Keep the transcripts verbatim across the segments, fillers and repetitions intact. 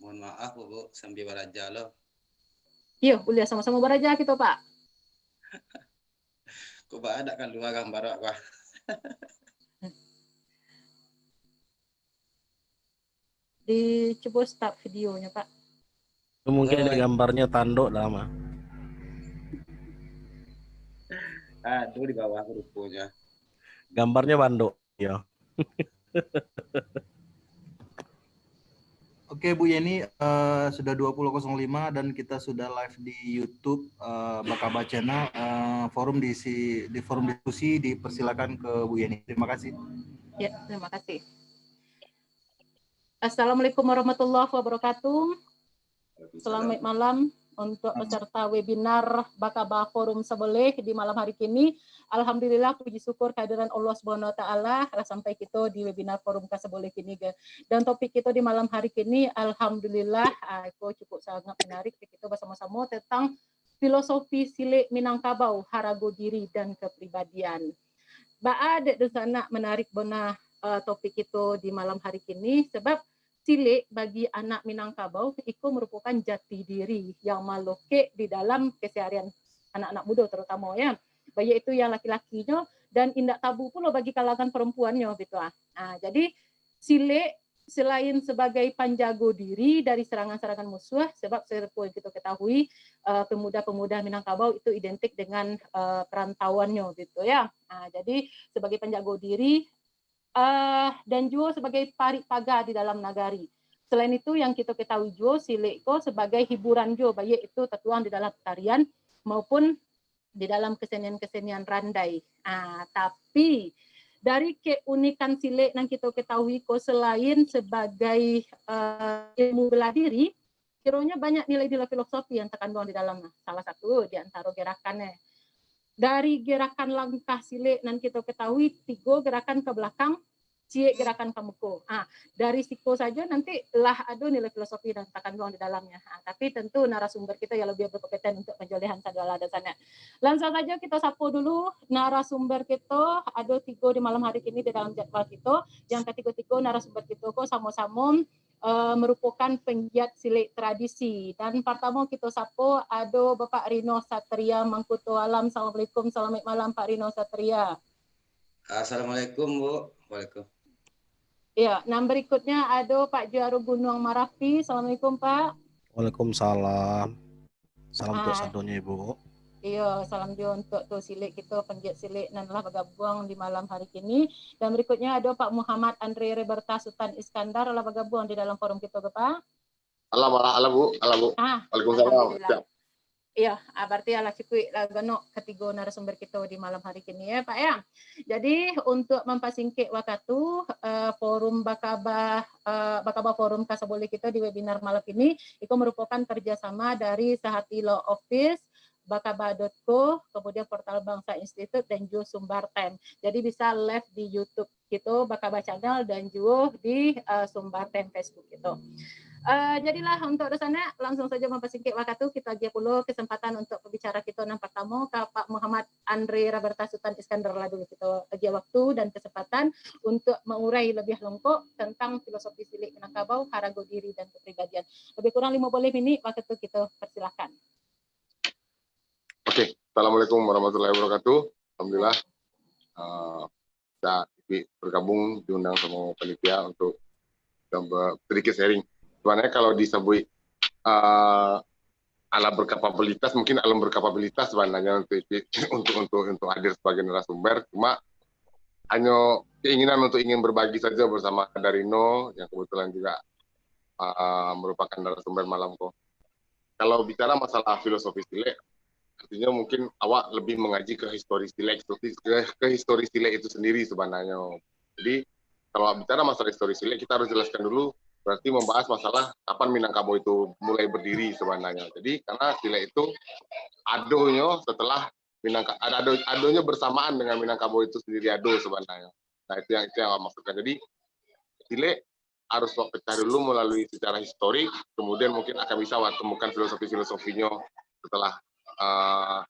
Mohon maaf, Bu, sambil baraja lo. Iyo, buliah samo-samo baraja kito, Pak. Kok baa dak kalua gambar awak, Pak? Dicubo start videonyo, Pak. Itu mungkin oh, di gambarnya tanduk dah, mah. Aduh, di bawah ruponya. Gambarnya banduk, ya. Oke, Bu Yeni, uh, sudah dua puluh kosong lima dan kita sudah live di YouTube uh, Bakaba Channel. Uh, forum di, di forum diskusi dipersilakan ke Bu Yeni. Terima kasih. Ya, terima kasih. Assalamualaikum warahmatullahi wabarakatuh. Selamat malam untuk peserta webinar Bakaba Forum Saboleh di malam hari kini. Alhamdulillah, puji syukur kehadiran Allah Subhanahu Wa Taala lah sampai kito di webinar forum ka saboleh kini, ge. Dan topik kito di malam hari kini, alhamdulillah, ah, iko cukup sangat menarik, kito basamo-samo tentang filosofi silek Minangkabau, harago diri dan kepribadian. Baa dek dunsanak menarik bona uh, topik kito di malam hari kini, sebab silek bagi anak Minangkabau iko merupakan jati diri yang malokek di dalam keseharian anak-anak mudo terutama, ya. Baik itu yang laki-lakinyo dan indak tabu pulo bagi kalangan perempuannyo gitu ah. Nah, jadi silek selain sebagai panjago diri dari serangan-serangan musuh, sebab seperti yang kita ketahui, uh, pemuda-pemuda Minangkabau itu identik dengan uh, perantauannyo gitu ya. Uh, jadi sebagai panjago diri uh, dan juga sebagai parik paga di dalam nagari. Selain itu yang kita ketahui juga silek ko sebagai hiburan juga, baik itu tertuang di dalam tarian maupun di dalam kesenian-kesenian randai. Ah, tapi dari keunikan silek nan kita ketahui ko selain sebagai uh, ilmu bela diri, kiranya banyak nilai-nilai filosofi yang terkandung di dalamnya. Salah satu di antara gerakannya. Dari gerakan langkah silek nan kita ketahui tiga gerakan ke belakang, ciek gerakan ka muko. Ah, dari siko sajo nanti lah ado nilai filosofi nan takandung di dalamnya. Ah, tapi tentu narasumber kita yang lebih berkompeten untuk menjolehan sadolah dan sana. Langsung saja kita sapo dulu narasumber kita, ado tiga di malam hari kini di dalam jadwal kita. Yang ketiga-tiga narasumber kita ko samo-samo uh, merupakan penggiat silek tradisi. Dan pertama kita sapo ado Bapak Rino Satria Mangkuto Alam. Assalamualaikum, selamat malam Pak Rino Satria. Assalamualaikum, Bu. Waalaikum. Ya, nan berikutnya ada Pak Juaro Gunuang Marapi. Assalamualaikum, Pak. Waalaikumsalam. Salam untuk sadonyo, Ibu. Iyo, salam juga untuk tu silek kita, penggiat silek nan lah bergabung di malam hari kini. Dan berikutnya ada Pak Muhammad Andre Reberta Sutan Iskandar lah bergabung di dalam forum kita, Pak. Alah, alah, alah, Bu. Alah, Bu. Ah, Waalaikumsalam. Alhamdulillah. Iya, berarti alah cukup lah ganok ketiga narasumber kita di malam hari kini ya, Pak ya. Jadi untuk mempersingkit waktu, uh, forum Bakaba uh, Bakaba Forum ka saboleh kita di webinar malam ini, itu merupakan kerjasama dari Sehati Law Office, bakaba dot co, kemudian Portal Bangsa Institute dan juga Sumbar Time. Jadi bisa live di YouTube kita, Bakaba Channel dan juga di uh, Sumbar Time Facebook kita. Uh, jadilah untuk di sana langsung saja mempersingkit waktu, kita agiah pulo kesempatan untuk pembicara kita yang pertama ka Pak Muhammad Andre Raberta Sutan Iskandar lah dulu, kita agiah waktu dan kesempatan untuk mengurai lebih lengkap tentang filosofi silek Minangkabau, harago diri dan kepribadian. Lebih kurang lima belas minit waktu kita persilakan. Oke, Assalamualaikum warahmatullahi wabarakatuh. Alhamdulillah. Uh, bisa ikut bergabung, diundang sama panitia untuk sedikit sharing. Sebenarnya kalau disebut uh, alam berkapabilitas, mungkin alam berkapabilitas sebenarnya untuk untuk untuk untuk hadir sebagai narasumber. Cuma hanya keinginan untuk ingin berbagi saja bersama Darino yang kebetulan juga uh, merupakan narasumber malam ko. Kalau bicara masalah filosofi silek, artinya mungkin awak lebih mengaji ke histori silek, ke, ke histori silek itu sendiri sebenarnya. Jadi kalau bicara masalah histori silek, kita harus jelaskan dulu, berarti membahas masalah kapan Minangkabau itu mulai berdiri sebenarnya. Jadi karena silek itu adonyo setelah Minangka, ada ado, adonyo bersamaan dengan Minangkabau itu sendiri ado sebenarnya. Nah itu yang itu yang awak maksudkan. Jadi silek harus awak pecah dulu melalui sejarah historik, kemudian mungkin akan bisa awak temukan filosofi-filosofinya setelah uh,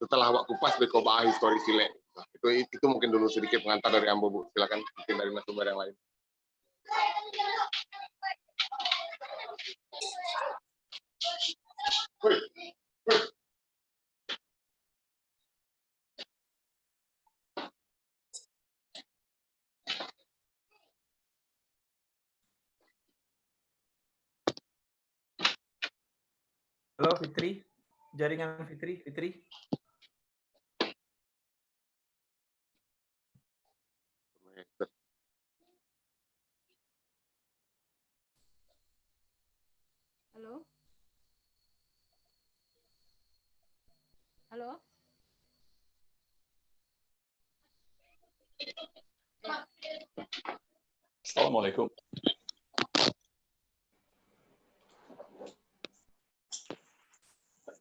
setelah awak kupas beko baa histori silek. Itu itu mungkin dulu sedikit pengantar dari ambo, Bu. Silakan mungkin dari narasumber yang lain. Halo, Fitri. Jaringan Fitri, Fitri. Halo? Halo? Assalamualaikum.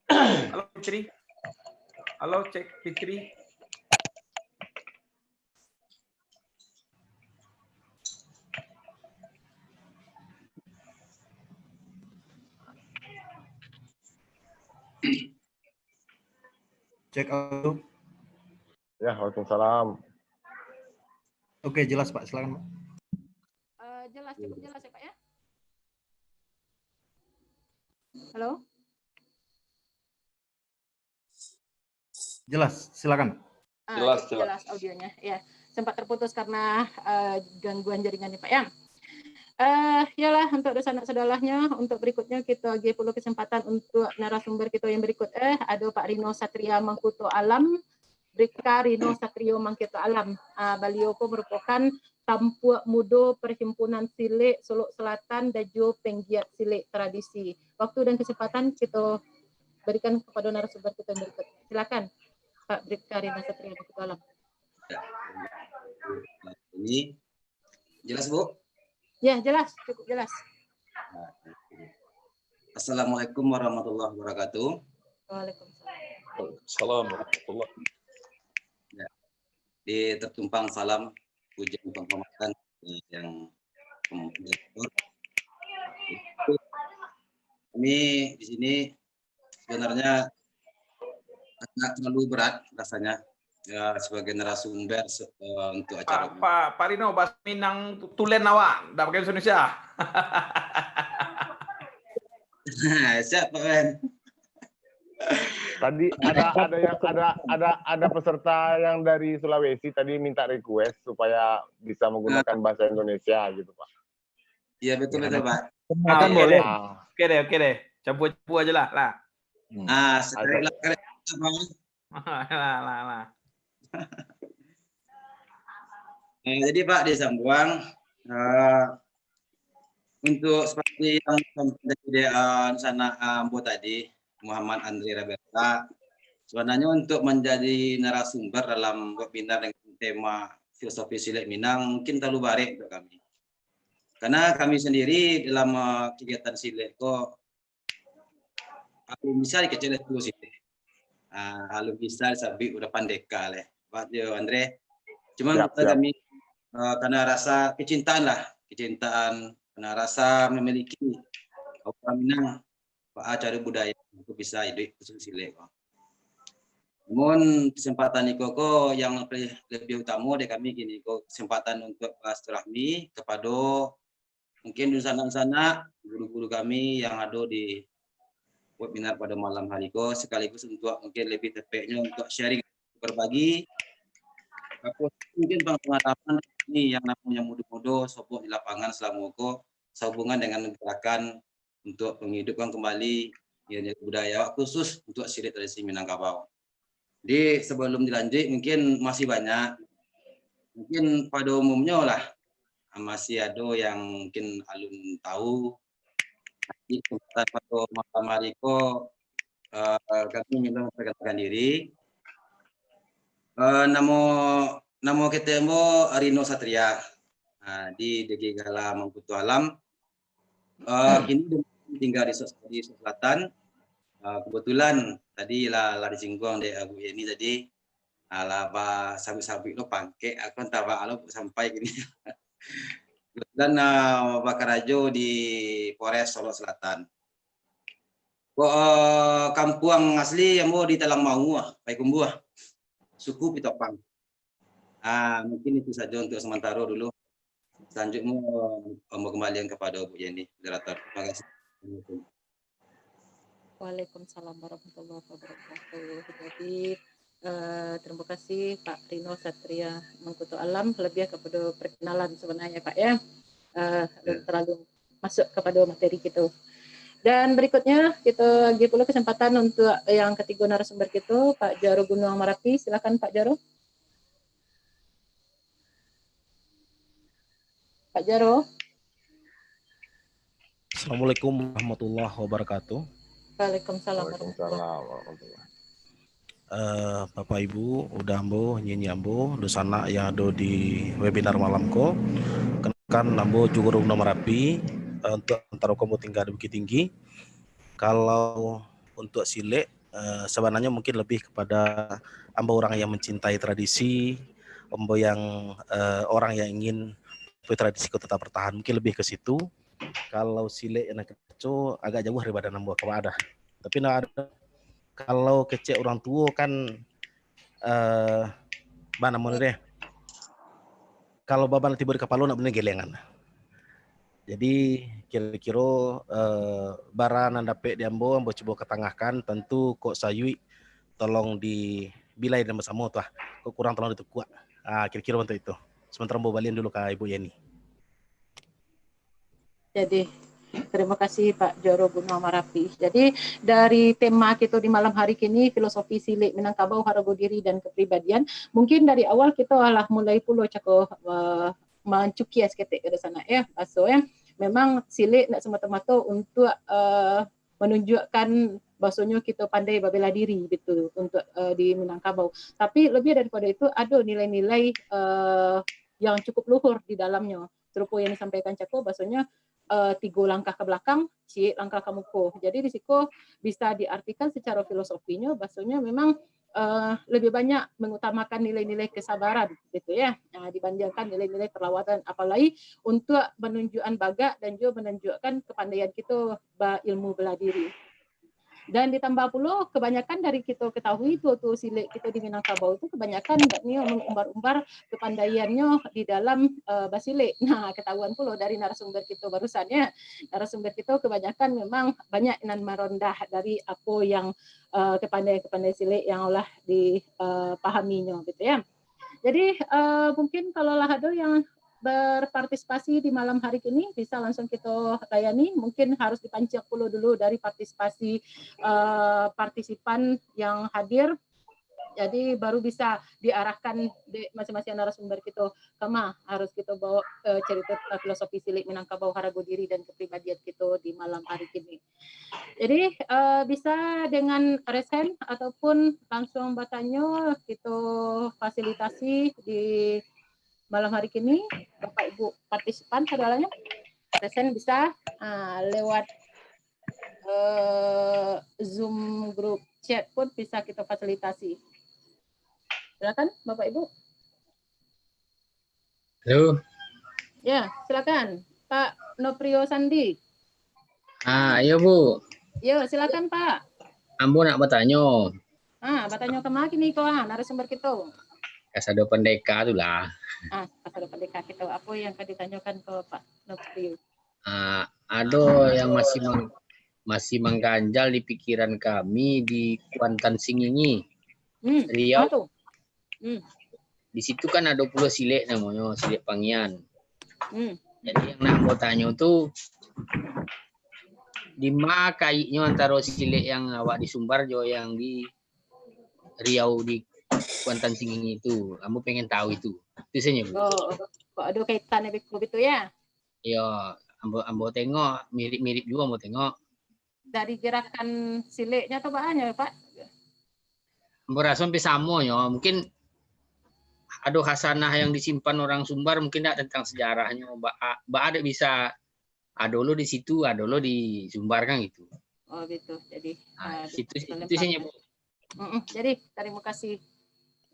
Halo, Fitri. Halo, cek Fitri. Cek audio. Ya, waalaikumsalam. Oke, jelas, Pak. Silakan, Pak. Eh, jelas, cukup jelas ya, Pak, ya? Halo? Jelas, silakan. Ah, jelas, jelas audionya. Ya, sempat terputus karena, eh, gangguan jaringan nih, Pak, ya. Eh, yalah, untuk dunsanak sadolahnyo, untuk berikutnya kita agiah pulo kesempatan untuk narasumber kita yang berikut. Eh, ada Pak Rino Satria Mangkuto Alam, Bribka Rino Satrio Mangkuto Alam. Ah, baliau ko merupakan tampuak mudo Perhimpunan Silek Solok Selatan dan juo penggiat silek tradisi. Waktu dan kesempatan kita berikan kepada narasumber kita yang berikut. Silakan, Pak Bribka Rino Satria Mangkuto Alam. Ya. Ini jelas, Bu? Ya, jelas, cukup jelas. Nah, oke. Assalamualaikum warahmatullahi wabarakatuh. Waalaikumsalam. Salam warahmatullah. Ya. Di tertumpang salam, pujian penghormatan, eh, yang, em, kami di sini sebenarnya agak terlalu berat rasanya, ya, sebagai narasumber se-, eh, untuk acara Pak, ini. Pak, Pak Rino, bahasa Minang tu-, tulen awak, ndak pakai bahasa Indonesia. Siap, Pak Ren. Tadi ada, ada yang, ada, ada, ada peserta yang dari Sulawesi tadi minta request supaya bisa menggunakan bahasa Indonesia gitu, Pak. Iya, betul, betul, Pak. Ah, oke deh. Ah. Oke deh, oke deh. Campur-campur aja lah, lah. Hmm. Ah, sekali lah, kali lah, Pak. Lah, lah, lah. Eh, jadi, Pak, di Sambuang, eh, untuk seperti yang disampaikan dari, eh, sanak, eh, ambo tadi, Muhammad Andre Raberta, sebenarnya untuk menjadi narasumber dalam webinar dengan tema filosofi silek Minang mungkin terlalu barek untuk kami. Karena kami sendiri dalam, eh, kegiatan silek ko, alun bisa dikecek lah tu sih. Ah, alun bisa sabik udah pandeka leh. Pak Jo Andre. Cuman siap, siap. Kami, eh, karena rasa kecintaan lah, kecintaan, karena rasa memiliki orang Minang, Pak, acara budaya untuk bisa hidup khusus silek. Namun kesempatan iko ko yang lebih, lebih utama dari kami kini ko kesempatan untuk bersilaturahmi kepada mungkin dunsanak-dunsanak, guru-guru kami yang ada di webinar pada malam hari ko, sekaligus untuk mungkin lebih tepatnya untuk sharing, berbagi, apa mungkin pengalaman ni yang namanya mudo-mudo, sobok di lapangan selama ko, sehubungan dengan gerakan untuk menghidupkan kembali, ya, budaya khusus untuk silek tradisi Minangkabau. Jadi, sebelum dilanjut, mungkin masih banyak. Mungkin pada umumnya lah, masih ada yang mungkin alun tahu. Jadi, kesempatan pada malam hari ko, eh, kami minta memperkenalkan diri. Eh, namo, namo kito ambo Rino Satria. Ah, di, digigala Mangkuto Alam. Eh, kini tinggal di Sulawesi Selatan. Eh, kebetulan tadi lah, lah disinggung dek Abu Yeni tadi, ah, lah basabuik-sabuik lo pangkek, aku antah baa lo sampai kini. Kebetulan, ah, bakarajo di Polres Solok Selatan. Ko, eh, kampuang asli ambo di Talang Mawu, Payakumbuh, suku Pitopang. Ah, mungkin itu saja untuk sementara dulu. Selanjutnya, eh, mau kembalian kepada Bu Yeni, moderator. Terima kasih. Waalaikumsalam warahmatullahi wabarakatuh. Jadi, eh, terima kasih Pak Rino Satria Mangkuto Alam, lebih kepada perkenalan sebenarnya, Pak, ya. Eh, belum terlalu masuk kepada materi kita. Dan berikutnya, kita bagi pula kesempatan untuk yang ketiga narasumber kita, Pak Jaro Gunuang Marapi. Silakan, Pak Jaro. Pak Jaro. Assalamualaikum warahmatullahi wabarakatuh. Waalaikumsalam warahmatullahi wabarakatuh. Eh, Bapak Ibu, udah ambo, nyinyia ambo, dunsanak yang ado di webinar malam ko. Kenalkan, ambo Jogoro Gunuang Marapi, eh, untuk antaro ko ambo tingga di Bukittinggi. Kalau untuk silek, eh, sebenarnya mungkin lebih kepada ambo orang yang mencintai tradisi, ambo yang, eh, orang yang ingin tradisi ko tetap bertahan, mungkin lebih ke situ. Kalau silek yang nak kito agak jauah dari badan ambo, ka baa dah. Tapi nak ado, kalau kecek urang tuo kan, eh, baa namo deh, kalau baban tibo di kapalo, nak bunuah gelengan. Jadi, kiro-kiro, eh, bara nan dapek di ambo, ambo cubo katangahkan, tantu kok sayuik, tolong dibilai dan basamo tu lah. Kok kurang, tolong ditukuak. Ah, kiro-kiro bantuak itu. Sementara ambo balian dulu ka Ibu Yani. Jadi, terima kasih Pak Joro Gunuang Marapi. Jadi, dari tema kita di malam hari kini, filosofi silek Minangkabau, harago diri dan kepribadian, mungkin dari awal kita lah mulai pulo cako, eh, mancukia saketek ka dunsanak, ya, baso, ya. Memang silek ndak semata-mata untuk, eh, menunjukkan bahasonyo kita pandai babela diri gitu untuk, eh, di Minangkabau. Tapi lebih daripada itu, ada nilai-nilai, eh, yang cukup luhur di dalamnya. Serupa yang disampaikan cako, bahasonyo, eh, tigo langkah ke belakang, ciek langkah ke muko. Jadi di siko bisa diartikan secara filosofinyo, bahasonyo memang, eh, lebih banyak mengutamakan nilai-nilai kesabaran gitu, ya, eh, dibandingkan nilai-nilai perlawanan, apalagi untuk menunjukkan bagak dan juga menunjukkan kepandaian kita berilmu bela diri. Dan ditambah pulo, kebanyakan dari kita ketahui, tuo-tuo silek kita di Minangkabau tu kebanyakan ndak nio mengumbar-umbar kepandaiannyo di dalam, eh, basilek. Nah, ketahuan pulo dari narasumber kita barusan, ya. Narasumber kita kebanyakan memang banyak nan marondah dari apa yang, eh, kepandaian-kepandaian silek yang lah di, eh, pahaminyo gitu, ya. Jadi, eh, mungkin kalau lah ada yang berpartisipasi di malam hari kini, bisa langsung kita layani. Mungkin harus dipancing pulo dulu dari partisipasi, eh, partisipan yang hadir. Jadi, baru bisa diarahkan dek masing-masing narasumber kita, kama harus kita bawa, eh, cerita tentang filosofi silek Minangkabau, harago diri dan kepribadian kita di malam hari kini. Jadi, eh, bisa dengan raise hand ataupun langsung batanyo, kita fasilitasi di malam hari kini, Bapak Ibu partisipan sagalanya. Raise hand bisa, ah, lewat, eh, Zoom group chat pun bisa kita fasilitasi. Silakan, Bapak Ibu. Halo. Ya, silakan, Pak Noprio Sandi. Ah, iyo, Bu. Yo, silakan, Pak. Ambo nak batanyo. Ah, batanyo ka ma kini ko, ah, narasumber kito? Kasado pandeka tu lah. Ah, kasado pandeka kito. Apa yang ka ditanyokan ko Pak Noprio? Ah, ado yang masih mang-, masih mangganjal di pikiran kami di Kuantan Singingi, Hmm, Riau. Apa tu? Hmm. Di situ kan ado pulo silek namonyo, silek Pangian. Hmm. Jadi yang nak ambo tanyo tu, di ma kaiknyo antaro silek yang awak di Sumbar jo yang di Riau di Kuantan Singingi tu? Ambo pengen tahu itu. Itu sajo, Bu. Oh, kok ado kaitan beko gitu ya? Iyo, ambo, ambo tengok mirip-mirip juo ambo tengok. Dari gerakan sileknyo atau bahanyo, Pak? Ambo raso hampir samo nyo. Mungkin ado khasanah yang disimpan orang Sumbar, mungkin dak tentang sejarahnyo, baa, baa dak bisa ado lo di situ, ado lo di Sumbar kan gitu. Oh gitu. Jadi, nah, eh, situ, itu sajo, Bu. Mm-mm. Jadi, terima kasih,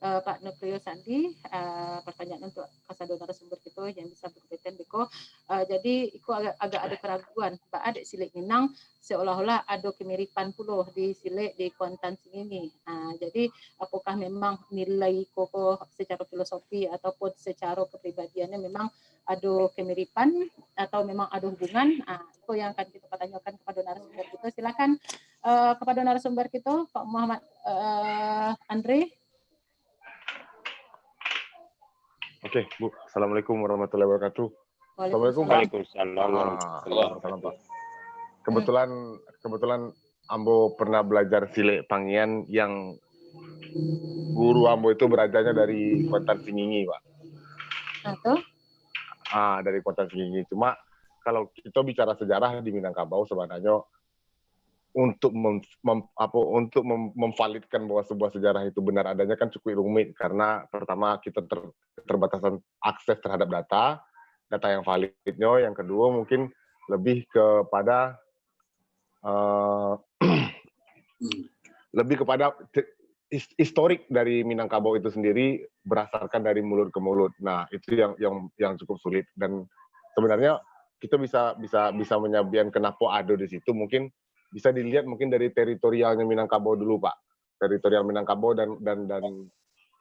eh, Pak Noprio Sandi, eh, pertanyaan untuk kasado narasumber kito yang bisa berkompeten beko. Eh, jadi, iko agak, agak ado keraguan, baa dek silek Minang seolah-olah ado kemiripan pulo di silek di Kuantan Singingi. Ah, jadi, apakah memang nilai iko ko secara filosofi ataupun secara kepribadiannya memang ado kemiripan atau memang ado hubungan? Ah, itu yang akan kita pertanyakan kepada narasumber kita. Silakan, uh, kepada narasumber kita, Pak Muhammad uh, Andre. Oke, Bu. Assalamualaikum warahmatullahi wabarakatuh. Assalamualaikum, Pak. Waalaikumsalam. Ah, waalaikumsalam, Pak. Kebetulan kebetulan ambo pernah belajar silek Pangian yang guru ambo itu belajarnya dari Kuantan Singingi, Pak. Nah, tuh. Ah, dari Kuantan Singingi. Cuma kalau kita bicara sejarah di Minangkabau sebenarnya untuk mem, mem, apa untuk mem, memvalidkan bahwa sebuah sejarah itu benar adanya kan cukup rumit karena pertama kita ter, keterbatasan akses terhadap data, data yang validnya, yang kedua mungkin lebih kepada uh, lebih kepada historik dari Minangkabau itu sendiri berdasarkan dari mulut ke mulut. Nah, itu yang yang yang cukup sulit dan sebenarnya kita bisa bisa bisa menyabian kenapa ada di situ mungkin bisa dilihat mungkin dari teritorialnya Minangkabau dulu, Pak. Teritorial Minangkabau dan dan dan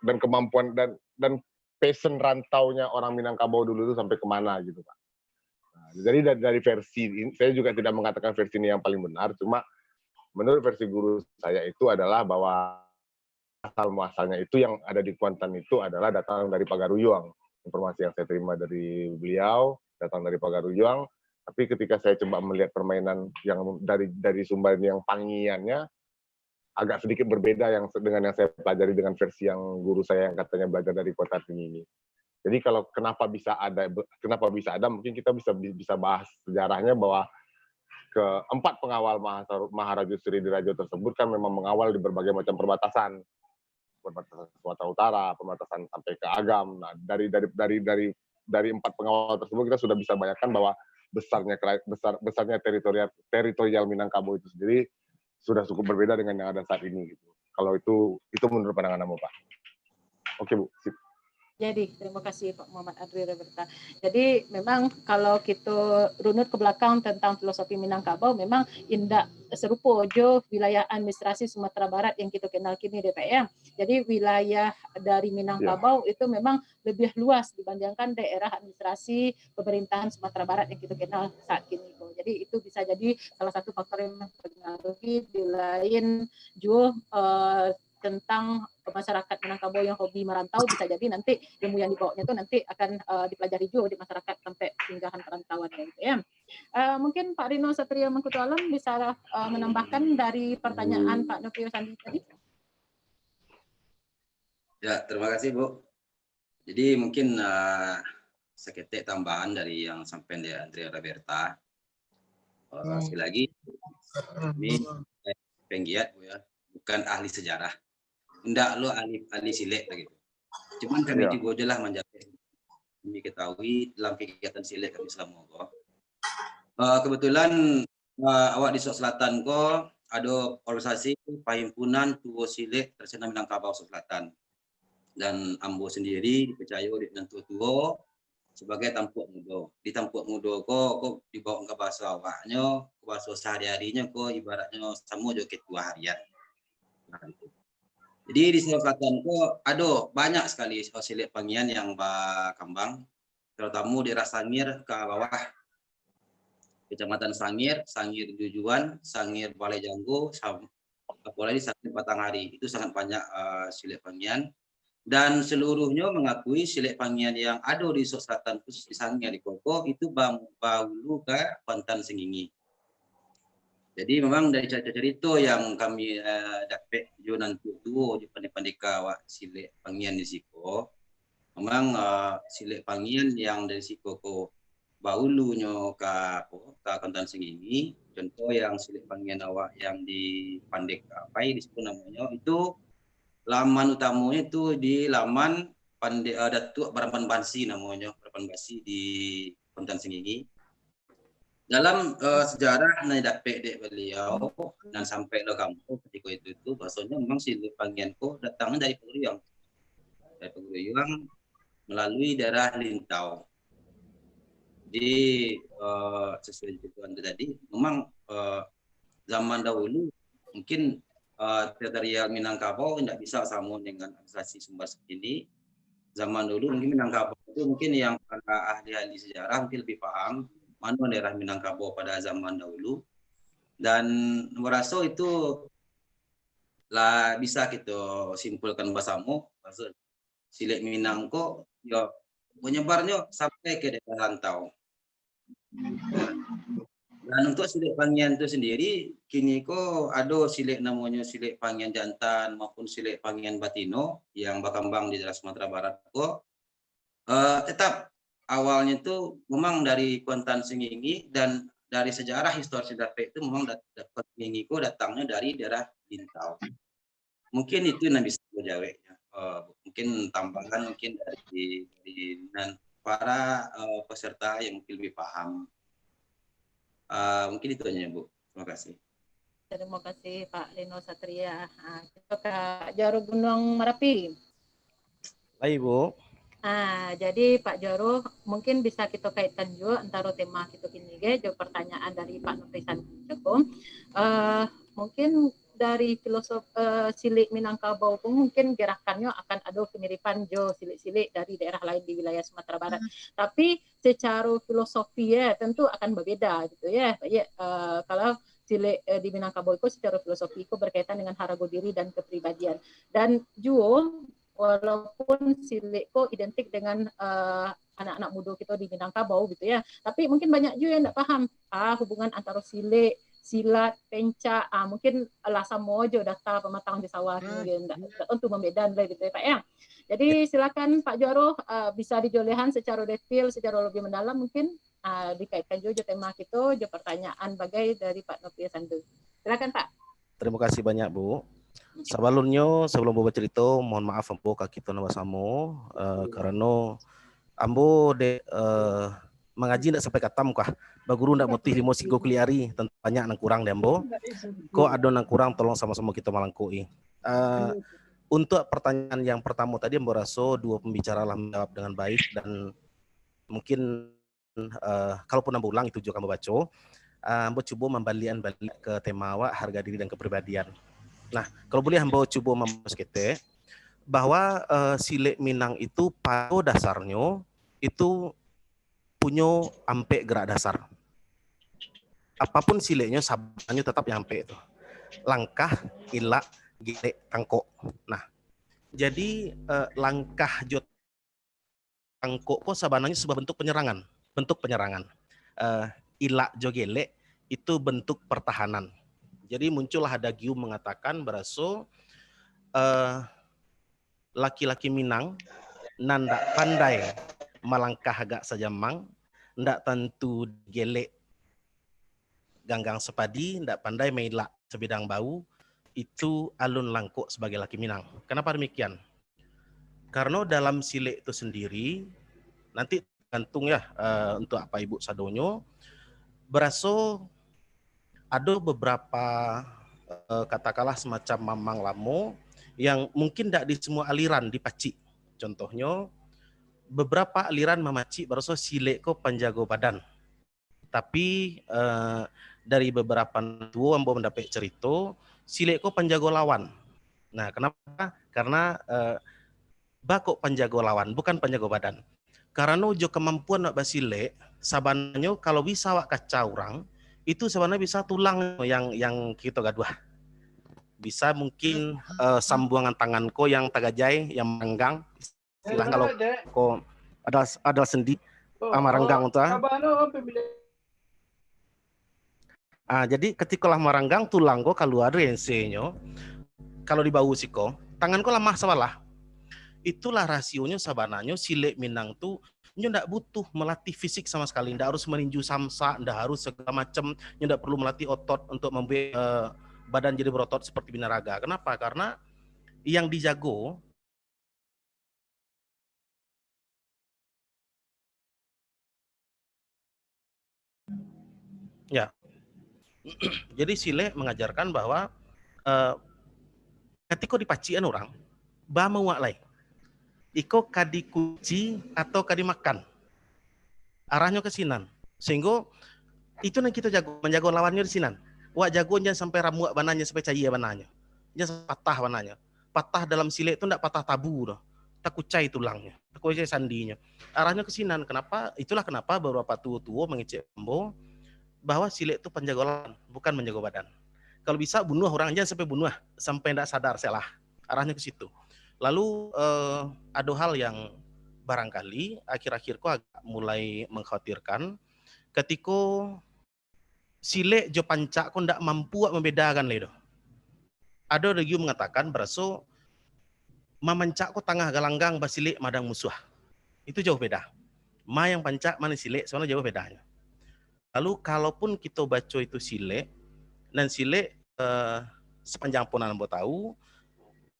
dan kemampuan dan dan passion rantaunya orang Minangkabau dulu itu sampai kemana gitu, Pak. Nah, jadi dari, dari versi ini, saya juga tidak mengatakan versi ini yang paling benar, cuma menurut versi guru saya itu adalah bahwa asal muasalnya itu yang ada di Kuantan itu adalah datang dari Pagaruyuang. Informasi yang saya terima dari beliau datang dari Pagaruyuang. Tapi ketika saya coba melihat permainan yang dari dari sumber yang Pangiannya agak sedikit berbeda yang dengan yang saya pelajari dengan versi yang guru saya yang katanya belajar dari Kuantan Singingi. Jadi kalau kenapa bisa ada kenapa bisa ada mungkin kita bisa bisa bahas sejarahnya bahwa keempat pengawal Maharaja Sri Diraja tersebut kan memang mengawal di berbagai macam perbatasan perbatasan Sumatera Utara, perbatasan sampai ke Agam. Nah, dari dari dari dari dari empat pengawal tersebut kita sudah bisa bayangkan bahwa besarnya besar besarnya teritorial teritorial Minangkabau itu sendiri sudah cukup berbeda dengan yang ada saat ini gitu. Kalau itu itu menurut pandangan kamu, Pak. Oke, Bu. Sip. Jadi, terima kasih Pak Muhammad Adri Roberta. Jadi, memang kalau kita runut ke belakang tentang filosofi Minangkabau, memang indak serupa jo wilayah administrasi Sumatera Barat yang kita kenal kini, D P M. Jadi, wilayah dari Minangkabau ya. Itu memang lebih luas dibandingkan daerah administrasi pemerintahan Sumatera Barat yang kita kenal saat kini. Jadi, itu bisa jadi salah satu faktor yang mempengaruhi di lain juga uh, tentang masyarakat Minangkabau yang hobi merantau, bisa jadi nanti ilmu yang dibawanya tu nanti akan uh, dipelajari juga di masyarakat sampai singgahan perantauan gitu ya. Uh, mungkin Pak Rino Satria Mangkutu Alam bisa uh, menambahkan dari pertanyaan Pak Nofrio Sandi tadi. Ya, terima kasih, Bu. Jadi mungkin uh, seketek tambahan dari yang sampai dari Andrea Roberta. Uh, hmm. Sekali lagi, ini penggiat ya, bukan ahli sejarah. Ndak lo ahli ahli silek gitu. Cuman kami ya. Tibo je lah manjawab. Kami ketahui dalam kegiatan silek kami selama ko. Uh, kebetulan uh, awak di Suak Selatan ko ado organisasi Pahimpunan Tuo Silek Tradisional Minangkabau Suak Selatan. Dan ambo sendiri dipercayo di nan tuo-tuo sebagai tampuak mudo. Di tampuak mudo ko, ko dibawa ke bahasa awaknyo, ke bahasa sehari-harinyo ko ibaratnyo samo jo ketua harian. Nah, gitu. Jadi di Suak Selatan ko ado banyak sekali silek Pangian yang berkembang, terutama di Rasangir ke bawah Kecamatan Sangir, Sangir Jujuan, Sangir Balai Janggo, apalagi Sangir Batang Hari. Itu sangat banyak uh, silek Pangian. Dan seluruhnya mengakui silek Pangian yang ada di Suak Selatan khusus di Sangir di Koko itu bahulu ke Kuantan Sengingi. Jadi memang dari cerita-cerita yang kami uh, dapat jo nanti duo jo pandai-pandai awak silek Pangian di siko, memang uh, silek Pangian yang dari siko ko bahulunyo ka apo ka Kuantan Sengingi, contoh yang silek Pangian awak yang di Pandek Apai di situ namonyo, itu laman utamonyo itu di laman Pandek uh, Datuak Barapan Basi namonyo, Barapan Basi di Kuantan Sengingi. Dalam uh, sejarah nan dapek dek beliau nan sampai lo kampo ketika itu tu bahasanya memang silek Pangian ko datang dari Paguruyuang, dari Paguruyuang melalui daerah Lintau. Jadi uh, sesuai itu anda tadi, memang uh, zaman dahulu mungkin uh, teritorial Minangkabau tidak bisa sama dengan administrasi Sumbar ini. Zaman dulu mungkin Minangkabau itu mungkin yang para ahli-ahli sejarah mungkin lebih paham mana daerah Minangkabau pada zaman dahulu. Dan meraso itu lah bisa kita simpulkan bersama, maksud silek Minang ko yo menyebarnyo sampai ke daerah rantau. Dan untuk silek Pangian tu sendiri, kini ko ado silek namonyo silek Pangian Jantan maupun silek Pangian Batino yang berkembang di daerah Sumatera Barat ko, eh, tetap awalnya tu memang dari Kuantan Sengingi dan dari sejarah historis dapek tu memang dat-, dat-, Kuantan Sengingi ko datangnya dari daerah Lintau. Mungkin itu yang bisa dijawabnya. Eh, mungkin tambahan mungkin dari, dari nan para, eh, peserta yang mungkin lebih paham. Eh, mungkin itu aja, Bu. Terima kasih. Terima kasih, Pak Lino Satria. Ah, kita Kak Jaro Gunung Merapi. Lai, Bu. Ah, jadi Pak Jaro, mungkin bisa kita kaitkan juga antara tema kita kini ge, jo pertanyaan dari Pak Nofri Sanjoko. Eh, mungkin dari filosof, eh, silek Minangkabau pun mungkin gerakannyo akan ada kemiripan jo silek-silek dari daerah lain di wilayah Sumatera Barat. Hmm. Tapi secara filosofi ya tentu akan berbeda gitu ya. Ya, eh, kalau silek, eh, di Minangkabau itu secara filosofi itu berkaitan dengan harga diri dan kepribadian. Dan juo walaupun silek ko identik dengan, eh, anak-anak muda kita di Minangkabau gitu ya. Tapi mungkin banyak juga yang tak paham, ah, hubungan antara silek, silat, pencak, ah, mungkin lah samo aja data pematang di sawah tu, hmm, dia ndak, ndak tentu membeda lah gitu ya, Pak ya. Jadi silakan Pak Juaro, eh, bisa dijolehan secara detail, secara lebih mendalam mungkin, ah, dikaitkan juga jo tema kita, jo pertanyaan bagai dari Pak Nofri Sandu. Silakan, Pak. Terima kasih banyak, Bu. Sabalumnyo, sabalum Bu bacarito, mohon maaf ambo ka kito nan basamo, eh, karano ambo dek, eh, mangaji ndak sampai katam kah, baguru ndak motih limo sigo kulik ari, tantu banyak nan kurang di ambo. Ko ado nan kurang, tolong samo-samo kito malangkoi. Eh, untuk pertanyaan yang pertamo tadi, ambo raso duo pembicara lah manjawab dengan baik dan mungkin eh, kalaupun ambo ulang itu juo ka ambo baco, eh, ambo cubo mambaliak-baliak ke tema awak, harga diri dan kepribadian. Nah, kalau buliah ambo cubo mambahas ketek, bahwa, eh, silek Minang itu pado dasarnyo itu punyo ampek gerak dasar. Apapun sileknyo, sabananyo tetap yang ampek tu. Langkah, ilak, gelek, tangkok. Nah, jadi, eh, langkah jo tangkok ko sabananyo sebuah bentuk penyerangan, bentuk penyerangan. Eh, ilak jo gelek itu bentuk pertahanan. Jadi muncullah ada gium mengatakan baraso, eh, laki-laki Minang nan ndak pandai malangkah agak sajamang, ndak tantu gelek ganggang sapadi, ndak pandai mailak sabidang bau, itu alun langkok sabagai laki Minang. Kenapa demikian? Karena dalam silek tu sendiri, nanti tergantung ya, eh, untuk apa ibu sadonyo, baraso ado beberapa, eh, katakanlah semacam mamang lamo yang mungkin ndak di semua aliran dipacik. Contohnyo, beberapa aliran mamacik baraso silek ko panjago badan. Tapi, eh, dari beberapa tuo ambo mandapek carito, silek ko panjago lawan. Nah, kenapa? Karena, eh, ba kok panjago lawan, bukan panjago badan. Karano jo kamampuan awak basilek, sabananyo kalau bisa awak kacau urang, itu sabananyo bisa tulang yang, yang kito gaduah. Bisa mungkin, eh, sambuangan tangan ko yang tagajai, yang maranggang, istilah kalau ko ada, ada sendi, ah, maranggang tu, ah. Ah, jadi katiko lah maranggang tulang ko kalua dari ensenyo, kalau di bau siko, tangan ko lamah sabalah. Itulah rasionyo sabananyo silek Minang tu, nyo ndak butuh melatih fisik sama sekali, ndak harus maninju samsak, ndak harus segala macam, nyo ndak perlu melatih otot untuk membuat, eh, badan jadi berotot seperti binaraga. Kenapa? Karena yang dijago Ya. Jadi silek mangajarkan bahwa, eh, katiko dipacikan urang, ba mauak lai. Iko ka dikunci atau ka dimakan. Arahnyo ka sinan. Sehinggo itu nan kito jago, manjago lawannyo di sinan. Wak jago jan sampai ramuak bananyo, sampai caia bananyo. Jan sampai patah bananyo. Patah dalam silek tu ndak patah tabu doh. Takucai tulangnyo, takucai sandinyo. Arahnyo ka sinan. Kenapa? Itulah kenapa beberapa tuo-tuo mangecek ambo, bahwa silek tu panjago lawan, bukan manjago badan. Kalau bisa bunuh orang, jangan sampai bunuh, sampai ndak sadar, salah. Arahnyo ke situ. Lalu, eh, ado hal yang barangkali akhir-akhir ko agak mulai mengkhawatirkan, katiko silek jo pancak ko ndak mampu mambedaan lai doh. Ado lagi mangatokan baraso mamancak ko tangah galanggang, basilek madang musuah. Itu jauh beda. Ma yang pancak, ma nan silek, sabananyo jauh bedanyo. Lalu, kalaupun kito baco itu silek, nan silek, eh, sapanjang apo nan ambo tahu,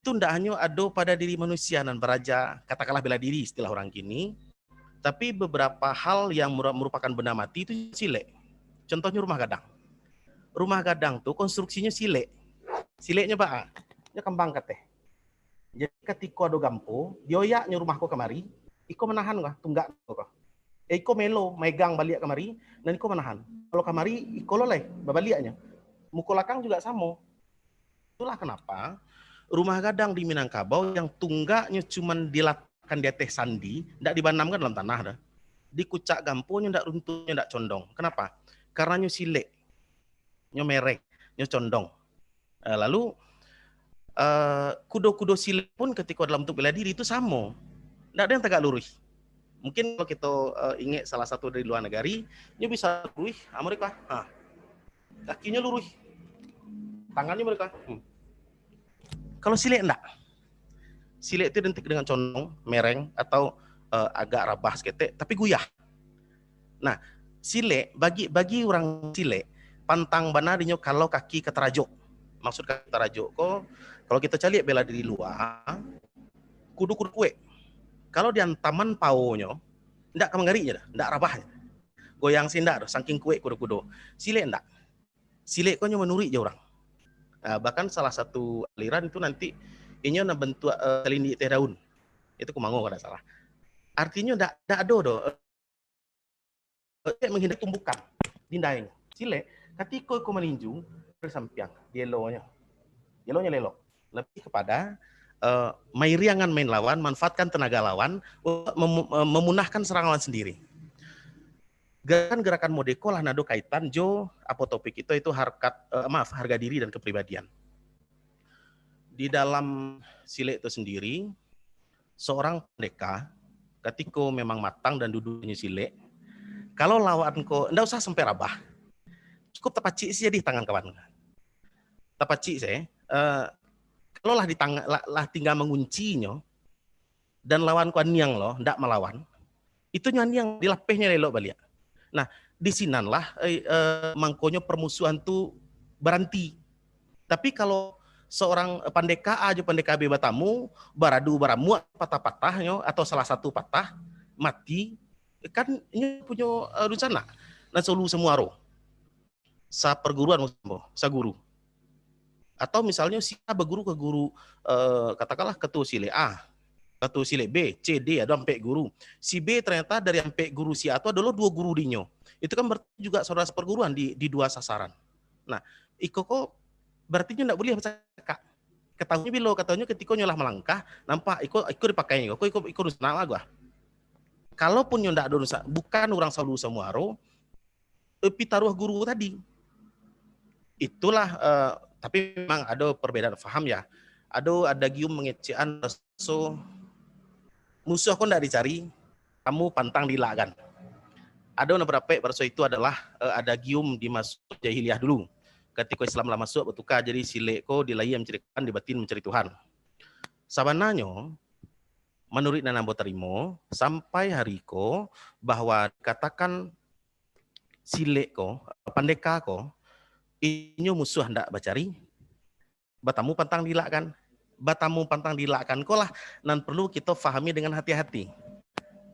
itu ndak hanyo ado pada diri manusia nan baraja, katakanlah bela diri istilah urang kini, tapi beberapa hal yang meru-, merupakan benda mati itu silek. Contohnyo rumah gadang. Rumah gadang tu konstruksinyo silek. Sileknyo baa? Nyo kambang kateh. Jadi, katiko ado gampo, dioyaknyo rumah ko kamari, iko manahan ko, tunggak ko. Eh, iko melo, maegang baliak kamari, nan iko manahan. Kalau kamari, iko lo lai, babaliaknyo. Muko lakang juga samo. Itulah kenapa rumah gadang di Minangkabau yang tunggaknyo cuman dilatakkan di ateh sandi, ndak dibanamkan dalam tanah doh. Dikucak gamponyo ndak runtuh, ndak condong. Kenapa? Karanonyo silek, nyo mereng, nyo condong. Eh, lalu, eh, kudo-kudo silek pun katiko dalam bentuk bela diri itu samo. Ndak ado yang tagak luruih. Mungkin kalau kito, eh, ingek salah satu dari luar nagari, nyo bisa luruih, ah, mereka. Ha. Kakinyo luruih. Tangannyo mereka. Hmm. Kalau silek ndak. Silek tu identik dengan condong, mereng, atau, eh, agak rabah saketek, tapi guyah. Nah, silek, bagi, bagi urang silek, pantang bana dinyo kalau kaki ka tarajok. Maksud kaki tarajok ko, kalau kito caliak bela diri lua, kudo-kudo kuek. Kalau diantaman paonyo, ndak ka manggarik nyo doh, ndak rabah nyo. Goyang se ndak doh, saking kuek kudo-kudo. Silek ndak. Silek ko nyo manuruik je urang. Ah, bahkan salah satu aliran tu nanti inyo nan bantuak, eh, salindik teh daun. Itu kumango kalau ndak salah. Artinyo ndak, ndak ado doh, eh, menghindari tumbukan di indainyo. Silek, katiko iko maninju, dari sampiang, dielonyo. Dielonyo lelok. Lebih kepada, eh, mairiangan main lawan, manfaatkan tenaga lawan untuk memu-, eh, memunahkan serangan lawan sendiri. Gerakan-gerakan modeko lah nan ado kaitan jo apo topik kito itu harkat, eh, maaf, harga diri dan kepribadian. Di dalam silek tu sendiri, seorang pandeka, katiko memang matang dan duduaknyo silek, kalau lawan ko, ndak usah sampai rabah. Cukup tapacik se jadi tangan kawan. Tapacik se, eh, kalau lah di tang-, lah, lah tingga manguncinyo, dan lawan ko aniang lo, ndak malawan, itu nyo aniang, dilapehnyo elok baliak. Nah, di sinanlah, eh, eh, mangkonyo permusuhan tu baranti. Tapi kalau seorang, eh, pandeka A jo pandeka B batamu, baradu baramuak patah-patahnyo atau salah satu patah, mati, kan inyo punyo, eh, dunsanak, nan saulu samuaro. Saparguruan maksud ambo, saguru. Atau misalnyo si A baguru ka guru, eh, katakanlah ketua silek A, ketua silek B, C, D, ado ampek guru. Si B ternyata dari ampek guru si A tu ado lo duo guru dinyo. Itu kan berarti juga saudara seperguruan di, di dua sasaran. Nah, iko ko berarti nyo ndak buliah bacakak. Katahuannyo bilo, katahuannyo katiko nyo lah malangkah, nampak iko, iko dipakai iko, iko, iko dunsanak lah gua. Kalaupun nyo ndak ado dunsanak, bukan urang saulu samuaro, eh, pitaruah guru tadi. Itulah, eh, tapi memang ado perbedaan faham ya. Ado adagium mangecekan baraso musuah ko ndak dicari, tamu pantang diilakkan. Ado nan badapek baraso itu adalah, eh, adagium di maso jahiliah dulu. Katiko Islam lah masuak, batuka jadi silek ko di lahia mancari kawan, di batin mancari Tuhan. Sabananyo, manuruik nan ambo tarimo, sampai hari ko, bahwa dikatakan silek ko, pandeka ko, inyo musuah ndak bacari, batamu pantang diilakkan. Batamu pantang diilakkan ko lah nan perlu kito fahami dengan hati-hati.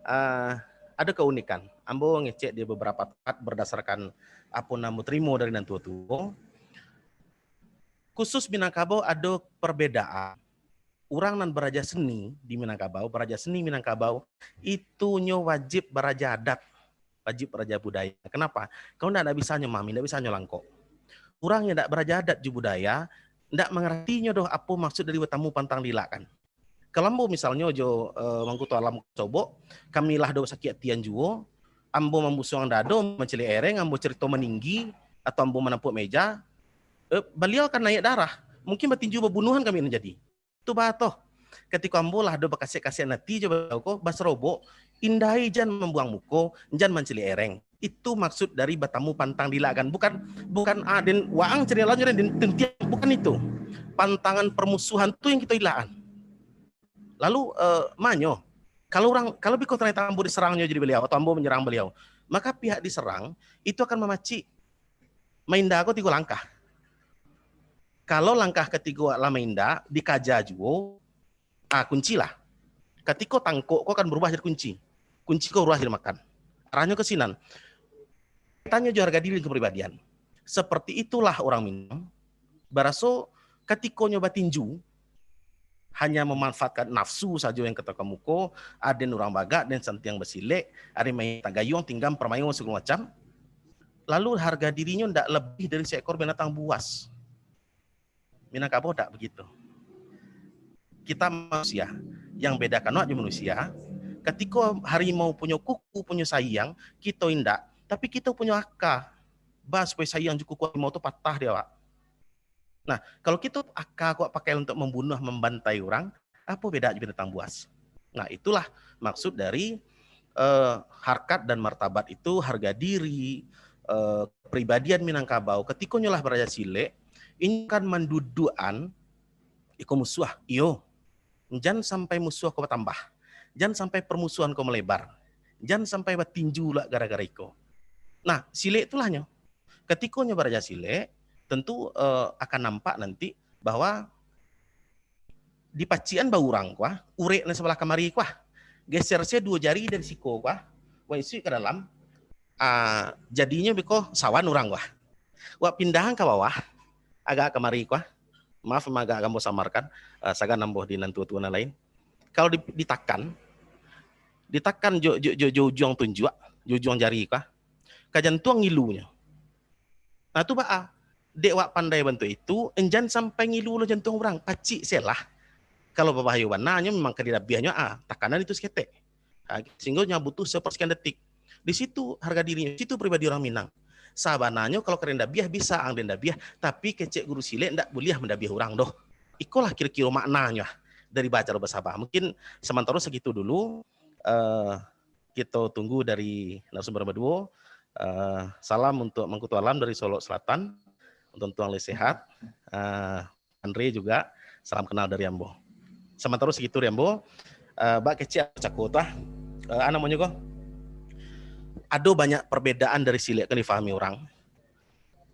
Ah, ado keunikan. Ambo ngecek di beberapa tempat berdasarkan apo nan ambo tarimo dari nan tuo-tuo. Khusus Minangkabau ado perbedaan. Urang nan baraja seni di Minangkabau, baraja seni Minangkabau, itu nyo wajib baraja adat, wajib baraja budaya. Kenapa? Kalau ndak, ndak bisa nyo mami, ndak bisa nyo langkok. Urang yang ndak baraja adat jo budaya, ndak mangarati nyo doh apo maksud dari batamu pantang diilakkan. Kalau ambo misalnyo jo, eh, Mangkuto Alam Sobok, kami lah do sakik atian juo, ambo mambusuang dado, mancaliak ereng, ambo carito maninggi, atau ambo manapuak meja, eh, baliau akan naiak darah. Mungkin batinju babunuahan kami nan jadi. Tu baa toh. Katiko ambo lah ado bakasek-kasek ati jo baliau ko, basarobo, indai jan mambuang muko, jan mancaliak ereng. Itu maksud dari batamu pantang dilakan. Bukan, bukan, ah, den waang cari lawan, den tentiang, bukan itu. Pantangan permusuhan tu yang kita ilakan. Lalu, eh, manyo, kalau orang, kalau biko ternyata ambo diserangnyo jadi baliau, atau ambo menyerang baliau, maka pihak diserang itu akan mamacik mainda ko tigo langkah. Kalau langkah katigo lah mainda, dikaja juo, ah, kunci lah. Katiko tangkok ko akan berubah jadi kunci. Kunci ko berubah jadi makan. Arahnyo ke sinan. Tanyo jo harga diri dan kepribadian. Seperti itulah orang Minang. Baraso katiko nyo batinju, hanya memanfaatkan nafsu sajo yang katakan muko, aden urang bagak, den santiang basilek, aden main tagayuang, tinggam, parmayo, segala macam. Lalu harga dirinyo ndak lebih dari seekor binatang buas. Minangkabau ndak begitu. Kita manusia, yang bedakan awak jo manusia, katiko harimau punyo kuku, punyo sayang, kito indak, tapi kito punyo aka. Ba, supaya sayang jo kuku harimau tu patah di awak. Nah, kalau kito aka ko pakai untuk mambunuah, mambantai urang, apo beda jo binatang buas? Nah, itulah maksud dari, eh, harkat dan martabat itu, harga diri, eh, kepribadian Minangkabau. Katiko nyo lah baraja silek, inyo kan manduduakan iko musuah. Iyo, jan sampai musuah ko batambah. Jan sampai permusuhan ko malebar. Jan sampai batinju lah gara-gara iko. Nah, silek itulah nyo. Katiko nyo baraja silek, tentu, eh, akan nampak nanti bahwa dipacikan ba urang ko, ah, urek nan sabalah kamari ko, ah. Geser se duo jari dari siko ko, ah. Wak isuak ka dalam, ah, jadinyo biko sawan urang ko, ah. Wak pindahan ka bawah, agak kamari ko, ah. Maaf, agak ambo samarkan, ah, sagan ambo di nan tua-tua nan lain. Kalau di-, ditakan, ditakan jo, jo, jo, jo ujuang tunjuak, jo ujuang jari ko, ah. Ka jantuang ngilunyo. Nah, tu baa. Dek wak pandai bantuak itu, jan sampai ngilu lo jantuang urang, pacik se lah. Kalau babahayo bana nyo, memang ka didabiahnyo, ah, takanan itu saketek. Ah, sehingga nyo butuh saparsakian detik. Di situ harga dirinyo, situ pribadi urang Minang. Sabananyo kalau ka den dabiah, bisa ang den dabiah, tapi kecek guru silek ndak buliah mandabiah urang doh. Ikolah kiro-kiro maknanyo, ah, dari bacaro basaba. Mungkin samantaro sagitu dulu, eh, kito tunggu dari narasumber nomor duo. Eh, salam untuk Mangkutu Alam dari Solok Selatan, untuk Tuang Leh Sehat. Eh, Andre juga, salam kenal dari ambo. Samantaro sagitu dari ambo, eh, bak kecek cako tu ah. Eh, a namonyo ko? Ado banyak perbedaan dari silek kan difahami urang.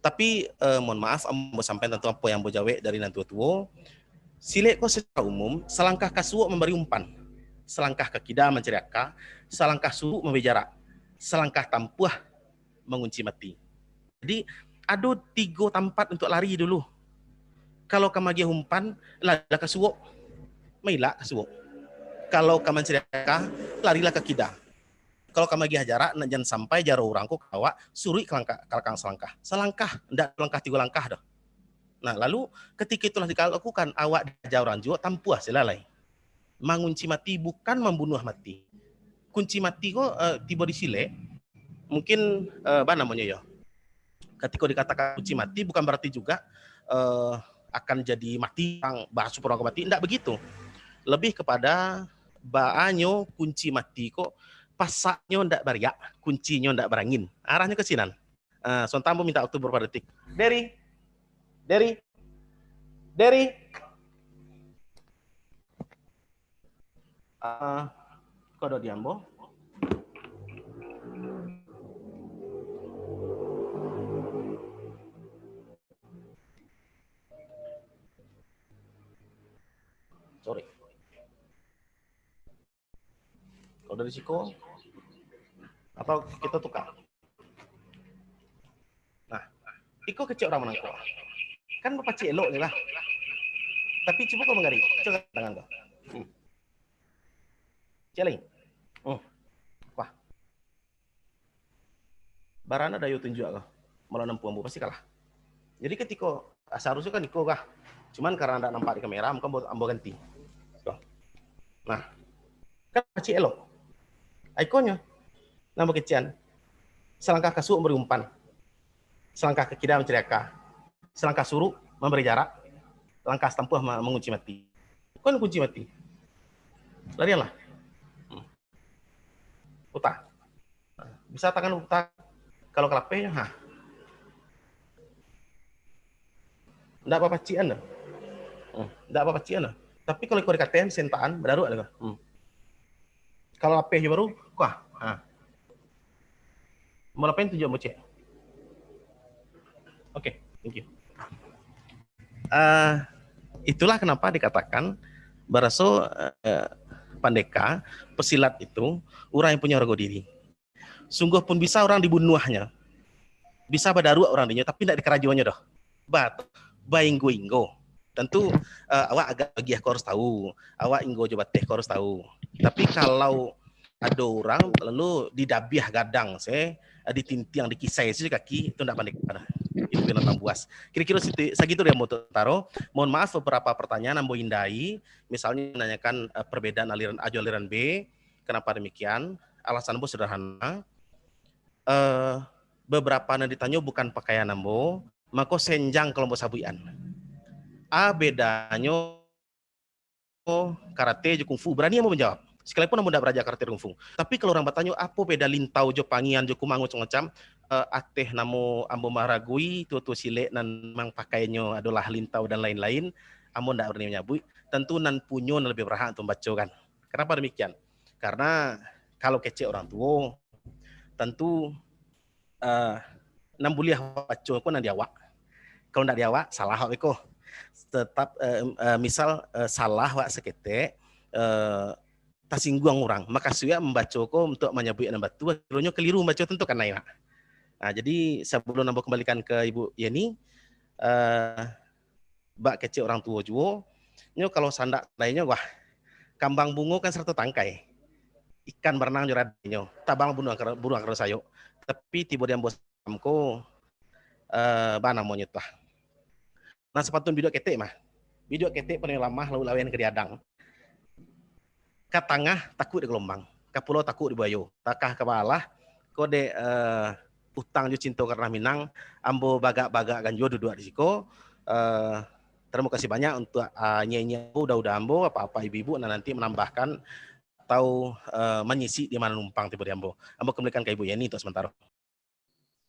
Tapi, eh, mohon maaf, ambo sampaikan tantang apo yang ambo jawek dari nan tuo-tuo. Silek ko secara umum, salangkah ka suok mambari umpan, salangkah ka kida mancari aka, salangkah suruik mambari jarak, salangkah tampuah mangunci mati. Jadi, ado tigo tampat untuak lari dulu. Kalau ka magiah umpan, larilah ka suok. Mailak ka suok. Kalau ka mancari aka, larilah ka kida. Kalau ka magiah jarak, nak jan sampai jaro urang ko ka awak, suruik ka langkah, ka balakang salangkah. Salangkah, ndak langkah tigo langkah doh. Nah, lalu, katiko itulah dikalakukan, awak diaja urang juo, tampuah se lah lai. Mangunci mati bukan mambunuah mati. Kunci mati ko, eh, tibo di silek, mungkin, eh, ba namonyo yo. Katiko dikatakan kunci mati, bukan barati juga, eh, akan jadi mati, ang-, basuo urang ka mati, ndak begitu. Lebih kepada baanyo kunci mati ko, pasaknyo ndak bariak, kuncinyo ndak barangin. Arahnyo ka sinan. Ah, sontan ambo minta waktu babarapo detik. Derry, Derry, Derry. Ah, kok ado di ambo? Sorry. Kalau dari siko, atau kita tukar? Nah, iko kecek urang manangko. Kan bapacik elok je lah. Tapi cubo kau mangari. Cubo tangan kau. Hmm. Cek lagi. Hmm. Wah. Barana dayo tunjuak kau. Malah nampu ambo pasti kalah. Jadi katiko, ah, saharusnyo kan iko kah. Cuman karano ndak nampak di kamera, mako ambo, ambo ganti. Tuh. Nah. Kan pacik elok. Ikonyo. Nah, bakecian. Selangkah ka suok memberi umpan, selangkah ka kida mencari aka, selangkah suruk memberi jarak, langkah satampuah ma-, mengunci mati. Bukan kunci mati. Larianlah. Hmm. Puta. Bisa tangan puta. Kalau ka lapeh, ha. Ndak bapacikan doh. Hmm. Ndak bapacikan doh. Tapi kalau iko dikateh, sentaan, badaruak lah. Hmm. Kalau lapeh jo baru, kuah. Ha. Mau lapeh tunjuk bocek. Oke, thank you. Ah, itulah kenapa dikatakan baraso, eh, pandeka, pesilat itu urang yang punyo harago diri. Sungguah pun bisa urang dibunuahnyo, bisa badaruak urang dinyo, tapi ndak dikarajonyo doh. Ba-, bainggo-inggo. Tentu, eh, awak agak bagiah ko harus tahu, awak inggo jo bateh ko harus tahu. Tapi kalau ado urang lalu didabiah gadang se, eh, ditintiang, dikisai se kaki, itu ndak pandeka doh. Itu binatang buas. Kira-kira situ, sagitu dari ambo, Tuan Taro. Mohon maaf, beberapa pertanyaan ambo hindari, misalnya menanyakan, eh, perbedaan aliran A jo aliran B, kenapa demikian? Alasan ambo sederhana. Eh, beberapa nan ditanyo bukan pakaian ambo, mako senjang kalau ambo sabuikan. A bedanyo karate jo kungfu, barani ambo manjawab. Sekalipun ambo ndak baraja karate kungfu. Tapi kalau urang batanyo, apo beda lintau jo pangian jo kumang macam-macam, eh, ateh namo ambo maragui tuo-tuo silek nan memang pakaiannyo adolah lintau dan lain-lain, ambo ndak barani manyabuik. Tentu nan punyo nan labiah barhak untuk mambaco kan. Kenapa demikian? Karena kalau kecek urang tuo, tentu, eh, nan buliah baco ko nan di awak. Kalau ndak di awak, salah awak beko. Tetap, eh, eh, misal, eh, salah awak saketek, eh, tasingguang urang, makasuik awak mambaco ko untuak manyabuik nan batua, kiranya keliru mambaco, tentu kanai awak. Nah, jadi sabalun ambo kambalikan ka Ibu Yeni, eh, bak kecek urang tuo juo, nyo kalau sandak lainyo, wah, kambang bungo kan sarato tangkai, ikan baranang jo radinyo, tabang buruang kar-, buruang karano sayok, tapi tibo di ambo salam ko, eh, ba namonyo tu lah. Nah, sapatun biduak ketek mah. Biduak ketek paling lamah, lalu lawan ka diadang. Ka tangah takuik di galombang, ka pulau takuik di buayo, takah ka bawah ko dek, eh, utang jo cinto ka Tanah Minang, ambo bagak-bagak ganjua duduak di siko. Eh, tarimo kasih banyak untuak, ah, inyiak-inyiak ambo, uda-uda ambo, apak-apak ibu-ibu nan nanti manambahkan atau, eh, manyisik di ma nan numpang tibo di ambo. Ambo kambalikan ka Ibu Yeni untuak samantaro.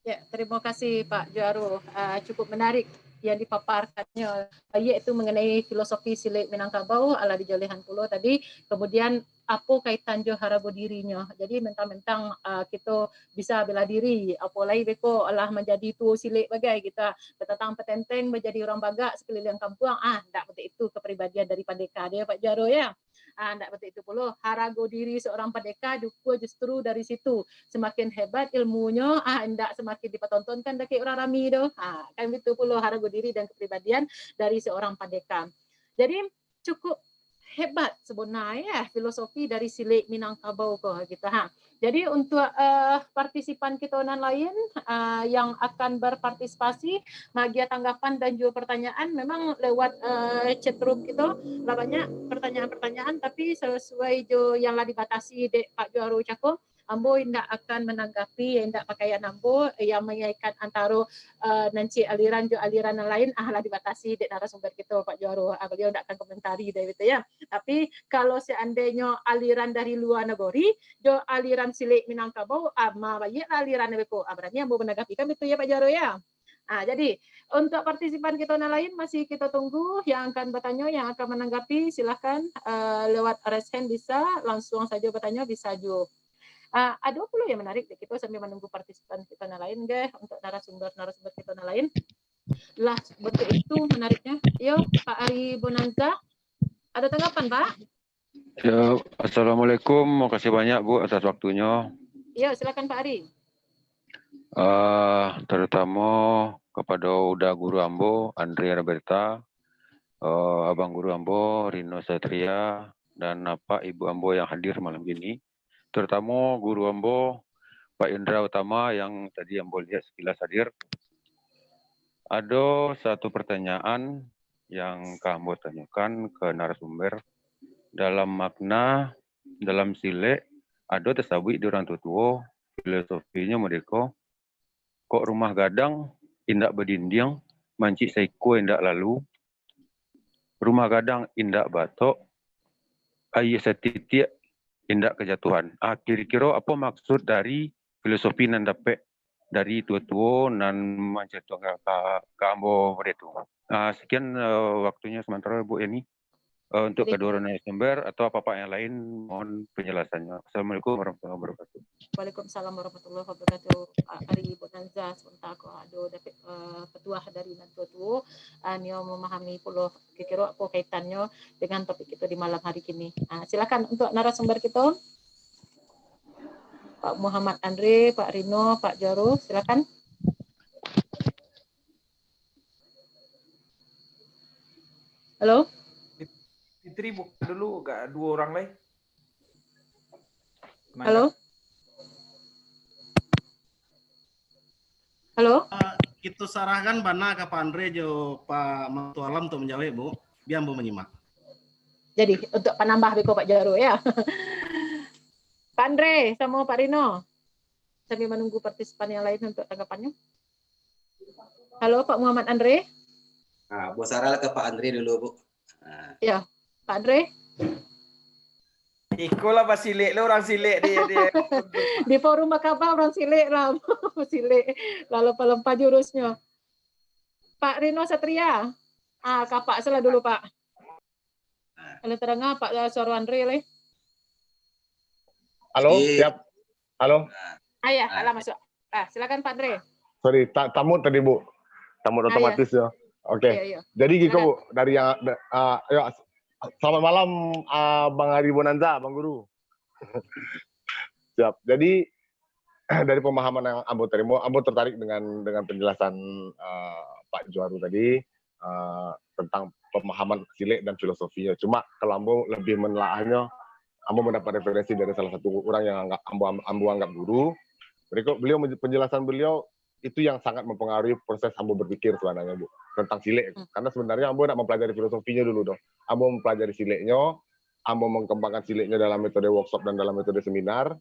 Ya, terima kasih Pak Juaro. Ah, cukup menarik yang dipaparkannyo, ah, yaitu mengenai filosofi silek Minangkabau, alah dijalehan pulo tadi. Kemudian, apo kaitan jo harago dirinyo. Jadi, mentang-mentang, ah, kito bisa bela diri, apo lai beko alah manjadi tuo silek bagai, kito batatang patenteng, manjadi urang bagak sakaliliang kampuang, ah, ndak batua itu kapribadian dari pandeka dia, Pak Juaro, ya. Ah, ndak batua itu pulo, harago diri seorang pandeka dukua justru dari situ. Semakin hebat ilmunyo, ah, ndak semakin dipatontonkan dakek urang rami tu. Ah, kan itu pulo harago diri dan kepribadian dari seorang pandeka. Jadi, cukup hebat sebenarnya filosofi dari silek Minangkabau ko, gitu, ha. Jadi, untuk, eh, partisipan kito nan lain, eh, yang akan berpartisipasi, maagiah tanggapan dan juga pertanyaan, memang lewat, eh, chat room kito lah banyak pertanyaan-pertanyaan, tapi sesuai jo yang lah dibatasi dek Pak Juaro cako, ambo indak akan mananggapi, indak pakaian ambo yang mangaitkan antaro, eh, nan cek aliran jo aliran nan lain, ah, lah dibatasi dek narasumber kito, Pak Juaro. Ah, beliau ndak akan komentari dek itu, ya. Tapi, kalau seandainyo aliran dari lua nagori, jo aliran silek Minangkabau, ah, ma baiaklah aliran beko. Ah, barani ambo mananggapi, kan betul ya, Pak Juaro, ya? Ah, jadi, untuk partisipan kito nan lain, masih kito tunggu yang akan batanyo, yang akan mananggapi, silahkan, eh, lewat raise hand bisa, langsung sajo batanyo bisa juo. Ah, ado pulo yang menarik dek kito sambil manunggu partisipan kito nan lain, geh, untuk narasumber-narasumber kito nan lain. Lah, betul itu menariknya. Yo, Pak Ari Bonanza, ada tanggapan, Pak? Ya, assalamualaikum. Makasih banyak, Bu, atas waktunya. Ya, silakan, Pak Ari. Ah, terutama kepada uda guru ambo, Andre Roberta, eh, abang guru ambo, Rino Satria, dan apak ibu ambo yang hadir malam ini. Terutama guru ambo, Pak Indra Utama, yang tadi ambo lihat sekilas hadir. Ado satu pertanyaan yang ka ambo tanyokan ke narasumber. Dalam makna, dalam silek, ado tasabuik di urang tuo-tuo, filosofinyo merdeka, Kok rumah gadang indak badindiang, mancik saikua indak lalu, rumah gadang indak batok, aia satitiak indak kajatuhan. Ah, kiro-kiro apo maksud dari filosofi nan dapek dari tuo-tuo nan mancaritokan ka, ka ambo tadi tu? Ah, sekian, eh, waktunya sementara, Bu Yani. Eh, untuk Jadi kedua narasumber atau apa-apa yang lain, mohon penjelasannya. Assalamualaikum warahmatullahi wabarakatuh. Waalaikumsalam warahmatullahi wabarakatuh, Pak Ari Bonanza. Sementara ko ado dapek, eh, petuah dari nan tuo-tuo, ah, nio memahami pulo kiro-kiro apo kaitannyo dengan topik kito di malam hari kini. Ah, silakan untuk narasumber kito, Pak Muhammad Andre, Pak Rino, Pak Jaro, silakan. Halo? Fitri, buka dulu, agak dua orang lai. Halo? Halo? Ah, kita sarahkan bana ka Pak Andre jo Pak Matualam untuk menjawab, Bu. Biar ambo menyimak. Jadi, untuk penambah beko Pak Jaro, ya. Pak Andre sama Pak Rino. Sambil menunggu partisipan yang lain untuk tanggapannya. Halo, Pak Muhammad Andre. Ah, ambo sarahlah ke Pak Andre dulu, Bu. Ah. Ya, Pak Andre. Iko lah basilek lah, urang silek di, di Di forum bakaba urang silek lah. Silek. Lalu palempah jurusnya. Pak Rino Satria. Ah, kapak salah dulu, Pak. Kalau terdengar, Pak, suara Andre leh. Halo, Iya. siap. Halo. Ah, ya, Ah. alah masuk. Ah, silakan Pak Andre. Sorry, ta-, tamut tadi, Bu. Tamut Ah, ya. otomatis ya. Oke. Iya, iya. Jadi gitu, Silakan. Bu, dari yang da-, ah, ya, s-, selamat malam, ah, Bang Ari Bonanza, Bang Guru. Siap. Jadi dari pemahaman yang ambo terima, ambo tertarik dengan, dengan penjelasan, ah, Pak Juaru tadi, ah, tentang pemahaman silek dan filosofinya. Cuma kalau ambo lebih menelaahnya, ambo mendapat referensi dari salah satu orang yang anggap, ambo, ambo anggap guru. Berikut beliau menje-, penjelasan beliau itu yang sangat mempengaruhi proses ambo berpikir sebenarnya, Bu, tentang silek. Hmm. Karena sebenarnya ambo nak mempelajari filosofinya dulu doh. Ambo mempelajari sileknya, ambo mengembangkan sileknya dalam metode workshop dan dalam metode seminar.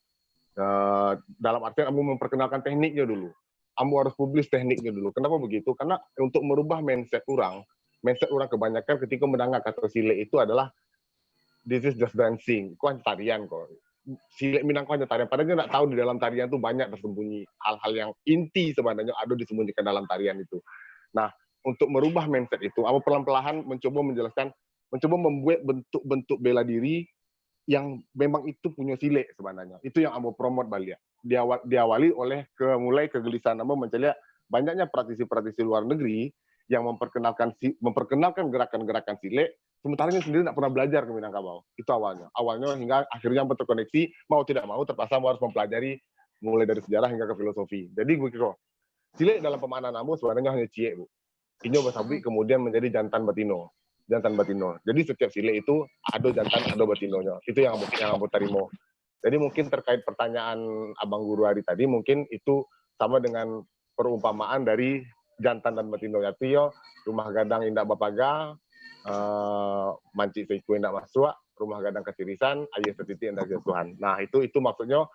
Eh, dalam artian ambo memperkenalkan tekniknya dulu. Ambo harus publish tekniknya dulu. Kenapa begitu? Karena untuk merubah mindset orang, mindset orang kebanyakan ketika mendengar kata silek itu adalah, "This is just dancing." Ko hanya tarian ko. Silek Minang ko hanya tarian. Padahal dia nggak tahu di dalam tarian tu banyak tersembunyi hal-hal yang inti sebenarnya ada disembunyikan dalam tarian itu. Nah, untuk merubah mindset itu, ambo pelan-pelan mencoba menjelaskan, mencoba membuat bentuk-bentuk bela diri yang memang itu punyo silek sebenarnya. Itu yang ambo promote baliak. Diawa-, diawali oleh ke-, mulai kegelisahan ambo mencaliak banyaknya praktisi-praktisi luar negeri yang memperkenalkan si-, memperkenalkan gerakan-gerakan silek, sementara nyo sendiri ndak pernah belajar ke Minangkabau. Itu awalnya. Awalnya hingga akhirnya ambo terkoneksi, mau tidak mau terpaksa ambo harus mempelajari mulai dari sejarah hingga ke filosofi. Jadi begitu. Silek dalam pemahaman ambo sebenarnya hanya ciek, Bu. Inyo basabuik Hmm. kemudian menjadi jantan batino. Jantan batino. Jadi setiap silek itu ado jantan, ado batinonyo. Itu yang ambo, yang ambo tarimo. Jadi mungkin terkait pertanyaan Abang Guru Ari tadi, mungkin itu sama dengan perumpamaan dari jantan dan batino. Yaitu yo, rumah gadang indak bapaga, eh, mancik saikua indak masuak, rumah gadang katirisan, aia satitik indak jatuhan. Nah, itu, itu maksudnyo,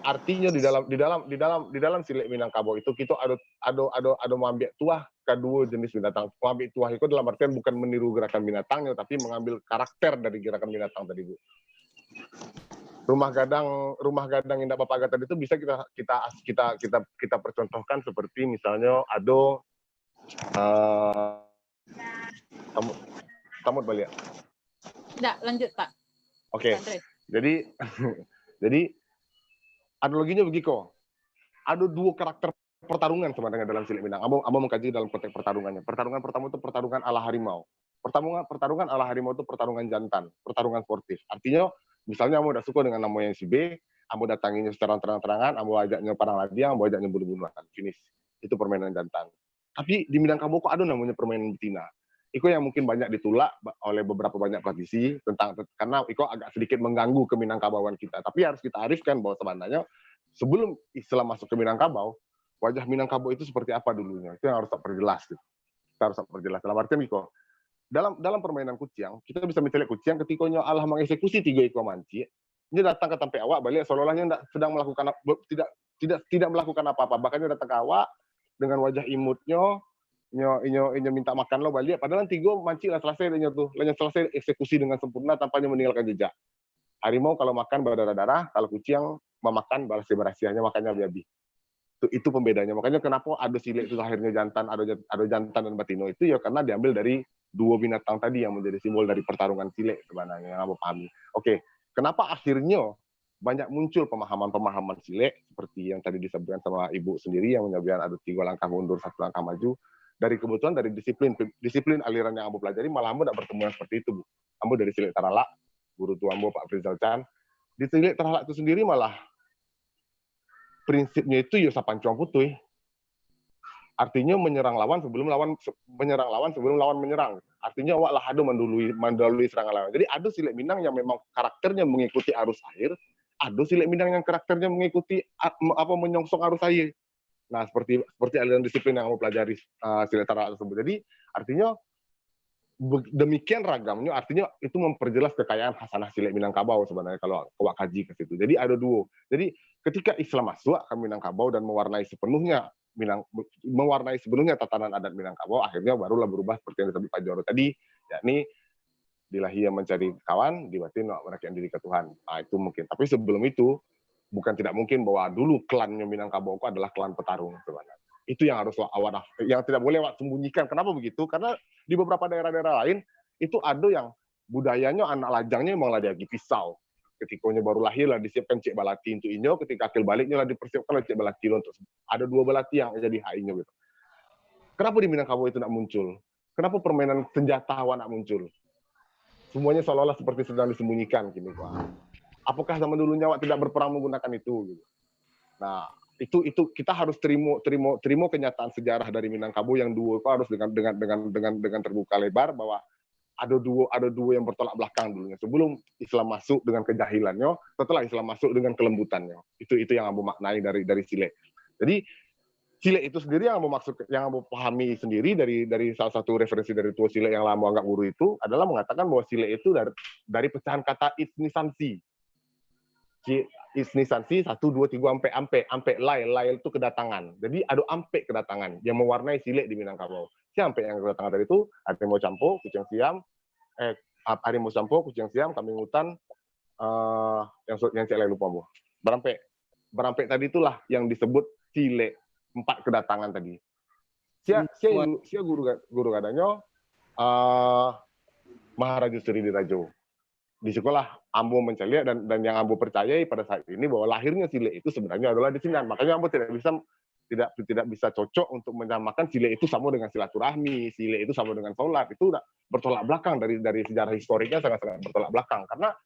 artinyo di dalam, di dalam, di dalam, di dalam silek Minangkabau itu, kito ado, ado, ado, ado maambiak tuah kaduo jenis binatang. Maambiak tuah itu dalam artian bukan meniru gerakan binatangnyo, tapi mengambil karakter dari gerakan binatang tadi, Bu. Rumah gadang, rumah gadang indak bapaga tadi tu bisa kita, kita, kita, kita, kita percontohkan seperti misalnyo ado, eh, tamut, tamut baliak. Ndak, lanjut, Pak. Oke. Pak Andre. Jadi, jadi analoginya begiko. Ado duo karakter pertarungan sebenarnya dalam silek Minang. Ambo, ambo mengkaji dalam konteks pertarungannya. Pertarungan pertama tu pertarungan ala harimau. Pertarungan, pertarungan ala harimau tu pertarungan jantan, pertarungan sportif. Artinyo, misalnyo ambo dak suko dengan namo yang si B, ambo datanginyo secara terang-terangan, ambo ajaknyo parang ladiang, ambo ajaknyo bunuh-bunuhan. Finish. Itu permainan jantan. Tapi di Minangkabau ko ado namonyo permainan betina. Iko yang mungkin banyak ditulak ba-, oleh beberapa banyak praktisi tentang, karena iko agak sedikit mengganggu keminangkabauan kita. Tapi harus kita arifkan bahwa sebenarnya sebelum Islam masuk ke Minangkabau, wajah Minangkabau itu seperti apa dulunya. Itu yang harus tak perjelas gitu. Kita harus tak perjelas. Dalam artian iko, dalam, dalam permainan kuciang, kita bisa mencaliak kuciang ketika nyo alah mengeksekusi tiga ekor mancik, dia datang ke tampek awak baliak seolah-olah dia ndak sedang melakukan ap-, be-, tidak, tidak tidak melakukan apa-apa. Bahkan nyo datang ka awak dengan wajah imutnyo, inyo inyo inyo minta makan lo baliak, padahal tigo mancik lah salasai dek nyo tu, lah nyo salasai eksekusi dengan sempurna tanpa nyo meninggalkan jejak. Harimau kalau makan badarah-darah, kalau kuciang mamakan barasiah-barasiah, nyo makannyo abih-abih. Itu, itu pembedanya. Makanya kenapa ado silek tu lahirnya jantan, ado jan- ado jantan dan batino itu ya karena diambil dari dua binatang tadi yang menjadi simbol dari pertarungan silek sebenarnya yang ambo pahami. Oke, kenapa akhirnya banyak muncul pemahaman-pemahaman silek seperti yang tadi disebutkan sama ibu sendiri yang menyebutkan ada tiga langkah mundur, satu langkah maju. Dari kebetulan dari disiplin disiplin aliran yang ambo pelajari malah ambo tidak bertemu yang seperti itu, Bu. Ambo dari silek taralak, guru tua ambo Pak Frizal Chan. Di silek taralak itu sendiri malah prinsipnya itu yo sapancuang putuih. Artinya menyerang lawan sebelum lawan menyerang lawan sebelum lawan menyerang. Artinya awak lah ado mendului mendalui serangan lawan. Jadi ado silek Minang yang memang karakternya mengikuti arus air, ado silek Minang yang karakternya mengikuti apa menyongsong arus air. Nah, seperti seperti aliran disiplin yang kamu pelajari uh, silek taralak tersebut. Jadi artinya demikian ragamnya, artinya itu memperjelas kekayaan khasanah silek Minangkabau sebenarnya kalau awak kaji ke situ. Jadi ada dua. Jadi ketika Islam masuk ke Minangkabau dan mewarnai sepenuhnya Minang mewarnai sepenuhnya tatanan adat Minangkabau, akhirnya barulah berubah seperti yang disebut Pak Joro tadi, yakni di lahir mencari kawan, di batin menaklukkan diri ke Tuhan. Nah, itu mungkin. Tapi sebelum itu, bukan tidak mungkin bahwa dulu klannya Minangkabau itu adalah klan petarung sebenarnya. Itu yang harus awak yang tidak boleh awak sembunyikan. Kenapa begitu? Karena di beberapa daerah-daerah lain itu ada yang budayanya anak lajangnya memang lah diagi pisau. Ketikanya baru lahir lah disiapkan cek balati untuk inyo, ketika akil baliknya lah dipersiapkan lah cek balati untuk ada dua balati yang jadi hak inyo gitu. Kenapa di Minangkabau itu nak muncul? Kenapa permainan senjata awak nak muncul? Semuanya seolah-olah seperti sedang disembunyikan kini, Pak. Apakah zaman dulunya awak tidak berperang menggunakan itu? Gitu. Nah, itu itu kita harus terima terima terima kenyataan sejarah dari Minangkabau yang dua itu harus dengan dengan dengan dengan dengan terbuka lebar bahwa ada dua ada dua yang bertolak belakang dulunya sebelum Islam masuk dengan kejahilannya, setelah Islam masuk dengan kelembutannya. Itu itu yang ambo maknai dari dari silek. Jadi silek itu sendiri yang ambo maksud yang ambo pahami sendiri dari dari salah satu referensi dari tua silek yang lama anggap guru itu adalah mengatakan bahwa silek itu dari dari pecahan kata itnisansi. Isnisansi satu dua tiga ampek ampek ampek lail lail itu kedatangan. Jadi ada ampek kedatangan yang mewarnai silek di Minangkabau. Si ampek yang kedatangan tadi itu harimau campo, kuciang siam, eh harimau campo, kuciang siam, kambing hutan, uh, yang yang cek lain lupa ambo. Barampek barampek tadi itulah yang disebut silek empat kedatangan tadi. Sia sia sia guru guru kadanyo uh, Maharaja Sri Dirajo. Di sikolah ambo mencaliak dan dan yang ambo percayai pada saat ini bahwa lahirnya silek itu sebenarnya adalah di sini. Makanya ambo tidak bisa tidak tidak bisa cocok untuk menyamakan silek itu sama dengan silaturahmi, silek itu sama dengan sholat. Itu udah bertolak belakang dari dari sejarah historiknya sangat-sangat bertolak belakang karena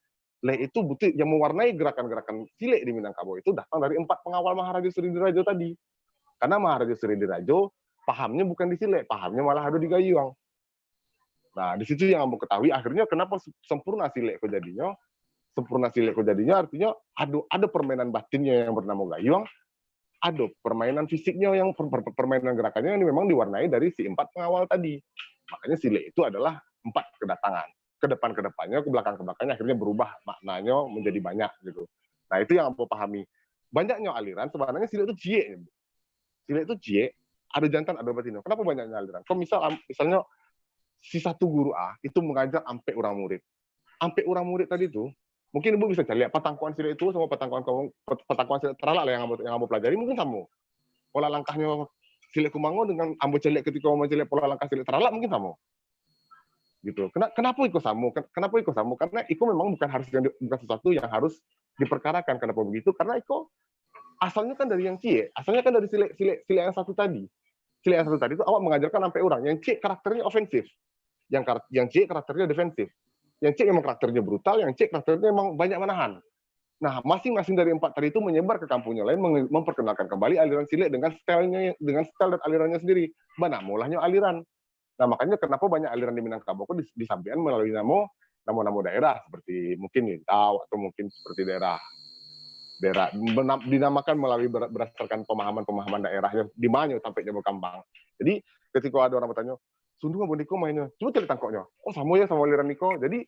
leh itu butuh yang mewarnai gerakan-gerakan silek di Minangkabau itu datang dari empat pengawal Maharaja Sri Dirajo tadi. Karena Maharaja Sri Dirajo pahamnya bukan di silek, pahamnya malah ada di gayuang. Nah, di situ yang ambo ketahui akhirnya kenapa sempurna silek kok jadinyo. Sempurna silek kok jadinyo artinya ada ada permainan batinnya yang bernama gayuang, ada permainan fisiknya yang per, per, permainan gerakannya yang memang diwarnai dari si empat pengawal tadi. Makanya silek itu adalah empat kedatangan. Ke depan ke depannya, ke belakang ke belakangnya akhirnya berubah maknanya menjadi banyak gitu. Nah, itu yang ambo pahami. Banyaknya aliran sebenarnya silek itu ciek. Silek itu ciek, ada jantan, ada batino. Kenapa banyaknya aliran? Kok misal misalnya si satu guru A itu mengajar ampek orang murid. Ampek orang murid tadi tu mungkin ibu bisa cari patangkuan silek itu sama patangkuan kamu patangkuan silek taralak lah yang ambo, yang ambo pelajari mungkin sama. Pola langkahnya silek kumango dengan ambo caliak ketika ambo caliak pola langkah silek taralak mungkin sama. Gitu. Kena, kenapa iko sama? Ken- Kenapa iko sama? Karena iko memang bukan harus yang di- bukan sesuatu yang harus diperkarakan. Kenapa begitu? Karena iko asalnya kan dari yang ciek, asalnya kan dari silek silek silek yang satu tadi. Silek yang satu tadi itu awak mengajarkan sampai orang yang ciek karakternya ofensif, yang kar- yang ciek karakternya defensif, yang ciek memang karakternya brutal, yang ciek karakternya memang banyak menahan. Nah, masing-masing dari empat tadi itu menyebar ke kampungnya lain, menge- memperkenalkan kembali aliran silek dengan stylenya, dengan style dan alirannya sendiri. Banamolahnyo aliran. Nah, makanya kenapa banyak aliran di Minangkabau itu dis- disampaikan melalui nama nama-nama daerah seperti mungkin Lintau atau mungkin seperti daerah daerah menam- dinamakan melalui ber- berdasarkan pemahaman-pemahaman daerahnya di mana tampaknya berkembang. Jadi ketika ada orang bertanya, "Sundu apa niko mainnya?" Coba cari tangkoknya. "Oh, sama ya sama aliran niko." Jadi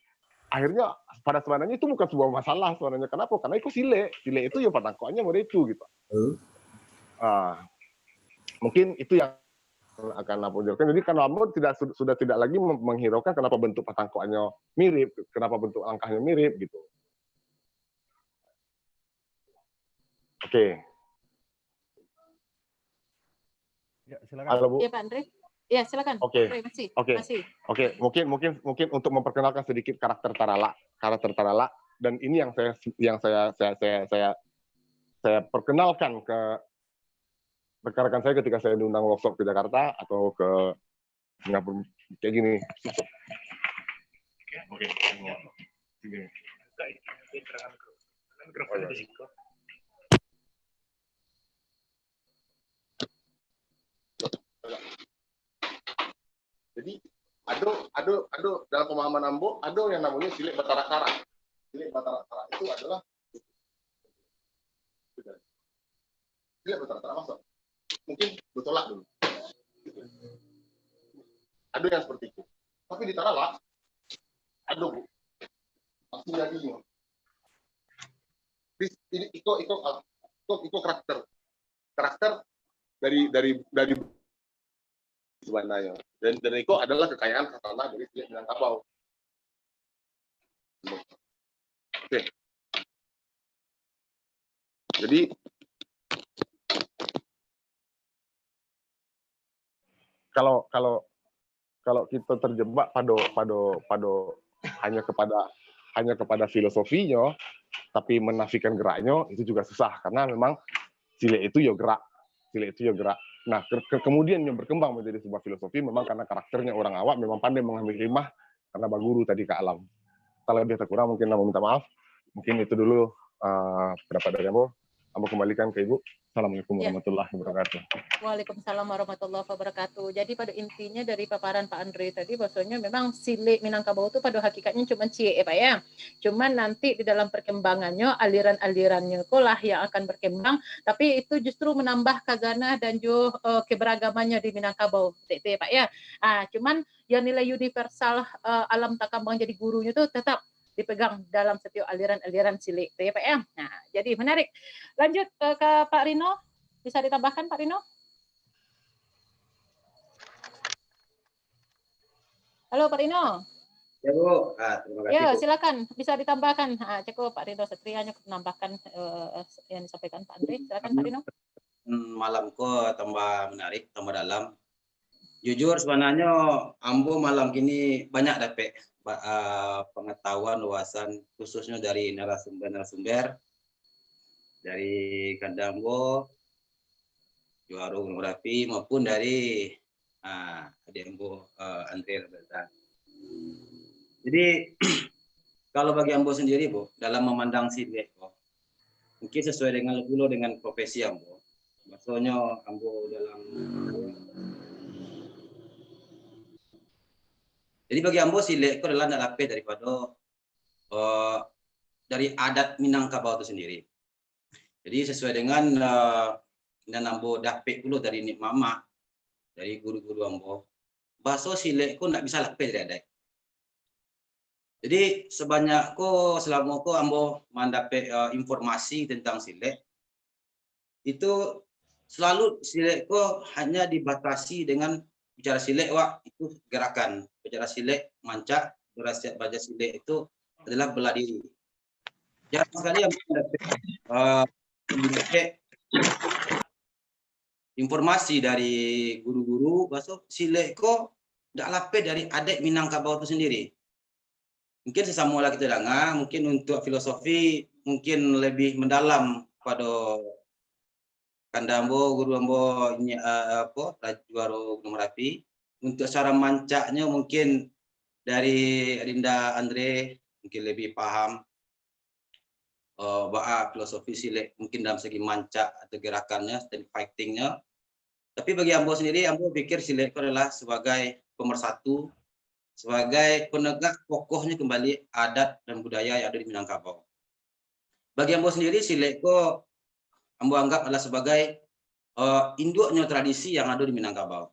akhirnya pada sebenarnya itu bukan sebuah masalah sebenarnya. Kenapa? Karena itu silek. Silek itu ya patangkoknya model itu gitu. Betul. Ah, mungkin itu yang akan ambo jelaskan. Jadi, karena ambo tidak, sudah tidak lagi menghiraukan kenapa bentuk patangkuaknyo mirip, kenapa bentuk langkahnyo mirip gitu. Oke. Ya, silakan. Halo, Bu. Ya, Pak Andre. Ya, silakan. Oke. Andre, masih. Oke. Masih. Oke, mungkin mungkin mungkin untuk memperkenalkan sedikit karakter Taralak, karakter Taralak, dan ini yang saya yang saya saya saya saya, saya perkenalkan ke rekan-rekan saya ketika saya diundang workshop ke Jakarta atau ke Singapura, kayak gini. Oke. Jadi, ado ado ado dalam pemahaman ambo, ado yang namonyo silek batarak-tarak. Silek batarak-tarak itu adalah silek batarak-tarak, maksud mungkin bertolak dulu. Ado yang seperti itu. Tapi di Taralak, ado, Bu. Pasti jadi ini. Ini iko iko iko iko karakter. Karakter dari dari dari sebenarnya. Dan dan iko adalah kekayaan khazanah dari silek Minangkabau. Oke. Jadi kalau kalau kalau kita terjebak pada pada pada hanya kepada hanya kepada filosofinya, tapi menafikan geraknya, itu juga susah karena memang silek itu ya gerak, silek itu ya gerak. Nah, ke, ke, kemudian yang berkembang menjadi sebuah filosofi memang karena karakternya orang awak memang pandai mengambil hikmah karena baguru tadi ka alam. Kalau lebih atau kurang mungkin ambo minta maaf. Mungkin itu dulu uh, pendapat dari ambo. Ambo kembalikan ke Ibu. Assalamualaikum ya. Warahmatullahi wabarakatuh. Waalaikumsalam warahmatullahi wabarakatuh. Jadi pada intinya dari paparan Pak Andre tadi, bahwasanya memang silek Minangkabau tu pada hakikatnya cuma ciek ya Pak ya. Cuman nanti di dalam perkembangannya, aliran-alirannya ko lah yang akan berkembang, tapi itu justru menambah khazanah dan juga uh, keberagamannya di Minangkabau. Itu ya Pak ya. Ah, cuman yang nilai universal uh, alam takambang jadi gurunya tu tetap dipegang dalam setiap aliran-aliran silek tu ya Pak ya. Nah, jadi menarik. Lanjut uh, ke Pak Rino, bisa ditambahkan Pak Rino? Halo Pak Rino. Ya Bu, ah, terima kasih. Ya, Bu. Silakan bisa ditambahkan. Ha, cukup Pak Rino Satria hanya menambahkan uh, yang disampaikan Pak Andre. Silakan Pak Rino. Malam ko tambah menarik, tambah dalam. Jujur sebenarnya ambo malam kini banyak dapek uh, pengetahuan, wawasan khususnya dari narasumber-narasumber dari kandang ambo, Juaro Gunung Merapi maupun dari uh, adik ambo uh, Andre Rabrata. Jadi kalau bagi ambo sendiri Bu, dalam memandang silek Bu, mungkin sesuai dengan pulo dengan profesi ambo. Maksudnya ambo dalam jadi bagi ambo silek itu adalah nak lapeh daripada uh, dari adat Minangkabau itu sendiri. Jadi sesuai dengan uh, nan ambo dapek pulo dari nik mamak, dari guru-guru ambo, baso silek ko ndak bisa lapeh dari adat. Jadi sebanyak ko selama ko ambo mandapek uh, informasi tentang silek, itu selalu silek ko hanya dibatasi dengan bicara silek wak itu gerakan, bicara silek mancak, bicara silek itu adalah bela diri. Jarang sekali yang mendapek, uh, mendapek informasi dari guru-guru, baso silek ko dak lapeh dari adat Minangkabau tu sendiri. Mungkin sesamo lah kita dengar, mungkin untuk filosofi mungkin lebih mendalam pada kanda ambo, guru ambo uh, apa Juaro Gunung Merapi. Untuk secara mancaknya mungkin dari Rinda Andre mungkin lebih paham uh, baa filosofi silek mungkin dalam segi mancak atau gerakannya, teknik fightingnya. Tapi bagi ambo sendiri, ambo pikir silek itu adalah sebagai pemersatu, sebagai penegak kokohnya kembali adat dan budaya yang ada di Minangkabau. Bagi ambo sendiri, silek ko ambo anggap adalah sebagai uh, induknya tradisi yang ada di Minangkabau.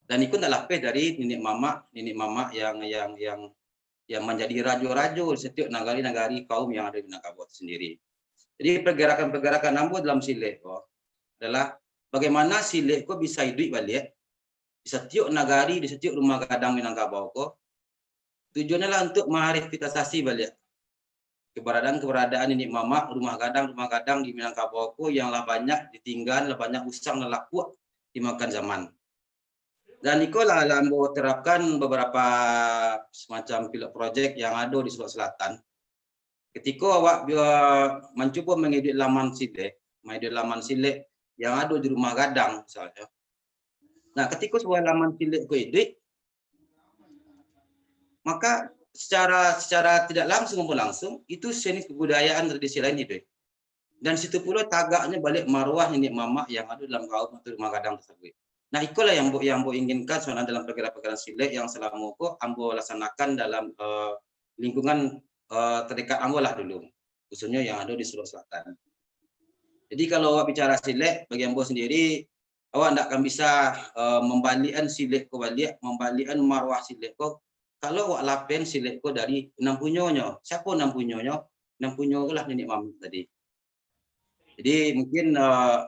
Dan itu tak lapeh dari nini mamak, nini mamak yang yang yang yang menjadi rajo-rajo di setiap nagari-nagari kaum yang ada di Minangkabau sendiri. Jadi pergerakan-pergerakan ambo dalam silek ko, adalah bagaimana silek ko bisa iduik baliak di satiok nagari, di satiok rumah gadang Minangkabau ko. Tujuannyo lah untuk marevitalisasi baliak keberadaan-keberadaan niniak mamak, rumah gadang-rumah gadang di Minangkabau ko yang lah banyak ditinggan, lah banyak usang, lah lapuak dimakan zaman. Dan iko lah, lah ambo terapkan beberapa semacam pilot project yang ado di Solok Selatan. Ketiko awak bi-, mancubo mangiduik laman silek, mangiduik laman silek yang ado di rumah gadang misalnyo. Nah, ketiko sebuah laman silek ko iduik, maka secara, secara tidak langsung maupun langsung, itu seni kebudayaan tradisi lain iduik. Dan situ pulo tagaknyo baliak maruah niniak mamak yang ado dalam kaum atau rumah gadang tersebut. Nah, ikolah yang ambo, yang ambo inginkan sebenarnya dalam pergerakan-pergerakan silek yang selama ko ambo laksanakan dalam, eh, lingkungan, eh, terdekat ambo lah dulu, khususnyo yang ado di Solok Selatan. Jadi, kalau awak bicara silek, bagi ambo sendiri, awak ndak akan bisa, eh, mambaliakan silek ko baliak, mambaliakan maruah silek ko, kalau awak lapehan silek ko dari nan punyonyo. Siapo nan punyonyo? Nan punyo lah niniak mamak tadi. Jadi, mungkin, eh,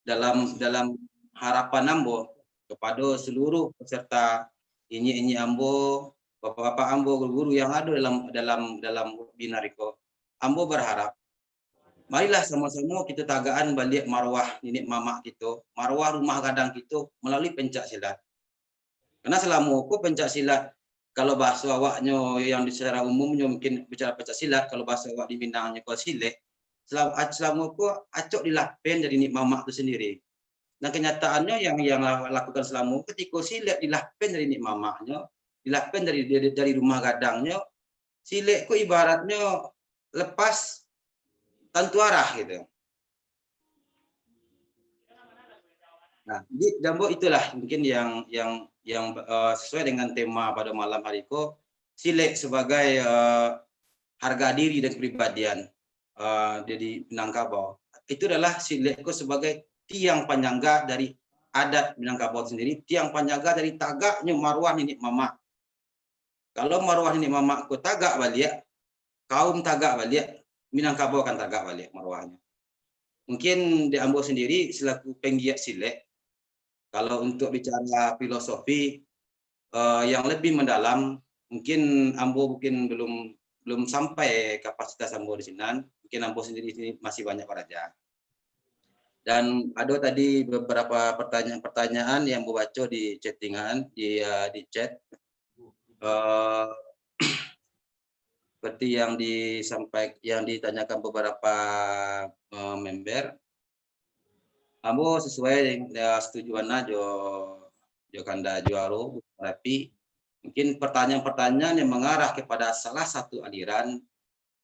dalam, dalam harapan ambo kepada seluruh peserta, inyiak-inyiak ambo, bapak-bapak ambo, guru-guru yang ado dalam, dalam, dalam webinar iko, ambo berharap, marilah samo-samo kito tagakan baliak maruah niniak mamak kito, maruah rumah gadang kito melalui pencak silat. Karena selama ko pencak silat, kalau bahaso awaknyo yang di secara umumnyo mungkin bicara pencak silat, kalau bahaso awak di Minangnyo ko silek, selama, selama ko acok dilapehan dari niniak mamak tu sendiri. Dan kenyataannyo yang, yang lakukan selama ko, ketiko silek dilapehan dari niniak mamaknyo, dilapehan dari, dari, dari rumah gadangnyo, silek ko ibaratnyo lepas tantu arah gitu. Nah, jadi, Jambo, itulah mungkin yang, yang, yang, eh, sesuai dengan tema pada malam hari ko, silek sebagai, eh, harga diri dan kepribadian, eh, di, di Minangkabau. Itu adalah silek ko sebagai tiang panyangga dari adat Minangkabau sendiri, tiang panyangga dari tagaknyo maruah niniak mamak. Kalau maruah niniak mamak ko tagak baliak, kaum tagak baliak, Minangkabau akan tagak baliak maruahnyo. Mungkin di ambo sendiri selaku penggiat silek, kalau untuk bicara filosofi, eh, yang lebih mendalam, mungkin ambo mungkin belum, belum sampai kapasitas ambo di sinan, mungkin ambo sendiri sini masih banyak baraja. Dan ado tadi beberapa pertanyaan-pertanyaan yang ambo baco di chattingan, di, eh, di chat. Eh, seperti yang disampai-, yang ditanyakan beberapa, eh, member, ambo sesuai dengan, ya, setuju bana jo, jo kanda juaro, Bung Rafi. Mungkin pertanyaan-pertanyaan yang mengarah kepada salah satu aliran,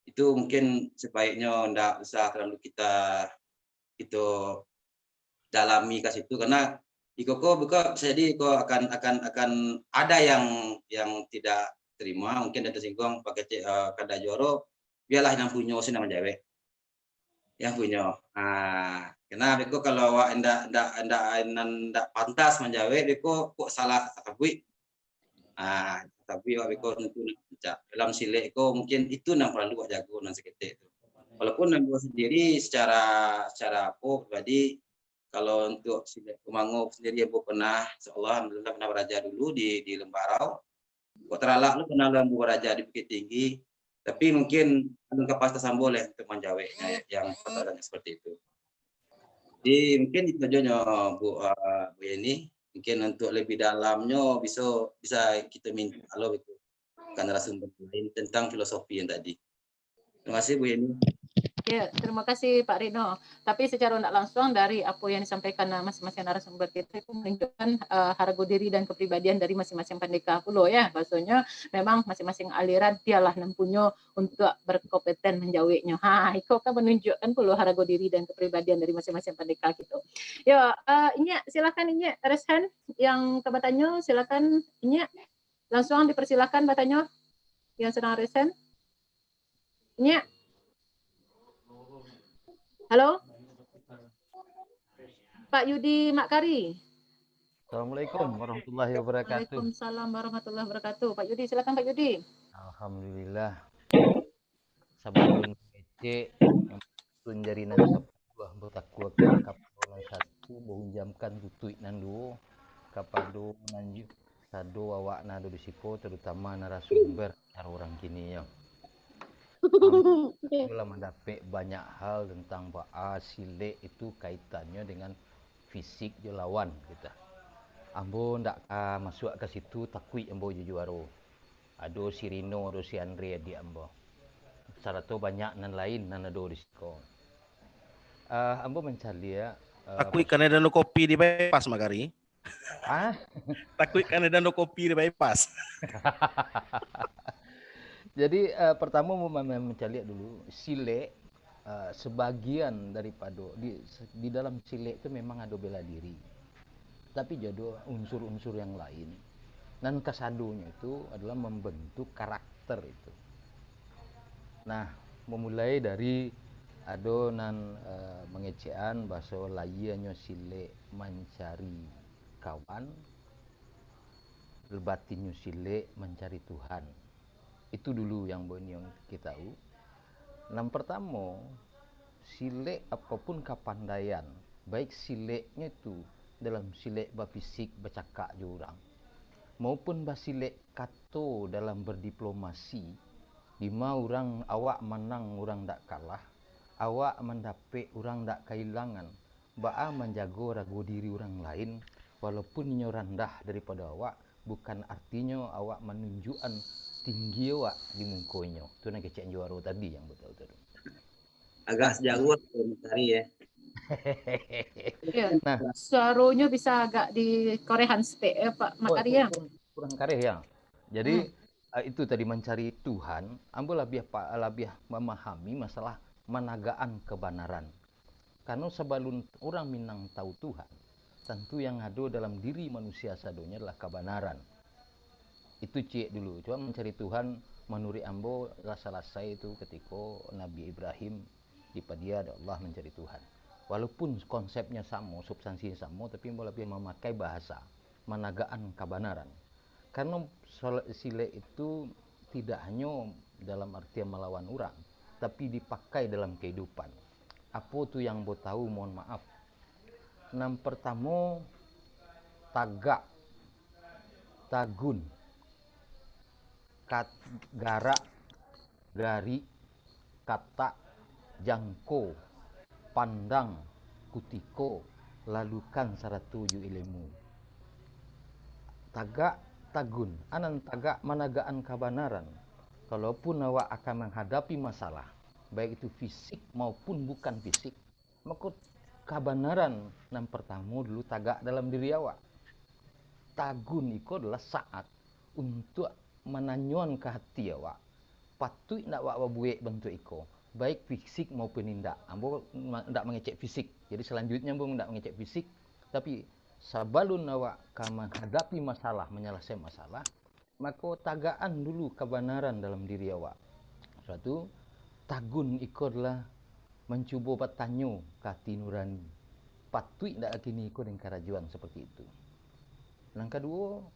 itu mungkin sebaiknyo ndak usah terlalu kita, kito dalami ka situ, karena iko ko buka bisa jadi iko akan, akan, akan ada yang, yang tidak terima, mungkin ada tersinggung, pakai cek, eh, kanda juaro, biarlah yang punyo sih nan manjawek. Yang punyo. Ah, karena beko kalau awak indak, indak, indak, indak pantas manjawek, beko kok salah sabuik. Ah, tapi awak beko tentu nak pecah. Dalam silek ko mungkin itu nan paralu awak jago nan saketek tu. Walaupun ambo sendiri secara, secara apo pribadi, kalau untuk silek Kumango sendiri ambo pernah, insyaallah, alhamdulillah pernah baraja dulu di, di Lembarau. Kok taralak tu pernah lah ambo baraja di Bukittinggi, tapi mungkin alun kapasitas ambo lah untuk manjaweknyo yang pertanyaan seperti itu. Jadi mungkin itu aja nyo, Bu, eh, Bu Yeni. Mungkin untuk lebih dalamnyo bisa, bisa kita minta lo itu kan narasumber lain tentang filosofi yang tadi. Terima kasih, Bu Yeni. Ya, terima kasih, Pak Rino. Tapi secara tidak langsung dari apa yang disampaikan, eh, masing-masing narasumber kita itu menunjukkan, eh, harga diri dan kepribadian dari masing-masing pandeka pulo, ya. Bahasanya memang masing-masing aliran dialah nan punyo untuk berkompeten manjaweknyo. Ha, iko kan menunjukkan pulo harga diri dan kepribadian dari masing-masing pandeka gitu. Ya, eh, Inyiak, silakan Inyiak raise hand yang ka batanyo, silakan Inyiak. Langsung dipersilakan batanyo yang sedang raise hand. Inyiak. Halo? Pak Yudi Makkari. Assalamualaikum warahmatullahi wabarakatuh. Waalaikumsalam warahmatullahi wabarakatuh. Pak Yudi, silakan Pak Yudi. Alhamdulillah. Sabalun kecek, sun jari nan sapuluah, batakuakan kapalo Salah satu baunjamkan tutuik nan duo kapado nan ju-, sado awak nan ado di siko, terutama narasumber caro urang kini yo. Ambo lah mandapek banyak hal tentang baa silek itu kaitannyo dengan fisik jo lawan kita. Ambo ndak ka masuak ka situ, takuik ambo jo juaro. Ado si Rino, ado si Andre, adiak ambo. Sarato banyak nan lain nan ado di siko. Ah, ambo mancaliak, ah, Takuik pas- kanai dano kopi di bypass, Mak Ari. Ah? Takuik kanai dano kopi di bypass. Jadi, ah, pertamo ambo ma-, ma-, mancaliak dulu, silek, ah, sebagian daripado di, di dalam silek tu memang ado bela diri. Tapi jo ado unsur-unsur yang lain. Nan kasadonyo itu adalah membentuk karakter itu. Nah, memulai dari ado nan, eh, mangecekan bahaso lahianyo silek mancari kawan, batinnyo silek mancari Tuhan. Itu dulu yang ambo nio ka tahu. Nan pertamo, silek apopun kapandaian, baik sileknyo itu dalam silek bafisik, bacakak jo urang, maupun basilek kato dalam berdiplomasi, dima urang awak manang, urang dak kalah, awak mandapek, urang dak kailangan, baa manjago rago diri urang lain, walaupun inyo randah daripado awak, bukan artinyo awak manunjuakan tinggi awak di muko inyo. Tu nan kecek juaro tadi yang ambo tahu tu. Agak sajaruah tu, Mak Ari, ya. Ya, Nah. Suaronyo bisa agak dikorehan setek, ya, Pak Mak Oh, Ari, ya? kurang, kurang kareh, ya. Jadi, Hmm. eh, itu tadi mancari Tuhan, ambo labiah pa-, labiah mamahami masalah managaan kabanaran. Karano sabalun urang Minang tahu Tuhan, tantu yang ado dalam diri manusia sadonyo adalah kabanaran. Itu ciek dulu. Cuma mancari Tuhan, manuruik ambo, lah salasai tu katiko Nabi Ibrahim dipadia dek Allah mancari Tuhan. Walaupun konsepnyo samo, substansinyo samo, tapi ambo labiah mamakai bahasa managaan kabanaran. Karano sel-, silek itu tidak hanyo dalam artian malawan urang, tapi dipakai dalam kehidupan. Apo tu yang ambo tahu, mohon maaf. Nan pertamo, tagak, tagun, kat-, garak, garik, katak, jangko, pandang, kutiko, lalukan sarato jo ilemu. Tagak, tagun, a nan tagak managaan kabanaran. Kalaupun awak akan manghadapi masalah, baik itu fisik maupun bukan fisik, mako kabanaran nan partamo dulu tagak dalam diri awak. Tagun iko adalah saat untuak mananyoan ka hati awak, patuik ndak awak babuek bantuak iko, baik fisik maupun indak. Ambo ma-, ndak mangecek fisik, jadi salanjutnyo ambo ndak mangecek fisik, tapi sabalun awak ka manghadapi masalah, manyalasai masalah, mako, tagakan dulu kabanaran dalam diri awak. Suatu, tagun iko adalah mancubo batanyo ka ati nurani, patuik ndak kini iko den karajoan saparti itu. Nan kaduo,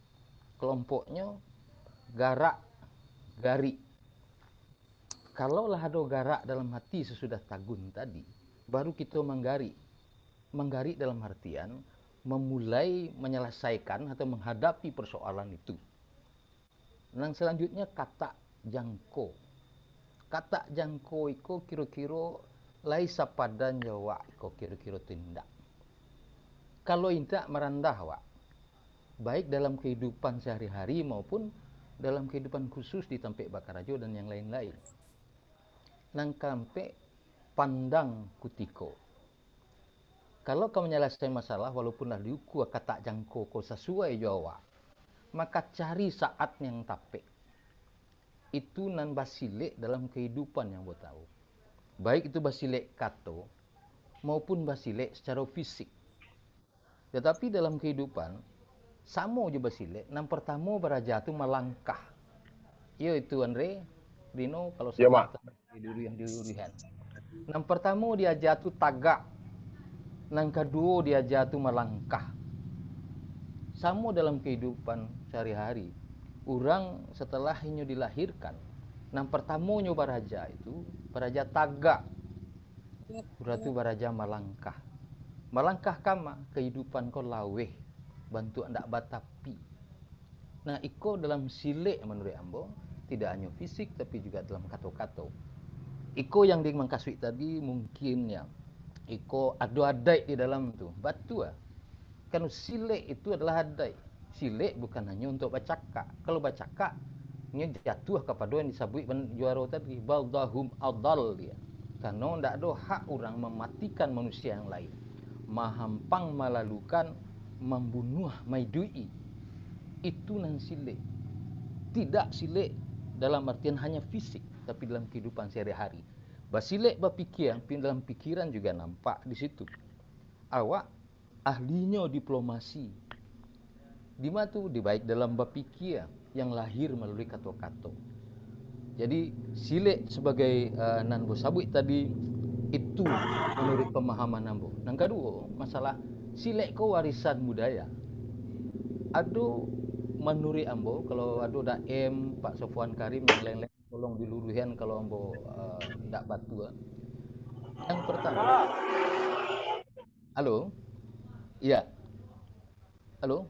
kalompoknyo garak, garik. Kalau lah ado garak dalam hati sasudah tagun tadi, baru kito manggarik. Manggarik dalam artian mamulai manyalasaikan atau manghadapi parsoalan itu. Nan salanjutnyo, katak jangko. Katak jangko iko kiro-kiro lai sapadan jo awak iko kiro-kiro tu indak. Kalau indak, marandah awak, baik dalam kahidupan sahari-hari maupun dalam kahidupan khusus di tampek bakarajo dan yang lain-lain. Nan kaampek, pandang kutiko. Kalau ka manyalasai masalah, walaupun lah diukua katak jangko ko sasuai jo awak, maka cari saat yang tapek. Itu nan basilek dalam kahidupan yang ambo tahu. Baik itu basilek kato, maupun basilek sacaro fisik. Tatapi dalam kahidupan, samo jo basilek, nan partamo baraja tu malangkah. Iyo itu, Andre, Rino, kalau Iyo, salah Mak. atau di durian-durian. Nan partamo diaja tu tagak, nan kaduo diaja tu malangkah. Samo dalam kahidupan sahari-hari. Urang satalah inyo dilahirkan, nan partamonyo baraja itu, baraja tagak. Urang tu baraja malangkah. Malangkah kama, kahidupan ko laweh, bantuak ndak batapi. Nah, iko dalam silek manuruik ambo, tidak hanyo fisik, tapi juga dalam kato-kato. Iko yang di mangkasuik tadi, mungkin ya, iko ado adaik di dalam tu. Batua. Kan silek itu adalah adaik. Silek bukan hanyo untuk bacakak. Kalau bacakak, nyo jatuah kapado yang disabuik ban-, juaro tadi, bal dahum adal dia. Karano ndak ado hak urang mamatikan manusia yang lain, mahampang, malalukan, mambunuah, maiduik-i. Itu nan silek. Tidak silek dalam artian hanya fisik, tapi dalam kehidupan sehari-hari. Basilek bapikia, pi-, dalam pikiran juga nampak di situ. Awak ahlinyo diplomasi. Di ma tu? Di baik dalam bapikia yang lahir malalui kato-kato. Jadi, silek sabagai, eh, nan ambo sabuik tadi, itu manuruik pamahaman ambo. Nan kaduo, masalah silek ko warisan budaya. Ado manuruik ambo, kalau ado Daem, Pak Sofwan Karim, yang lain-lain, tolong diluruihan kalau ambo, eh, ndak batua. Yang pertama, halo? Iya. Halo?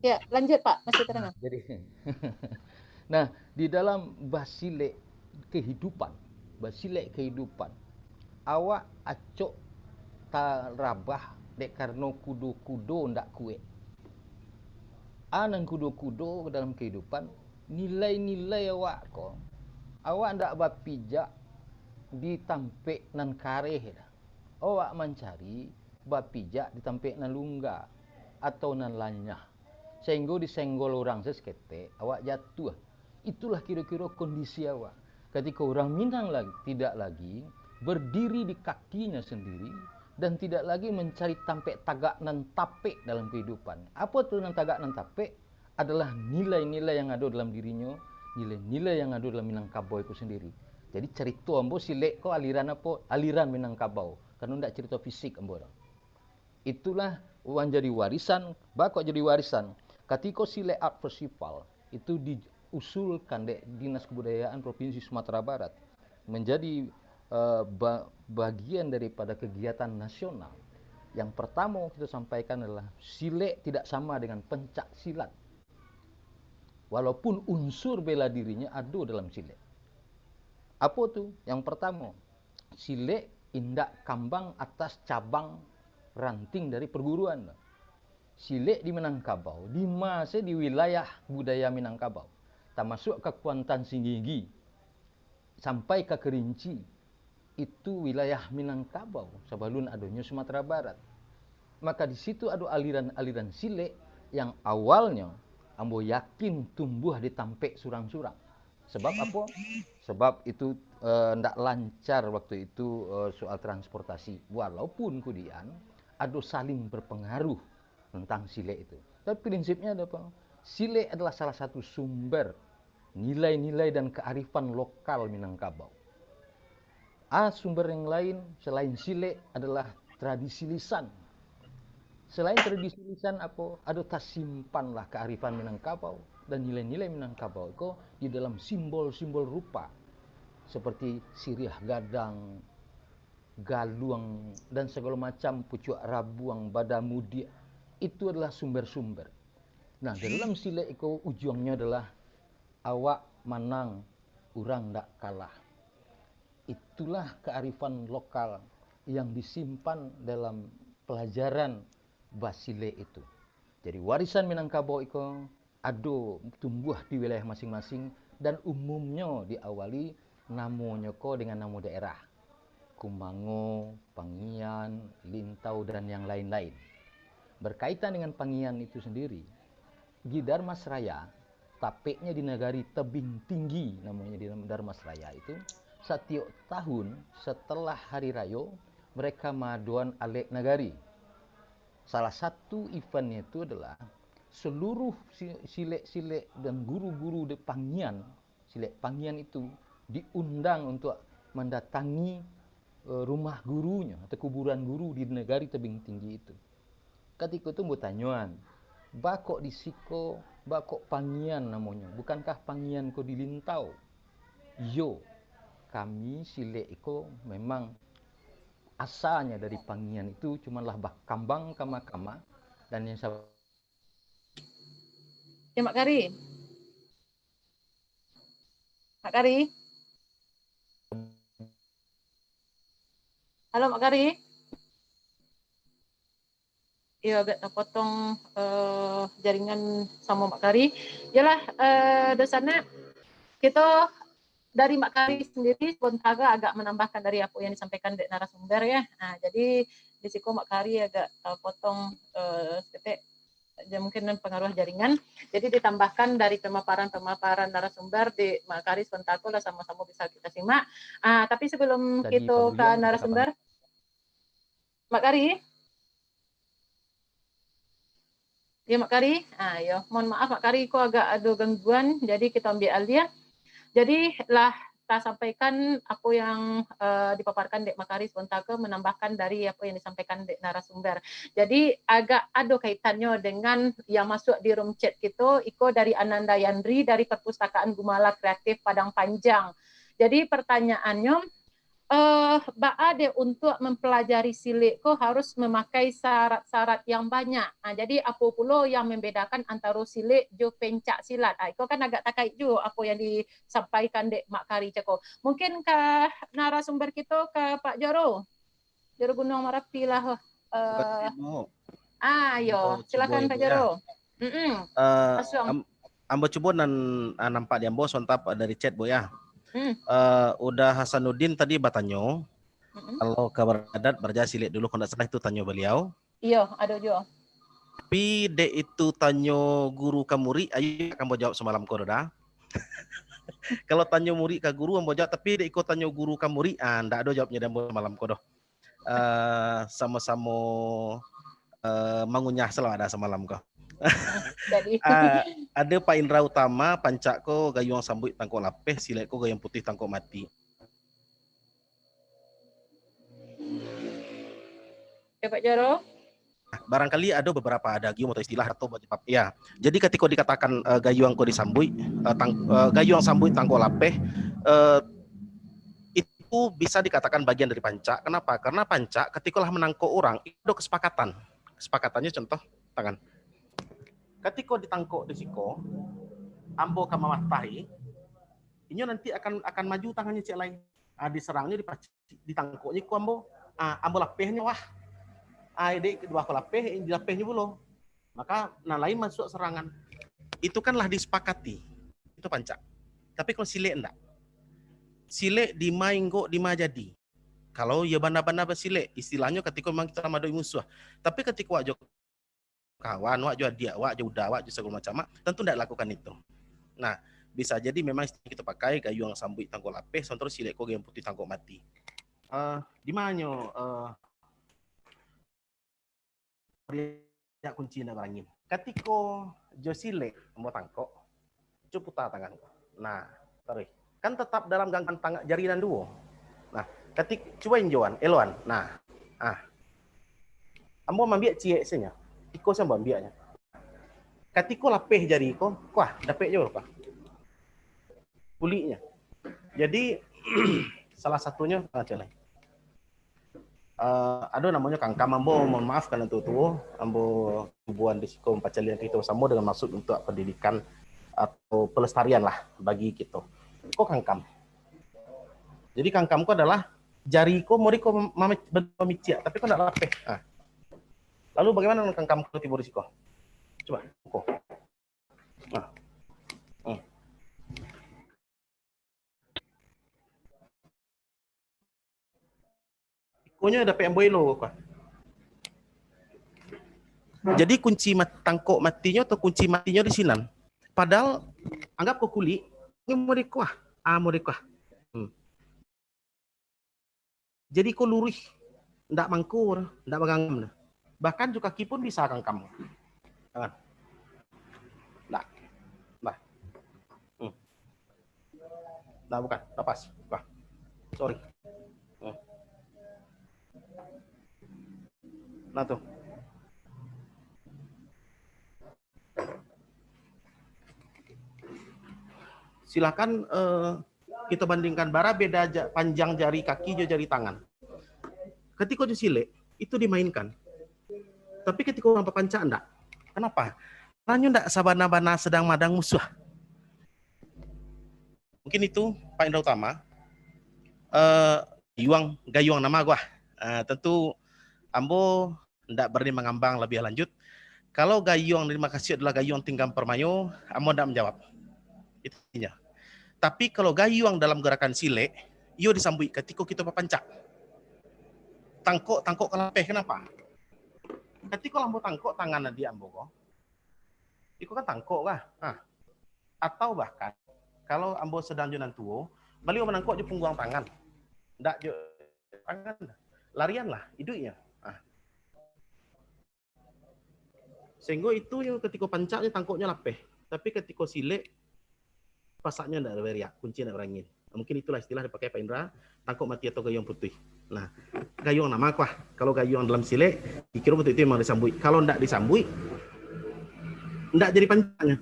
Ya, lanjut, Pak. Masih terdengar. Jadi, nah, di dalam basilek kehidupan, basilek kehidupan, awak acok tarabah dek karano kudo-kudo ndak kuek. A nan kudo-kudo dalam kehidupan, nilai-nilai awak ko, awak ndak bapijak di tampek nan kareh doh. Awak mancari bapijak di tampek nan lungga atau nan lanyah, sahinggo disenggol urang saketek, awak jatuah. Itulah kiro-kiro kondisi awak. Katiko urang Minang lag-, tidak lagi berdiri di kakinya sendiri dan tidak lagi mencari tampek tagak nan tapek dalam kehidupan. Apo tu nan tagak nan tapek? Adalah nilai-nilai yang ado dalam dirinyo, nilai-nilai yang ado dalam Minangkabau itu sendiri. Jadi, carito ambo silek ko aliran apo? Aliran Minangkabau. Karano ndak carito fisik ambo tu. Itulah manjadi warisan, baa kok jadi warisan. Katiko Silek Art Festival itu diusulkan dek Dinas Kebudayaan Provinsi Sumatera Barat, menjadi, eh, ba-, bagian daripada kegiatan nasional. Yang pertamo kita sampaikan adalah silek tidak sama dengan pencak silat. Walaupun unsur bela dirinya ado dalam silek. Apo tu? Yang pertamo, silek indak kambang atas cabang ranting dari perguruan. Silek di Minangkabau, di ma se di wilayah budaya Minangkabau, tamasuak ka Kuantan Sigigi, sampai ka Kerinci, itu wilayah Minangkabau sabalun adonyo Sumatera Barat. Maka di situ ado aliran-aliran silek yang awalnyo ambo yakin tumbuah di tampek surang-surang. Sebab apo? Sebab itu, eh, ndak lancar waktu itu, eh, soal transportasi. Walaupun kudian ado saling berpengaruh tentang silek itu. Tapi prinsipnya ado apo? Silek adalah salah satu sumber nilai-nilai dan kearifan lokal Minangkabau. A, sumber yang lain selain silek adalah tradisi lisan. Selain tradisi lisan apo, ado tasimpanlah kearifan Minangkabau dan nilai-nilai Minangkabau ko di dalam simbol-simbol rupa, seperti siriah gadang, galuang, dan segala macam, pucuak rabuang, badamudiak. Itu adalah sumber-sumber. Nah, dalam silek iko ujuangnyo adalah awak manang, urang ndak kalah. Itulah kearifan lokal yang disimpan dalam pelajaran basilek itu. Jadi, warisan Minangkabau iko ado tumbuah di wilayah masing-masing dan umumnyo diawali namonyo ko dengan namo daerah. Kumango, Pangian, Lintau, dan yang lain-lain. Berkaitan dengan Pangian itu sendiri, di Darmasraya, tapeknya di Nagari Tebing Tinggi, namanya di Darmasraya itu, satiok tahun setelah hari rayo, mereka maadoan alek nagari. Salah satu eventnya itu adalah seluruh si-, silek-silek dan guru-guru di Pangian, silek Pangian itu diundang untuk mendatangi, eh, rumah gurunyo atau kuburan guru di Nagari Tebing Tinggi itu. Katiko tu ambo tanyoan, "Baa kok di siko, baa kok Pangian namonyo? Bukankah Pangian ko di Lintau?" "Iyo, kami silek iko memang asalnya dari pangian itu cumanlah bakambang kama-kama, dan yang sa- Ya, Mak Kari. Mak Kari. Halo, Mak Kari. Iyo, agak tapotong, eh, jaringan samo Mak Kari. Yolah, eh, Dosanak, kito dari Mak Kari sendiri sementara agak menambahkan dari apo yang disampaikan dek narasumber, ya. Nah, jadi di siko Mak Kari agak tapotong, eh, saketek, ja-, mungkin nan pangaruah jaringan. Jadi ditambahkan dari pemaparan-pemaparan narasumber di Mak Kari sementara tu lah samo-samo bisa kita simak. Ah, tapi sebelum Jadi, kito Pak ka Bujang, narasumber, Mak Kari? Ya, Mak Kari? Ah, yo. Mohon maaf, Mak Kari, ko agak ado gangguan, jadi kita ambil alih. Jadi, lah tasampaikan apo yang, eh, dipaparkan dek Mak Kari sebentar ko, menambahkan dari apo yang disampaikan dek narasumber. Jadi, agak ado kaitannyo dengan yang masuk di room chat kito, iko dari Ananda Yandri dari Perpustakaan Gumala Kreatif Padang Panjang. Jadi, pertanyaannyo, eh, baa dek untuak mempelajari silek ko harus memakai syarat-syarat yang banyak. Ah, jadi apo pulo yang membedakan antaro silek jo pencak silat? Ah, iko kan agak takait juo apo yang disampaikan dek Mak Kari cako. Mungkin ka narasumber kito, ka Pak Jaro. Jaro Gunuang Marapi lah. Eh, Bukan ilmu. Ah, yo, Ambo silakan cubo Pak ibu, ya. Jaro. Mm-mm. Eh, Masuang. am-, ambo cubo nan, ah, nampak di ambo sontak dari chat, Bu, ya. Hmm. Eh, Uda Hasanuddin tadi batanyo, Mm-mm. kalau ka baradat baraja silek dulu, kalau ndak salah itu tanyo baliau. Iyo, ado juo. Tapi dek itu tanyo guru ka murid, ayo ambo jawab samalam ko doh, Da. Kalau tanyo murid ka guru, ambo jawab, tapi dek iko tanyo guru ka murid, ah, ndak ado jawabnyo di ambo samalam ko doh. Eh, samo-samo, eh, mangunyah selalu ado samalam ko. Jadi. Ah, ado Pak Indra Utama, pancak ko gayuang sambuik tangkok lapeh, silek ko gayuang putih tangkok mati. Ya, Pak Jaro? Barangkali ado beberapa adagium atau istilah atau bab-, ya. Jadi katiko dikatakan, eh, gayuang ko disambuik, eh, tang-, eh, gayuang sambuik tangkok lapeh, eh, itu bisa dikatakan bagian dari pancak. Kenapa? Karena pancak katiko lah manangkok urang, itu ado kesepakatan. Kesepakatannya contoh, tangan. Katiko ditangkok di siko, ambo ka mamatahi, inyo nanti akan, akan maju tangannyo ciek lai. Ah, diserangnyo, dipaci-, ditangkoknyo iko ambo. Ah, ambo lapehnyo, wah. Ah, dek, duo ko lapeh, dilapehnyo pulo. Maka, nan lain masuak serangan. Itu kan lah disepakati. Itu pancak. Tapi kalau silek ndak. Silek dima inggok, dima jadi. Kalau iyo bana-bana basilek, istilahnyo katiko memang kito lah maadopi musuah. Tapi katiko awak jo kawan awak, jo adiak awak, jo uda awak, jo sagalo macam, tantu ndak lakukan itu. Nah, bisa jadi memang kito pakai gayuang sambuik tangkok lapeh, samantaro silek ko gayuang putih tangkok mati. Eh, di manyo, eh, kunci ndak barangin? Katiko jo silek ambo tangkok, Cubo puta tangan ko. Nah, taruih. Kan tetap dalam ganggaman tangan, jari nan duo. Nah, katik-, cubo injoan, eloan. Nah. Ah. Ambo mambiak ciek sajo. Iko sajo ambo ambiaknyo. Katiko lapeh jari ko, kuah, dapek juo kuah. Kuliknyo. Jadi, salah satunyo, ah, cek lai. Eh, ado namonyo kangkam, ambo mohon maaf karano tuo-tuo, ambo cuboan di siko mampacaliak kito basamo dengan maksud untuak pendidikan atau pelestarian lah bagi kito. Ko kangkam. Jadi kangkam ko adalah jari ko, mode ko mame-, mamiciak, tapi ko ndak lapeh. Ah. Lalu bagaimana dengan kangkam ko tibo di siko? Cubo, ko. Nah. Hmm. Ikonyo dapek ambo elo ko. Jadi kunci mat-, tangkok matinyo atau kunci matinyo di sinan. Padahal anggap ko kulik, ini mode ko ah. Ah, mode ko ah. Hmm. Jadi ko luruih, ndak mangko doh, ndak baganggam doh. Bahkan jo kaki pun bisa kangkam. Tangan. Nah. Nah. Hmm. Nah, bukan. Lepas. Wah. Sorry. Hmm. Nah, tu. Silakan, eh, kito bandingkan, bara beda ja-, panjang jari kaki jo jari tangan. Katiko jo silek, itu dimainkan. Tapi katiko urang bapancak, ndak. Kanapa? Karano ndak sabana-bana sadang madang musuah. Mungkin itu, Pak Indra Utama. Eh, gayuang, gayuang nama ko ah. Eh, tantu ambo ndak barani mangambang labiah lanjut. Kalau gayuang nan dimakasuik adolah gayuang tinggam parmayo, ambo ndak manjawab. Itu intinya. Tapi kalau gayuang dalam garakan silek, iyo disambuik katiko kito bapancak. Tangkok, tangkok ka lapeh, kanapa? Katiko lah ambo tangkok tangan adiak ambo ko, iko kan tangkok kah? Nah, atau bahkan, kalau ambo sadang jo nan tuo, baliau manangkok jo pungguang tangan. Ndak jo tangan. Larianlah, iduiknyo. Nah. Sehinggo itu nyo katiko pancaknyo tangkoknyo lapeh. Tapi katiko silek, pasaknyo ndak bariak, kunci ndak barangin. Mungkin itulah istilah dipakai Pak Indra, tangkok mati atau gayuang putuih. Nah, gayuang nama ko ah? Kalau gayuang dalam silek, dikiro betul itu memang disambuik. Kalau ndak disambuik, ndak jadi pancaknyo,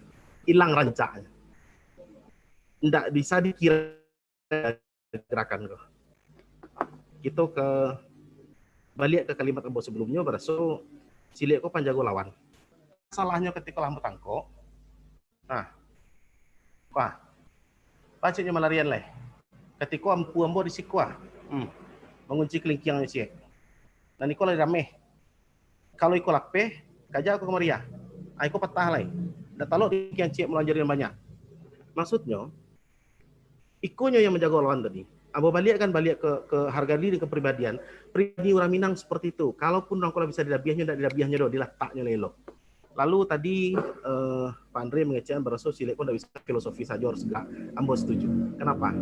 ilang rancaknyo. Ndak bisa dikira garakan ko. Kito ka baliak ka kalimat ambo sebelumnyo, baraso silek ko panjago lawan. Salahnyo katiko lah ambo tangkok, nah, wah, paciknyo malarian lai. Katiko ampu ambo di siko ah, hmm, mangunci kalingkiangnyo ciek. Nan iko lai rameh. Kalau iko lapeh, kaja ko kamari ah. Ah, iko patah lai. Ndak talok di kiang ciek malanjari nan banyak. Maksudnyo, ikonyo yang manjago lawan tadi. Ambo baliak kan, baliak ke, ke harga diri, ke pribadian. Pribadi urang Minang seperti itu. Kalaupun urang ko lah bisa didabiahnyo, ndak didabiahnyo doh, dilataknyo lah elok. Lalu tadi, eh, Pak Andre mangecek baraso silek ko ndak bisa filosofi sajo harus gerak. Ambo setuju. Kanapa?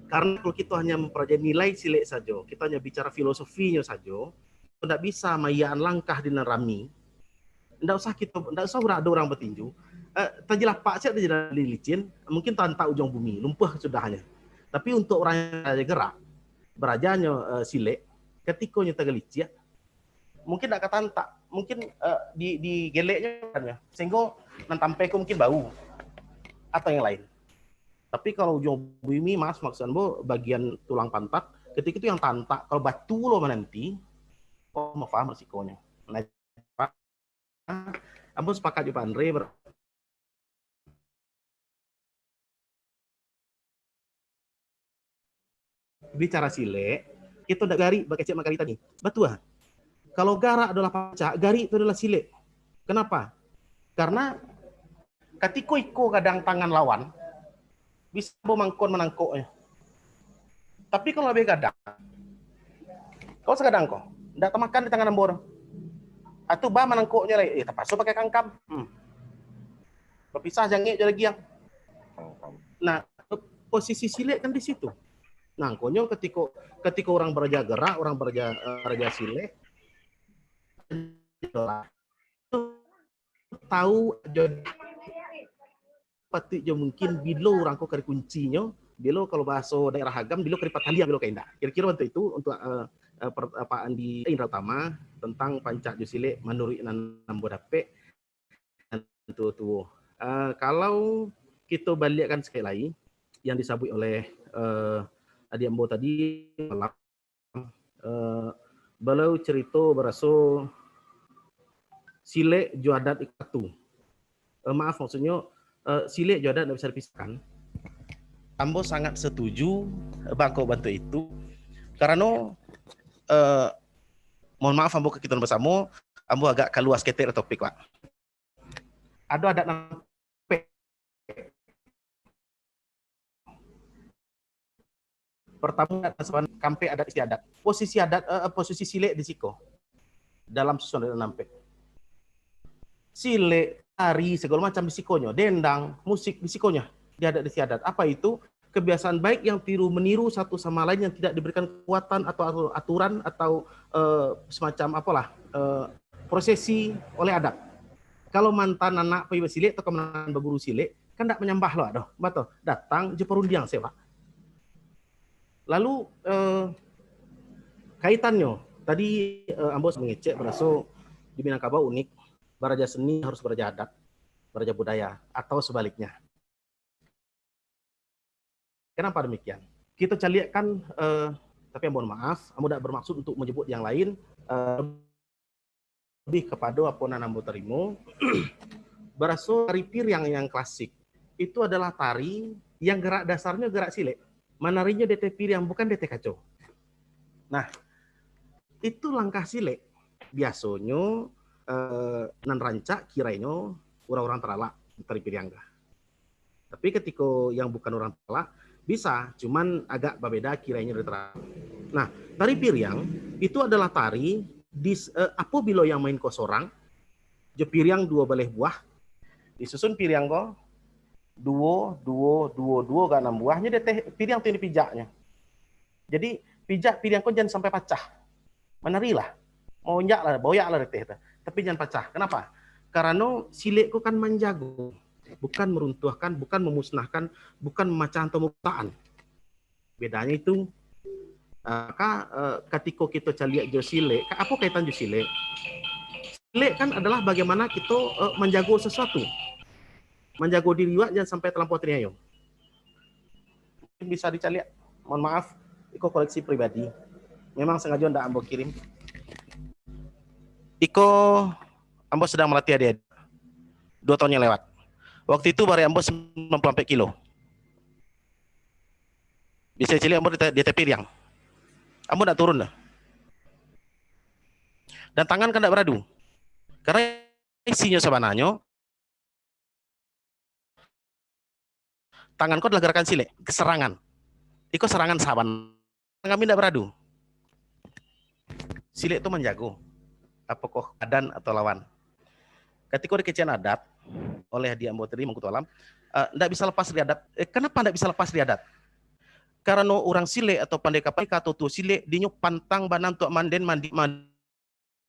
Karena kalau kito hanya mamparajai nilai silek sajo, kito hanya bicara filosofinyo sajo, ndak bisa maiyakan langkah di nan rami. Ndak usah kito, ndak usah urang, ado urang batinju. Eh, tajilapak ciek di jalan licin, mungkin taantak ujuang bumi, lumpuah sudahnyo. Tapi untuak urang yang baraja gerak, barajanyo, eh, silek, katiko nyo tagaliciak, mungkin ndak ka taantak, mungkin, eh, di, digeleknyo, sehinggo nan tampek ko mungkin bahu atau yang lain. Tapi kalau ujuang bumi, Mas, maksud ambo bagian tulang pantat, katiko itu yang taantak, kalau batu lo mananti, oh, ambo paham risikonyo. Nah, ambo sapakat jo Pak Andre, ber-, bicara silek, kito ndak garik bakecek mangkali tadi. Batua. Kalau garak adolah pancak, garik tu adolah silek. Kanapa? Karena katiko iko gadang tangan lawan, bisa ambo mangkon manangkoknyo. Tapi kalau labiah gadang, kau sagadang ko, ndak tamakan di tangan ambo tu. Atu ba manangkoknyo lai, eh, tapaso pakai kangkam. Hmm. Bapisah jangek jo dagiang. Nah, posisi silek kan di situ. Nah, angkonyo katiko, katiko urang baraja gerak, urang baraja, eh, baraja silek, tahu jo patuik jo mungkin bilo urang ko ka dikuncinyo, bilo kalau bahaso daerah Agam, bilo ka dipataliang, bilo ka indak. Kiro-kiro bantuak itu untuak, eh, eh, per-, Pak Andi Indra Utama tentang pancak jo silek manuruik nan ambo dapek, nan tuo-tuo. Eh, kalau kito baliakkan sakali lai, yang disabuik oleh, eh, adiak ambo tadi, eh, baliau carito baraso silek jo adat iko satu. Eh, maaf, maksudnyo, eh, silek jo adat ndak bisa dipisahkan. Ambo sangat setuju, eh, bangkok bantuak itu. Karano, eh, mohon maaf, ambo ka kito basamo, ambo agak kalua saketek dari topik, Pak. Ado adat nan Pertamo, kampek adat istiadat. Posisi adat, eh, posisi silek di siko dalam susunan adat Nampek. Silek, tari, segala macam di sikonyo, dendang, musik di sikonyo, di adat istiadat. Apa itu? Kebiasaan baik yang tiru-meniru satu sama lain yang tidak diberikan kekuatan atau atu-, aturan atau, eh, semacam apalah, eh, prosesi oleh adat. Kalau mantan anak pai basilek atau mantan baguru silek, kan ndak manyambah lo doh, batua? Datang jo parundiang se, Pak. Lalu, eh, kaitannyo, tadi, eh, ambo mangecek baraso di Minangkabau unik, baraja seni harus baraja adat, baraja budaya, atau sebaliknya. Kenapa demikian? Kito caliakkan, eh, Tapi ambo mohon maaf, ambo dak bermaksud untuk menyebut yang lain, eh, lebih kepada apo nan ambo terimo. Baraso tari piriang yang klasik itu adalah tari yang gerak dasarnyo gerak silek. Manarinyo di ateh piriang, bukan di ateh kaco. Nah, itu langkah silek. Biasonyo, eh, nan rancak kirainyo urang-urang Taralak tari piriang kah. Tapi katiko yang bukan urang Taralak, bisa, cuman agak babeda kirainyo dari Taralak. Nah, tari piriang itu adalah tari di, eh, apabilo yang main ko sorang, jo piriang duo baleh buah, disusun piriang ko, duo, duo, duo, duo, ka anam buah, nyo di ateh piriang tu yang dipijaknyo. Jadi, pijak piriang ko jan sampai pacah. Manarilah. Maonjaklah, baoyaklah di ateh tu. Tapi jan pacah. Kenapa? Karano silek ko kan manjago. Bukan meruntuhkan, bukan memusnahkan, bukan memacahkan atau merusakan. Bedanyo itu, ah, maka, eh, katiko kito caliak jo silek, ka-, apo kaitan jo silek? Silek kan adalah bagaimana kito, eh, manjago sesuatu. Manjago diri awak jan sampai talampau taniayo. Mungkin bisa dicaliak. Mohon maaf, iko koleksi pribadi. Memang sengajo ndak ambo kirim. Iko ambo sedang melatih adik-adik. Dua tahun yang lewat. Waktu itu barat ambo sembilan puluh ampek kilo. Bisa caliak ambo di te-, di ateh piriang. Ambo ndak turun doh. Dan tangan kan ndak baradu. Karena isinyo sabananyo, tangan ko adalah gerakan silek, serangan. Iko serangan saban. Kami ndak baradu. Silek tu manjago. Apokoh badan atau lawan. Katiko dikecekan adat oleh adik ambo tadi, Mangkutu Alam, eh, ndak bisa lepas dari adat. Eh, kenapa ndak bisa lepas dari adat? Karano urang silek atau pandeka-pandeka atau tuo silek, dinyo pantang bana untuak manden, mandi, mandi,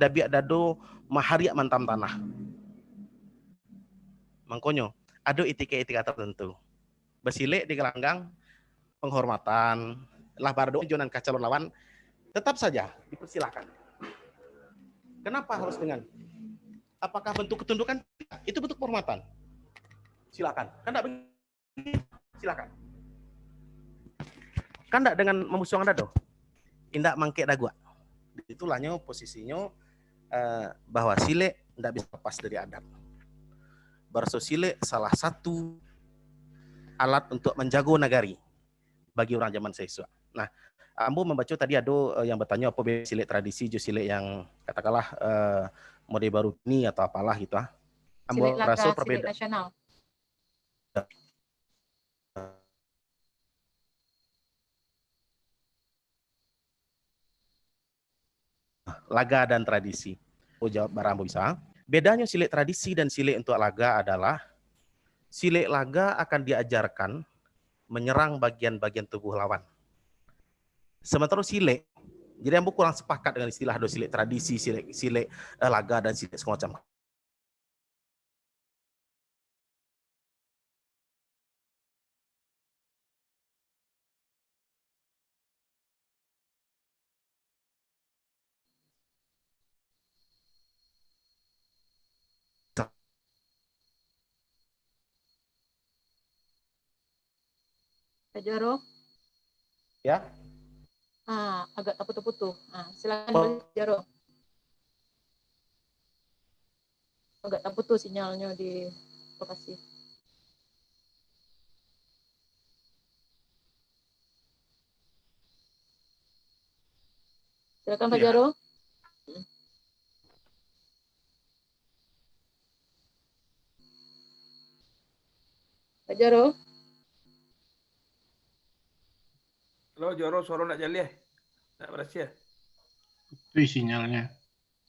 dabiak dado, mahariak mantam tanah. Mangkonyo, ado etika-etika tertentu. Basilek di galanggang, penghormatan, lah barado jo nan ka calon lawan, tetap saja dipersilahkan. Kenapa harus dengan? Apakah bentuk ketundukan? Itu bentuk penghormatan. Silakan. Kan ndak begitu? Silakan. Kan ndak dengan memusuangkan dado? Indak mangkek daguak. Itulahnyo posisinyo, eh, bahwa silek ndak bisa lepas dari adat. Baraso silek salah satu alat untuk manjago nagari bagi urang zaman saisuak. Nah, ambo mambaco tadi ado, eh, yang batanyo apo beda silek tradisi jo silek yang, katakanlah, eh, mode baru kini atau apalah gitu ah. Ambo raso perbeda-, silek laga, silek nasional. Laga dan tradisi. Oh, jawab bara ambo bisa. Bedanyo silek tradisi dan silek untuak laga adalah, silek laga akan diajarkan menyerang bagian-bagian tubuh lawan. Sementara silek, jadi ambo kurang sepakat dengan istilah do silek tradisi, silek, silek, eh, laga dan silek segala macam. Pak Jaro? Ya. Ah, agak taputuh-putuh. Ah, silakan, oh. Pak Jaro. Agak taputuh sinyalnyo di lokasi. Silakan, Pak Jaro. Pak Jaro. Halo, Jaro, suaro ndak jaleh. Ndak barasiah. Putuih sinyalnyo.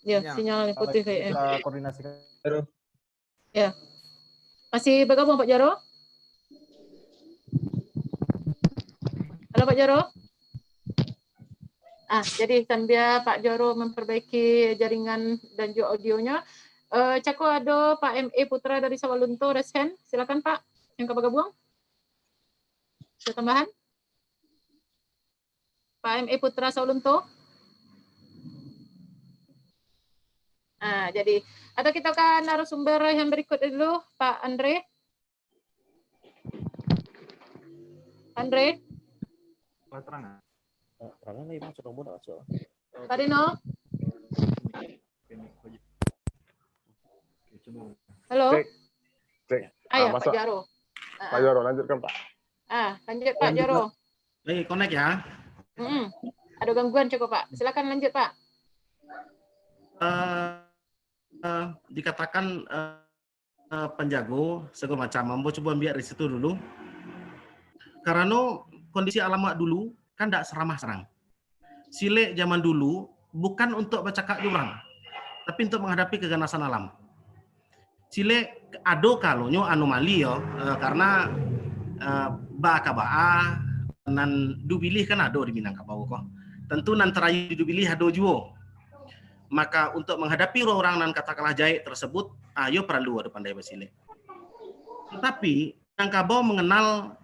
Ya, sinyal. Sinyalnyo putuih kayaknyo. Bisa koordinasikan. Ya. Masih bergabung, Pak Jaro? Halo, Pak Jaro? Ah, jadi sambia Pak Jaro memperbaiki jaringan dan juga audionya. Eh, cako ado Pak M A Putra dari Sawalunto, raise hand. Silakan, Pak, yang ka bergabung. Ada tambahan? Pak M A Putra Sawalunto. Ah, jadi, atau kita ka narasumber yang berikut dulu, Pak Andre. Andre? Keterangan. Pak Rino? Halo? Cek. Cek. Ayo, ah, Pak Jaro. Pak Jaro, lanjutkan, Pak. Ah, lanjut, Pak Jaro. Baik, connect ya. Mm-mm. Ada gangguan cukup, Pak. Silakan lanjut, Pak. Eh, eh, dikatakan, eh, eh, panjago, segala macam. Ambo cubo ambiak dari situ dulu. Karano kondisi alam awak dulu kan dak saramah sekarang. Silek zaman dulu bukan untuk bacakak jo urang, tapi untuk menghadapi keganasan alam. Silek ado kalonyo anomali yo, eh, karena, eh, baa ka baa, nan dubilih kan ado di Minangkabau ko. Tentu nan tarayo di dubilih ado juo. Maka untuk menghadapi urang-urang nan katakanlah jahek tersebut, ah, yo paralu ado pandai basilek. Tetapi, Minangkabau mengenal,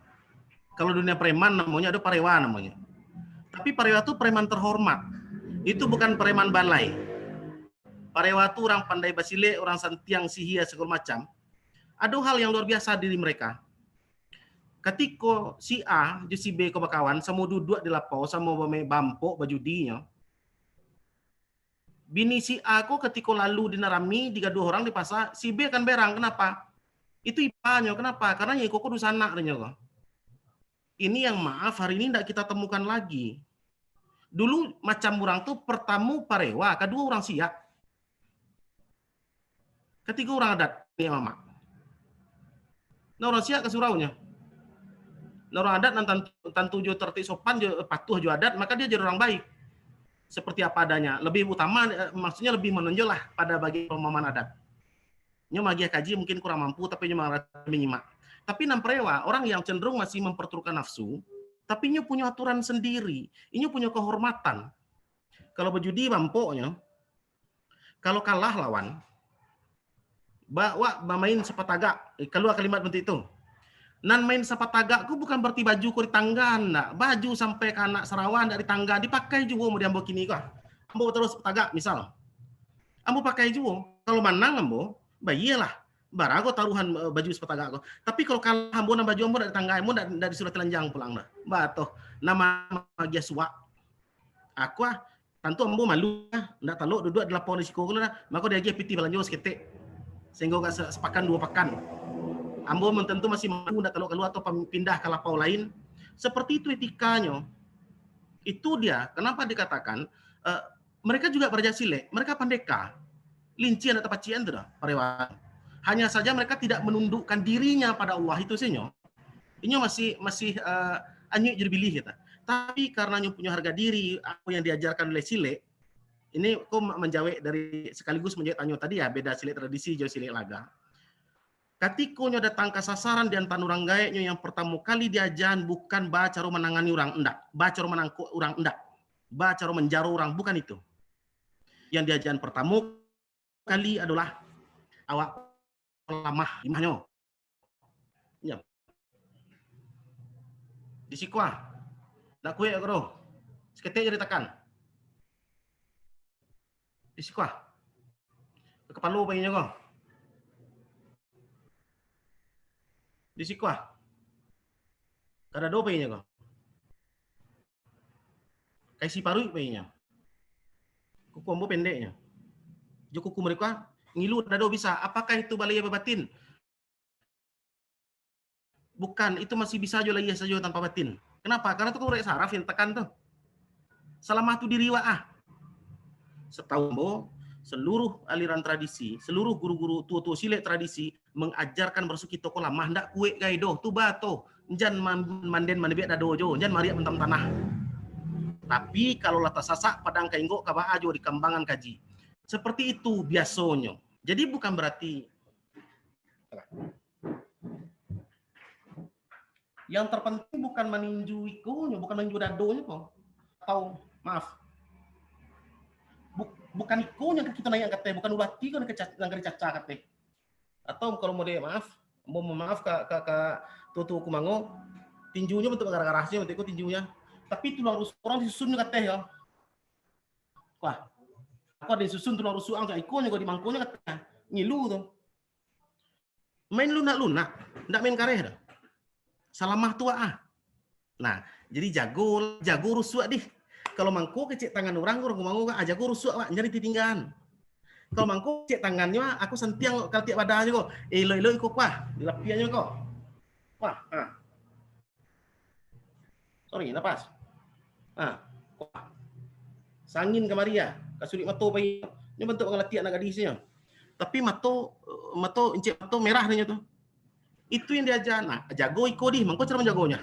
kalau dunia preman namonyo ado parewa namonyo. Tapi parewa tu preman terhormat. Itu bukan preman balai. Parewa tu urang pandai basilek, urang santiang, sihia, segala macam. Ado hal yang luar biasa diri mereka. Katiko si A jo si B ko bakawan, samo duduak di lapau, samo bame-, bampok, bajudinyo, bini si A ko katiko lalu di nan rami, digaduah urang di pasa, si B kan berang, kenapa? Itu ipanyo, kenapa? Karena yang iko ko dunsanak, katanya ko. Ini yang maaf hari ini ndak kita temukan lagi. Dulu macam urang tu, pertamo parewa, kaduo urang siak. Katigo urang adat, ni mamak. Nah, urang siak ka suraunyo. Nah, urang adat nan tantu, tantu jo tertib sopan, jo patuah jo adat, maka dia jadi orang baik. Seperti apa adanya. Lebih utama, eh, maksudnya lebih menonjol lah pada bagian pemahaman adat. Nyo magiah kaji mungkin kurang mampu, tapi nyo mangarati, menyimak. Tapi nan parewa, orang yang cenderung masih memperturutkan nafsu, tapi inyo punyo aturan sendiri, inyo punyo kehormatan. Kalau bajudi bampoknyo, kalau kalah lawan, ba-, wak bamain sapatagak, eh, kalua kalimat bantuak itu. Nan main sapatagak ko bukan berarti baju ko ditanggaan, ndak. Baju sampai ka anak sarawa ndak ditanggaan, dipakai juo mun di ambo kini ko. Ambo taruih sapatagak, misal. Ambo pakai juo. Kalau manang ambo, bayialah. Barago taruhan, eh, baju sapatagak ko. Tapi kalau kalah ambo, nan baju ambo ndak ditanggaan, ambo ndak, ndak disuruah telanjang pulang dah. Batoh, nan magiah suak. Aku ah, tantu ambo malu lah, ndak talok duduak di lapau di siko ko lah, mako diagiah pitih balanjo saketek, sahinggo ka sa-, sapakan duo pakan. Ambo tantu masih malu, ndak talok kalua atau pam-, pindah ka lapau lain. Seperti itu etikanyo. Itu dia, kenapa dikatakan, eh, mereka juga baraja silek, mereka pandeka. Lincih ndak tapacian tu dah, parewa. Hanya saja mereka tidak menundukkan dirinya pada Allah itu sajo. Inyo masih, masih, eh, anyuik jo dibilih, kata. Tapi karena nyo punyo harga diri, apo yang diajarkan oleh silek, ini ko ma-, manjawek dari, sekaligus manjawek tanyo tadi ya, beda silek tradisi jo silek laga. Katiko nyo datang ka sasaran di antaro urang gaek nyo, yang pertamo kali diajan bukan bacaro manangani urang, ndak. Bacaro manangkok urang, ndak. Bacaro manjaro urang, bukan itu. Yang diajan pertamo kali adolah awak lamah imahnyo. Yo. Di siko ah. Ndak kuek ko doh. Saketek se ditakan. Di siko ah. Ka kapalo painyo ko. Di siko ah. Ka dado painyo ko. Ka isi paruik painyo. Kuku ambo pendeknyo. Jo kuku mereka, ngilu dado bisa. Apakah itu balayia babatin? Bukan, itu masih bisa jo layia sajo tanpa batin. Kenapa? Karena tu korek saraf yang tekan tu. Salamah tu diri wak ah. Satahu ambo, seluruh aliran tradisi, seluruh guru-guru tuo-tuo silek tradisi, mangajarkan baraso kito ko lamah, ndak kuek gai doh, tu ba to. Jan man-, manden manibiak dado jo, jan mariak mantam tanah. Tapi, kalau lah tasasak, padang ka inggok, ka baa jo dikambangan kaji. Seperti itu biasonyo. Jadi, bukan berarti, yang terpenting bukan maninju ikonyo, bukan maninju dadonyo ko. Atau, maaf, bu-, bukan ikonyo ka kito naiak ka ateh, bukan ulati ko nan ka ca-, nan ka dicaca ka ateh. Atau kalau model, maaf, ambo mohon maaf ka, ka, ka tuo-tuo Kumango, tinjunyo bantuak garah-garah sajo, bantuak iko tinjunyo. Tapi tulang rusuk urang disusun ka ateh yo. Wah, aku ado disusun tulang rusuk ang, ikonyo ko di mangkonyo ka ateh. Ngilu tu. Main lunak-lunak, ndak main kareh doh. Salamah tu ah. Nah, jadi jago, jago rusuak dih. Kalau mangko kecek tangan urang, urang ko mangko, ah, jago rusuak, Pak, jan ditinggaan. Kalau mangko kecek tangannyo, ah, aku santiang kalatiak badan ko. Eh, elok-elok iko, kuah, dilapiahnyo ko. Kuah, ah. Sorry, napas. Ah, kuah. Sangin kamari, ah, ka sulik mato pai. Ini bantuak pangalatiak anak gadis nyo. Tapi mato, mato, incek mato merah nyo tu. Itu yang diaja. Nah, jago iko dih, mangko caro manjagonyo.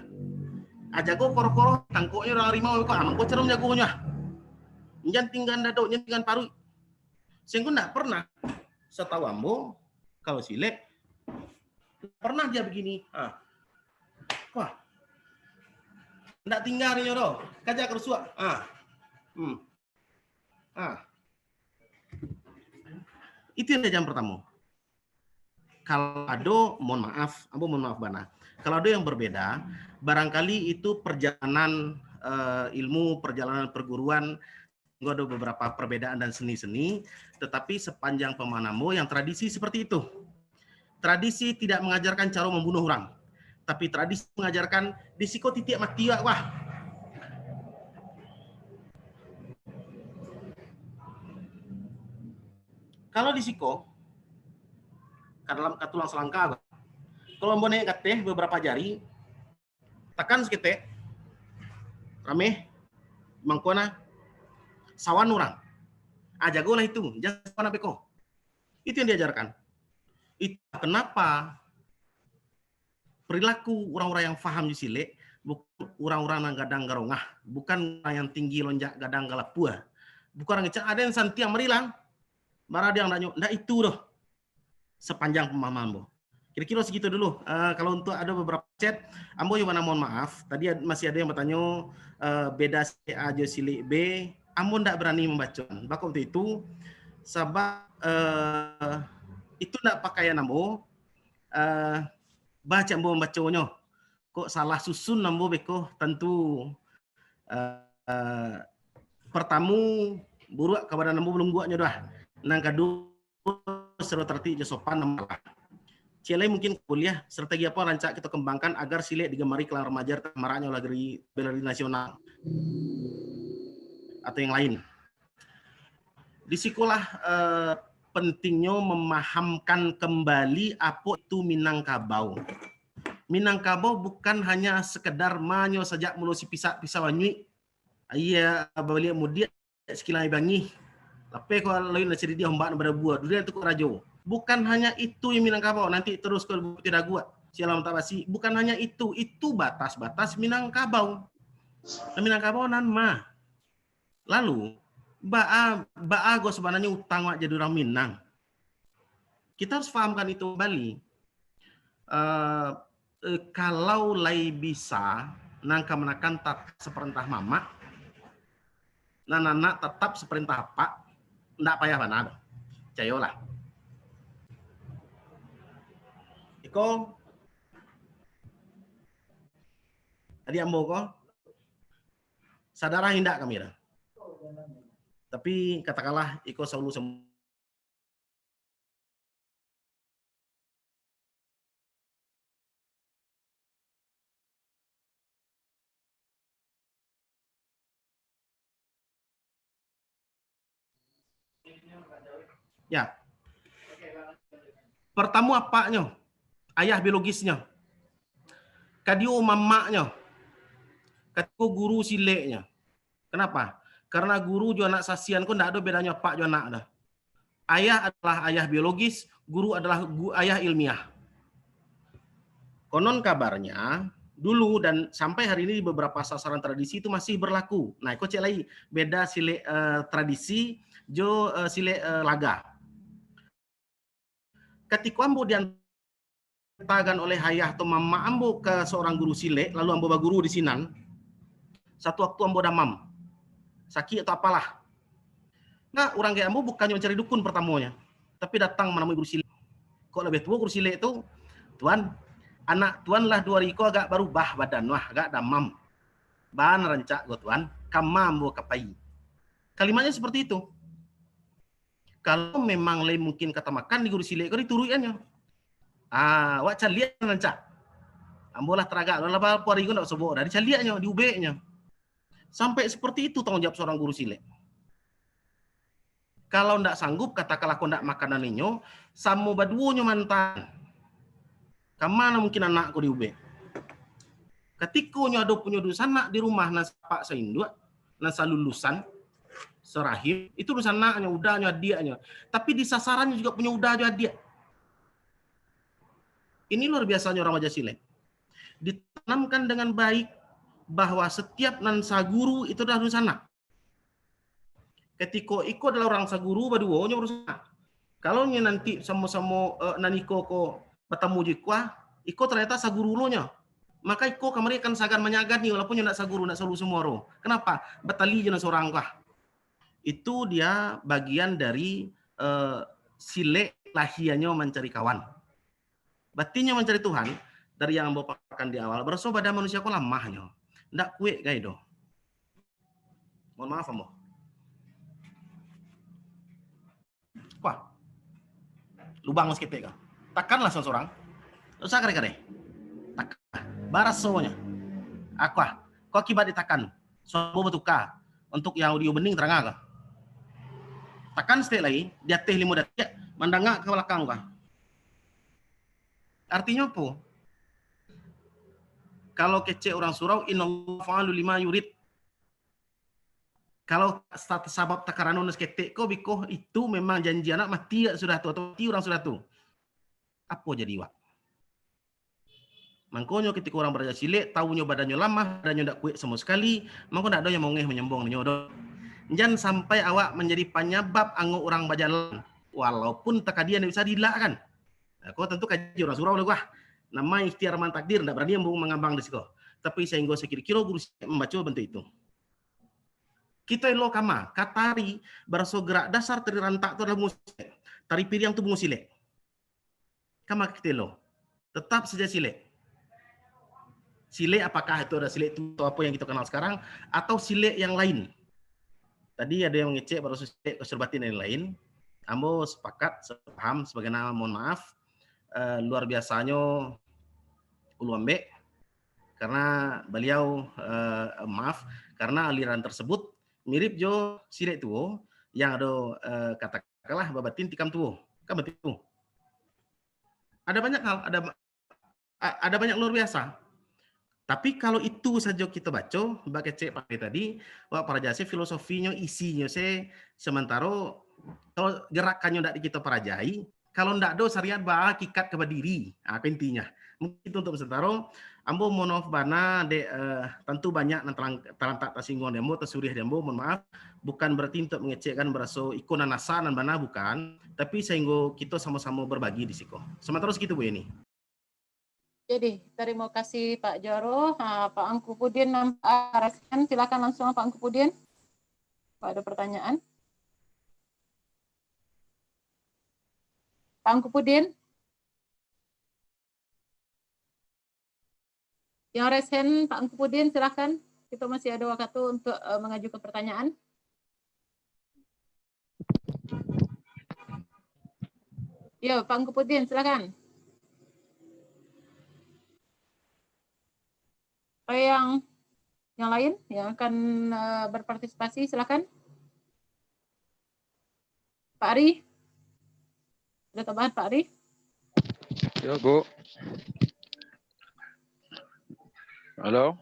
Ah, jago koro-koro, tangkoknyo urang harimau iko, ah, mangko caro manjagonyo. Jan tinggaan dadok, jan tinggaan paruik. Sehingga ndak pernah, satahu ambo, kalau silek, pernah dia begini. Ah. Wah. Ndak tingga inyo doh. Kaja ka rusuak. Ah. Hmm. Ah. Itu yang diajaran pertamo. Kalau ado, mohon maaf, ambo mohon maaf bana. Kalau ado yang berbeda, barangkali itu perjalanan, eh, ilmu, perjalanan perguruan, sehingga ado beberapa perbedaan dan seni-seni, tetapi sepanjang pemahaman ambo yang tradisi seperti itu. Tradisi tidak mengajarkan cara membunuh orang, tapi tradisi mengajarkan di siko titiak mati wak, wah. Kalau di siko, ka dalam, ka tulang salangka, kalau ambo naik ka ateh beberapa jari, takan saketek, rameh, mangko nah, sawan urang. Ah, jagolah itu, jan sawan beko. Itu yang diajarkan. Itu kenapa perilaku urang-urang yang faham jo silek, bukan urang-urang nan gadang garongah, bukan urang yang tinggi lonjak gadang galapua, bukan urang kecek, ada yang santiang marilang, maradiang daknyo, ndak itu doh. Sepanjang pemahaman ambo. Kira-kira segitu dulu. Eh, kalau untuk ada beberapa chat, ambo juga nak mohon maaf. Tadi ad-, masih ada yang bertanya, eh, beda silek A jo silek B. Ambo ndak berani membaca. Bako untuk itu, sabab, eh, itu ndak pakaian ambo. Eh, baca ambo membaconyo. Kok salah susun ambo beko, tantu, eh, pertamo, buruak ka badan ambo balungguaknyo doh. Nan kaduo, secara tertib jo sopan ambo alah. Ciek lai mungkin kuliah, strategi apo rancak kito kembangkan agar silek digemari kalangan remaja di tangah maraknyo lari, berlari nasional atau yang lain. Di sikolah, eh, pentingnyo memahamkan kembali apo itu Minangkabau. Minangkabau bukan hanya sekedar manyo sajak mulo sipisak pisau anyuik, aia baliak mudiak, sakilang aia bangih, lapeh ko lalu nan siridiah ombak nan badabua, durian tu ko rajo. Bukan hanya itu yang Minangkabau, nanti terus ke Putih Daguak, Sialam Tabasi. Bukan hanya itu, itu batas-batas Minangkabau. Nah, Minangkabau nan ma. Lalu, baa, baa go sabananyo utang wak jadi urang Minang? Kita harus pahamkan itu kembali. Eh, eh, kalau lai bisa, nan kamanakan tatap saparentah mamak, nan anak tatap saparentah apak, ndak payah bana doh. Picayolah. Iko, adik ambo ko, sadarah indak kami doh. Tapi katakanlah, iko saulu sam-, Ya. Pertamo apaknyo, ayah biologisnyo. Kaduo mamaknyo. Katigo guru sileknyo. Kenapa? Karena guru jo anak sasian ko ndak ado bedanyo apak jo anak doh. Ayah adalah ayah biologis, guru adalah gu-, ayah ilmiah. Konon kabarnya, dulu dan sampai hari ini di beberapa sasaran tradisi itu masih berlaku. Nah, iko cek lai beda silek, eh, tradisi jo, eh, silek, eh, laga. Katiko ambo diantakan oleh ayah atau mamak ambo ka seorang guru silek, lalu ambo baguru di sinan, satu waktu ambo damam, sakik atau apalah. Nah, urang kayak ambo bukannyo mancari dukun pertamonyo, tapi datang manamui guru silek. Kok labiah tuo guru silek tu, "Tuan, anak tuan lah duo hari ko agak barubah badan, wah, agak damam. Baa nan rancak ko, Tuan, kama ambo ka pai." Kalimatnyo seperti itu. Kalau memang lai mungkin ka tamakan di guru silek ko, dituruikannyo. Ah, awak caliak nan rancak. Ambo lah taragak, lah barapo ari ko ndak sobok doh, dicaliaknyo, diubeknyo. Sampai seperti itu tanggung jawab seorang guru silek. Kalau ndak sanggup, katakanlah ko ndak makanan inyo, samo baduonyo mantan. Kamano mungkin anak ko diubek? Katiko nyo ado punyo dunsanak di rumah, nan sapak sainduak, nan salulusan, sarahim, itu dunsanaknyo, udanyo, adiaknyo. Tapi di sasarannyo juga punyo uda jo adiak. Ini luar biasanya orang Baja Silek. Ditanamkan dengan baik bahwa setiap nan saguru itu adalah dunsanak. Katiko iko adalah urang saguru, baduonyo barusaha. Kalau nyo nanti samo-samo, eh, nan iko ko batamu jo iko, ah, iko ternyata saguru lo nyo, maka iko kamari akan sagan manyagani, walaupun nyo ndak saguru, ndak sauru sumuaro. Kenapa? Batali jo nan sorang ko, ah. Itu dia bagian dari, eh, silek lahianyo mancari kawan. Batinnyo mancari Tuhan, dari yang ambo paparkan di awal, baraso badan manusia ko lamahnyo. Ndak kuek gai doh. Mohon maaf, ambo. Kuah. Lubang saketek ka. Takanlah sorang-sorang. Ndak usah kadai-kadai. Takan. Barasonyo. Akuah. Ko akibat ditakan. Suaro ambo batuka. Untuk yang audio bening taranga ka. Takan saketek lai, di ateh limo datiak, mandanga ka balakang ka. Artinyo apo? Kalau kecek urang surau, "Innallaha fa'alu lima yurid." Kalau sa-, sabab takarano nan saketek ko, biko itu memang janji anak mati sudah tu, atau mati urang sudah tu. Apo jadi awak? Mangkonyo, katiko urang baraja silek, tawunyo badannyo lamah, badannyo ndak kuek samo sakali, mangko ndak ado yang maongeh manyombong inyo doh. Jan sampai awak manjadi panyabab angok urang bajalan, walaupun takadi ndak bisa diilakkan. Nah, ko tantu kaji urang surau lah, wah. Nama ikhtiar man takdir, ndak barani ambo mangambang di siko. Tapi sainggo sakiro-kiro guru silek mambaco bantuak itu. Kito elo kama, ka tari, baraso gerak dasar tari rantak tu adalah bungo silek. Tari piriang tu bungo silek. Kama kito elo. Tetap saja silek. Silek apakah itu ada silek tu atau apo yang kito kanal sakarang, atau silek yang lain? Tadi ado yang mangecek baraso silek kosur batin dan lain-lain. Ambo sapakat, sapaham, sabagai nan, mohon maaf, eh, luar biasanyo ulu ambek, karena baliau, eh, maaf, karena aliran tersebut mirip jo silek tuo yang ado, eh, katakanlah babatin tikam tuo. Kan batin tu. Ada banyak hal, ada ba-, a-, ada banyak luar biasa. Tapi kalau itu sajo kito baco, bak kecek Pak Ade tadi, wak paraja se filosofinyo, isinyo se, sementaro kalau gerakannyo ndak di kito parajai, kalau ndak ado syariat ba hakikat ka badiri. Ha, ko intinyo. Mungkin itu untuk sementaro. Ambo mohon maaf bana, dek, eh, tantu banyak nan talang-, talantak tasingguang di ambo, tasuriah di ambo, mohon maaf. Bukan berarti untuk mangecekkan baraso iko nan asa, nan bana, bukan. Tapi sainggo kito samo-samo berbagi di siko. Sementaro segitu, Bu Yeni. Jadi, terima kasih, Pak Jaro. Ha, Pak Angku Pudin nampak raise hand. Silakan langsung, Pak Angku Pudin. Pak, ada pertanyaan? Pak Angku Pudin? Yang raise hand, Pak Angku Pudin, silakan. Kita masih ada waktu untuk, eh, mengajukan pertanyaan. Ya, Pak Angku Pudin, silakan. Atau yang, yang lain yang akan, eh, berpartisipasi, silakan. Pak Ari? Ada tambahan, Pak Ari? Ya, Bu. Halo?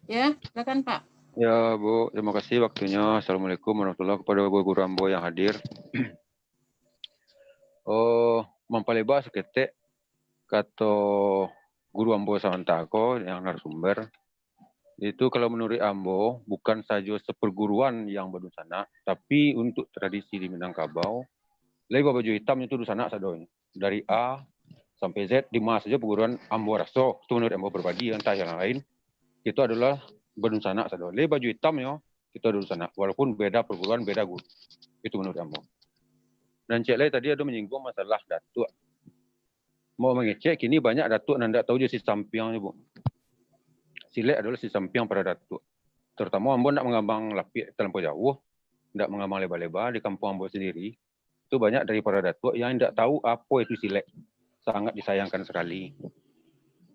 Ya, silakan, Pak. Ya, Bu. Terima kasih waktunya. Assalamualaikum warahmatullahi wabarakatuh. Kepada guru-guru ambo yang hadir. Oh, mampaleba saketek kato guru ambo samantako yang narasumber. Itu kalau manuruik ambo, bukan sajo saparguruan yang badunsanak, tapi untuk tradisi di Minangkabau, lai babaju itamnyo tu dunsanak sadonyo. Dari A sampai Z, di ma sajo parguruan ambo raso, tu manuruik ambo pribadi, antah yang lain, kito adolah badunsanak sado. Lai baju itamnyo, kito dunsanak, walaupun beda parguruan, beda guru. Itu manuruik ambo. Dan cek lai tadi ado manyingguang masalah datuak. Mau mangecek, kini banyak datuak nan ndak tahu jo si sampiang nyo, Bu. Silek adolah si sampiang para datuak. Terutamo ambo ndak mangambang lapiak talampau jauah, ndak mangambang leba-leba di kampuang ambo sandiri. Tu banyak dari para datuak yang indak tahu apo itu silek. Sangat disayangkan sakali.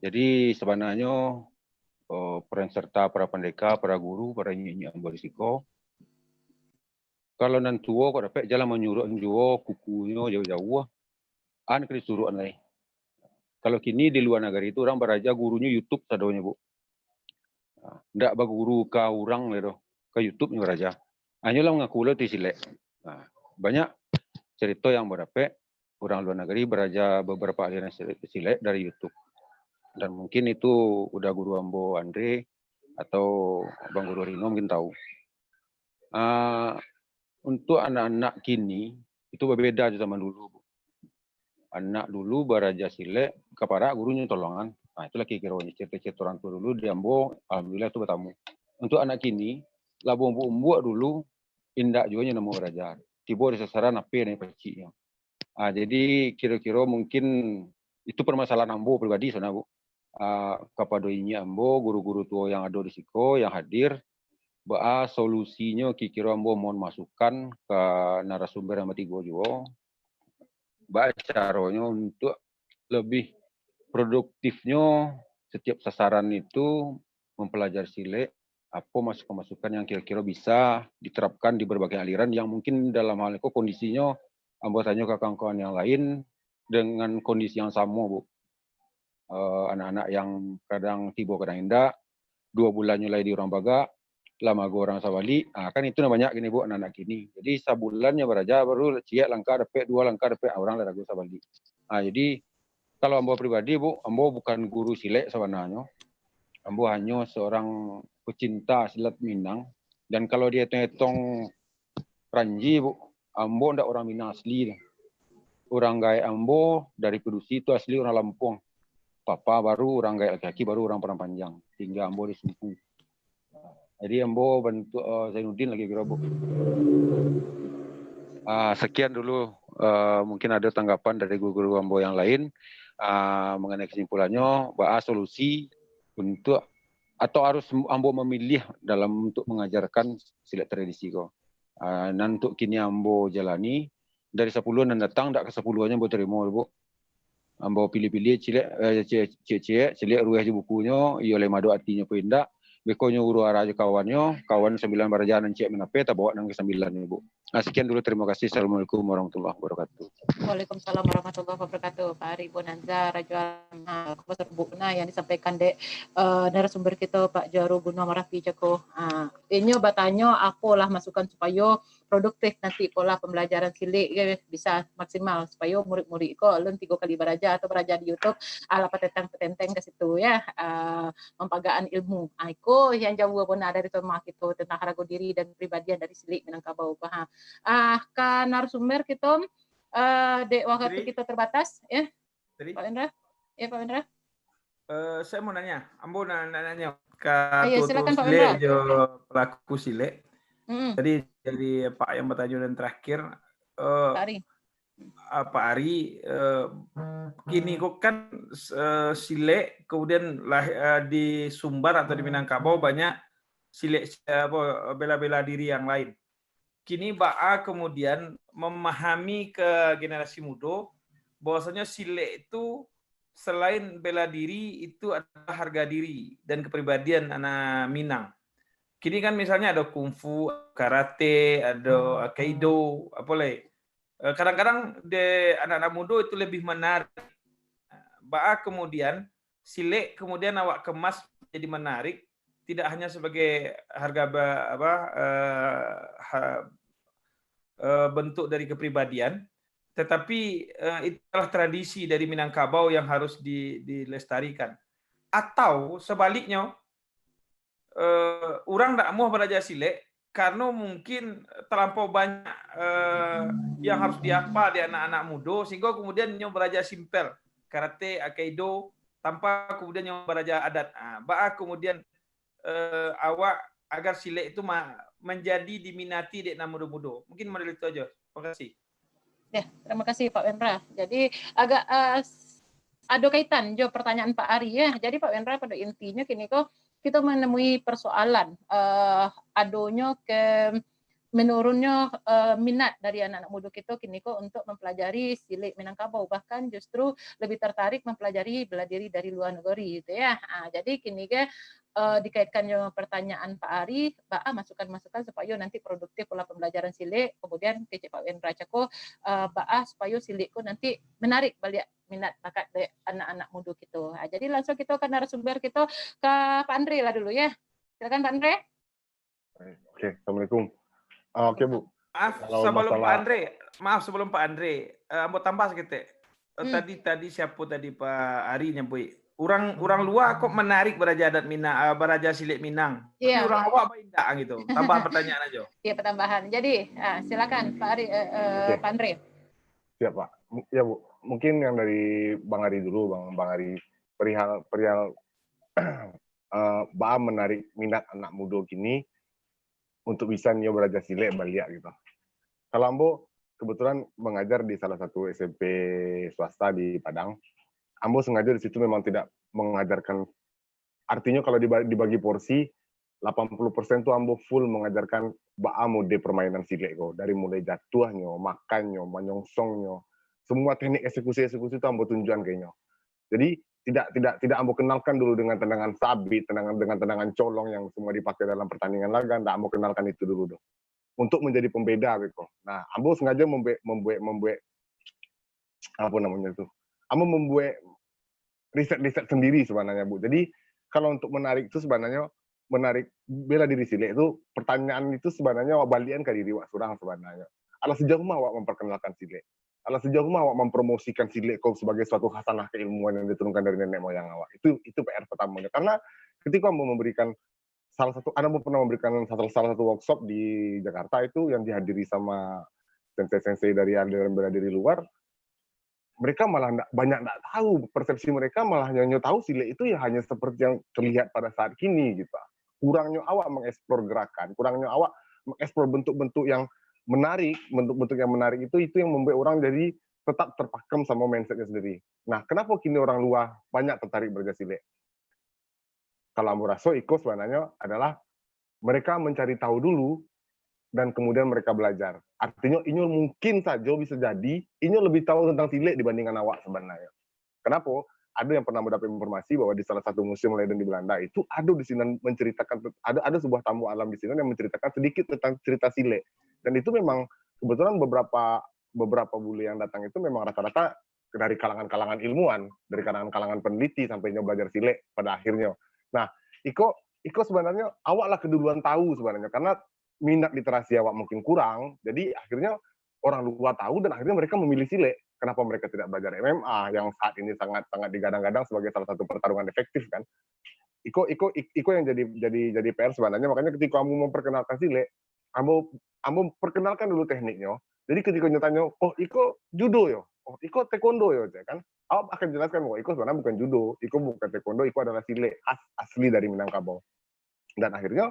Jadi, sabananyo, eh, peran serta para pandeka, para guru, para inyiak-inyiak ambo di siko. Kalau nan tuo kok dapek, jan lah manyuruak juo kukunyo jauah-jauah. An ka disuruak lai. Kalau kini di lua nagari tu urang baraja gurunyo YouTube sadonyo, Bu. Ah, ndak baguru ka urang lai doh, ka YouTube nyo baraja. Hanyo lah mangaku lo ti silek. Nah, banyak carito yang ambo dapek, urang lua nagari baraja babarapo aliran silek, silek dari YouTube. Dan mungkin itu udah guru ambo Andre atau Abang Guru Rino mungkin tahu. Ah, untuk anak-anak kini, itu babeda jo zaman dulu, Bu. Anak dulu baraja silek, ka parak gurunyo tolongan. Nah, itulah kiro-kironyo carito-carito urang tuo dulu di ambo, alhamdulillah tu batamu. Untuk anak kini, lah baumbuak-umbuak dulu, indak juo nyo namuah baraja. Tibo di sasaran, apo nan dipaciknyo. Ah, jadi kiro-kiro mungkin itu permasalahan ambo pribadi sabananyo, Bu. Ah, kapado inyiak ambo, guru-guru tuo yang ado di siko, yang hadir, baa solusinyo, kiro-kiro ambo mohon masukan ka narasumber yang batigo juo, baa caronyo untuk lebih produktifnyo setiap sasaran itu mempelajari silek, apo masukan-masukan yang kiro-kiro bisa diterapkan di berbagai aliran yang mungkin dalam hal itu kondisinyo ambo tanyo ka kawan-kawan yang lain dengan kondisi yang samo, Bu. Eh, anak-anak yang kadang tibo, kadang indak, duo bulannyo lai di urang bagak, lah mago urang sabalik. Ah, kan itu nan banyak kini, Bu, anak-anak kini. Jadi sabulannyo baraja, baru ciek langkah dapek, duo langkah dapek, ah, urang lah ragu sabalik. Ah, jadi kalau ambo pribadi, Bu, ambo bukan guru silek sabananyo. Ambo hanyo seorang pecinta silat Minang. Dan kalau dietong-etong ranji, Bu, ambo ndak urang Minang asli doh. Urang gaek ambo dari padusi tu asli urang Lampuang. Papa baru urang gaek laki-laki, baru urang Padang Panjang. Tingga ambo di Sumpu. Jadi ambo bantuak, eh, Zainuddin lagi kiro, Bu. Ah, sekian dulu, eh, mungkin ada tanggapan dari guru-guru ambo yang lain, ah, mengenai kesimpulannyo, baa solusi untuk, atau harus ambo memilih dalam untuk mengajarkan silat tradisi ko. Ah, nan untuk kini ambo jalani, dari sapuluah nan datang, dak ka sapuluahnyo ambo tarimo, Bu. Ambo pilih-pilih, ciek, eh, ciek, ciek, ciek, caliak ruweh jo bukunyo, iyo lai madok atinyo apo indak. Beko nyo huru-hara jo kawannyo, kawan sambilan baraja nan ciek manape, tabawok nan kasambilannyo, Bu. Ah, sekian dulu, terima kasih. Assalamualaikum warahmatullahi wabarakatuh. Waalaikumsalam warahmatullahi wabarakatuh. Pak Ari Bonanza, Rajo Alam, ha, aku basabuik nah yang disampaikan dek, eh, narasumber kito, Pak Juaro Gunuang Marapi Jako. Ha, inyo batanyo, apolah masukan supayo produktif nanti pola pambalajaran silek ko bisa maksimal, supayo murid-murid ko alun tigo kali baraja atau baraja di YouTube, alah patentang-patenteng ka situ, ya, ah, mampagaan ilmu. Ah, iko yang jauah bona dari tema kito tentang harago diri dan kepribadian dari silek Minangkabau ko, ha. Ah, ka narasumber kito, ah, dek waktu Jadi kito terbatas, ya. Tadi? Pak Wendra? Ya, Pak Wendra? Eh, saya mau nanya, ambo nak, nak nanya ka Ah, ya, tuo-tuo silakan, Pak silek Wendra. Jo pelaku silek. Mm-mm. Tadi dari Pak yang bertanya dan terakhir, eh, Pak Ari. Ah, Pak Ari, eh, kini ko kan, eh, silek, kemudian lah, eh, di Sumbar atau di Minangkabau banyak silek, apa, bela-bela diri yang lain. Kini baa kemudian memahami ke generasi mudo bahwasanya silek itu selain bela diri, itu adalah harga diri dan kepribadian anak Minang. Kini kan misalnya ada kungfu, karate, ada aikido, apa lai. Eh, kadang-kadang de anak-anak mudo itu lebih menarik. Baa kemudian silek kemudian awak kemas jadi menarik, tidak hanya sebagai harga ba-, apa, eh, ha-, eh, bentuk dari kepribadian, tetapi, eh, itu adalah tradisi dari Minangkabau yang harus di-, dilestarikan. Atau sebaliknya, eh, urang ndak amuah baraja silek karena mungkin terlampau banyak, eh, yang harus diapa di anak-anak mudo, sehingga kemudian nyo baraja simpel, karate, aikido, tanpa kemudian nyo baraja adat. Ah, baa kemudian, eh, awak agar silek itu ma-, menjadi diminati dek nan mudo-mudo. Mungkin model itu aja. Terima kasih. Ya, terima kasih Pak Wendra. Jadi agak, eh, s-, ado kaitan jo pertanyaan Pak Ari, ya. Jadi Pak Wendra, pada intinya kini ko kita menemui persoalan, eh, adonyo ke menurunnya, eh, minat dari anak-anak muda kita kini ko untuk mempelajari silek Minangkabau, bahkan justru lebih tertarik mempelajari bela diri dari luar negeri gitu ya. Ah, jadi kini ke uh, dikaitkan jo pertanyaan Pak Ari, baa masukan-masukan supayo nanti produktif pola pembelajaran silek, kemudian kecek Pak Wendra cako, uh, baa supayo silek ko nanti menarik baliak minat bakat dari anak-anak muda kita. Ha, jadi langsung kita ke narasumber kita, ke Pak Andre lah dulu ya. Silakan Pak Andre. Oke, Assalamualaikum. Ah, Oke, Bu. Maaf, Kalau sebelum masalah... Pak Andre, maaf sebelum Pak Andre, uh, ambo tambah seketek. Uh, hmm. Tadi tadi siapa tadi Pak Ari nyebut? Orang orang luar kok menarik baraja adat Minang, uh, baraja silek Minang. Tapi yeah. Orang awak apa indak gitu. Tambah pertanyaan aja. Iya, pertambahan. Jadi, uh, silakan Pak Ari, uh, uh, Pak Andre. Siap, Pak. Ya, Bu. Mungkin yang dari Bang Ari dulu, Bang Bang Ari, perihal perihal uh, baa menarik minat anak muda kini untuk bisa nio baraja silek baliak gitu. Kalau ambo kebetulan mengajar di salah satu S M P swasta di Padang, ambo sengaja di situ memang tidak mengajarkan, artinya kalau dibagi porsi, delapan puluh persen tu ambo full mengajarkan baa mode permainan silek ko, dari mulai jatuahnyo, makannyo, manyongsongnyo, semua teknik eksekusi-eksekusi tu ambo tunjukan ka inyo. Jadi tidak tidak tidak ambo kenalkan dulu dengan tendangan sabit, tendangan dengan tendangan colong yang semua dipakai dalam pertandingan laga, ndak ambo kenalkan itu dulu doh. Untuk menjadi pembeda beko. Nah, ambo sengaja membuat membuat membuat apa namanya tu? Ambo membuat riset-riset sendiri sebenarnya, Bu. Jadi kalau untuk menarik tu sebenarnya menarik bela diri silek tu pertanyaan itu sebenarnya awak balian ka diri awak surang sebenarnya. Alah sejauh mana awak memperkenalkan silek? Alah sejauh mana awak mempromosikan silek ko sebagai suatu khasanah keilmuan yang diturunkan dari nenek moyang awak? Itu itu P R pertamanya. Karena ketika ambo memberikan salah satu, ambo pernah memberikan salah, salah satu workshop di Jakarta itu yang dihadiri sama sensei-sensei dari aliran bela diri luar, mereka malah ndak, banyak ndak tahu, persepsi mereka malah nyo tahu silek itu ya hanya seperti yang terlihat pada saat kini gitu. Kurangnyo awak mengeksplor gerakan, kurangnyo awak mengeksplor bentuk-bentuk yang menarik, bentuk-bentuk yang menarik itu itu yang membuat orang jadi tetap terpakem sama mindsetnya sendiri. Nah, kenapa kini orang luar banyak tertarik belajar silek? Kalau ambo raso iko sebenarnya adalah mereka mencari tahu dulu dan kemudian mereka belajar. Artinya inyo mungkin saja bisa jadi inyo lebih tahu tentang silek dibandingkan awak sebenarnya. Kenapa? Ada yang pernah mendapat informasi bahwa di salah satu museum modern di Belanda itu ada di sinan menceritakan ada ada sebuah tamu alam di sinan yang menceritakan sedikit tentang cerita silek. Dan itu memang kebetulan beberapa beberapa bule yang datang itu memang rata-rata dari kalangan-kalangan ilmuwan, dari kalangan-kalangan peneliti sampai nyo belajar silek pada akhirnya. Nah, iko iko sebenarnya awak lah keduluan tahu sebenarnya karena minat literasi awak mungkin kurang, jadi akhirnya orang luar tahu dan akhirnya mereka memilih silek. Kenapa mereka tidak belajar M M A yang saat ini sangat sangat digadang-gadang sebagai salah satu pertarungan efektif kan? Iko iko iko yang jadi jadi jadi P R sebenarnya, makanya ketika kamu memperkenalkan silek, ambo ambo perkenalkan dulu tekniknya. Jadi ketika nyo tanyo, "Oh, iko judo yo? Oh, iko taekwondo yo?" Cek kan. Awak akan jelaskan bahwa iko sebenarnya bukan judo, iko bukan taekwondo, iko adalah silek as, asli dari Minangkabau. Dan akhirnya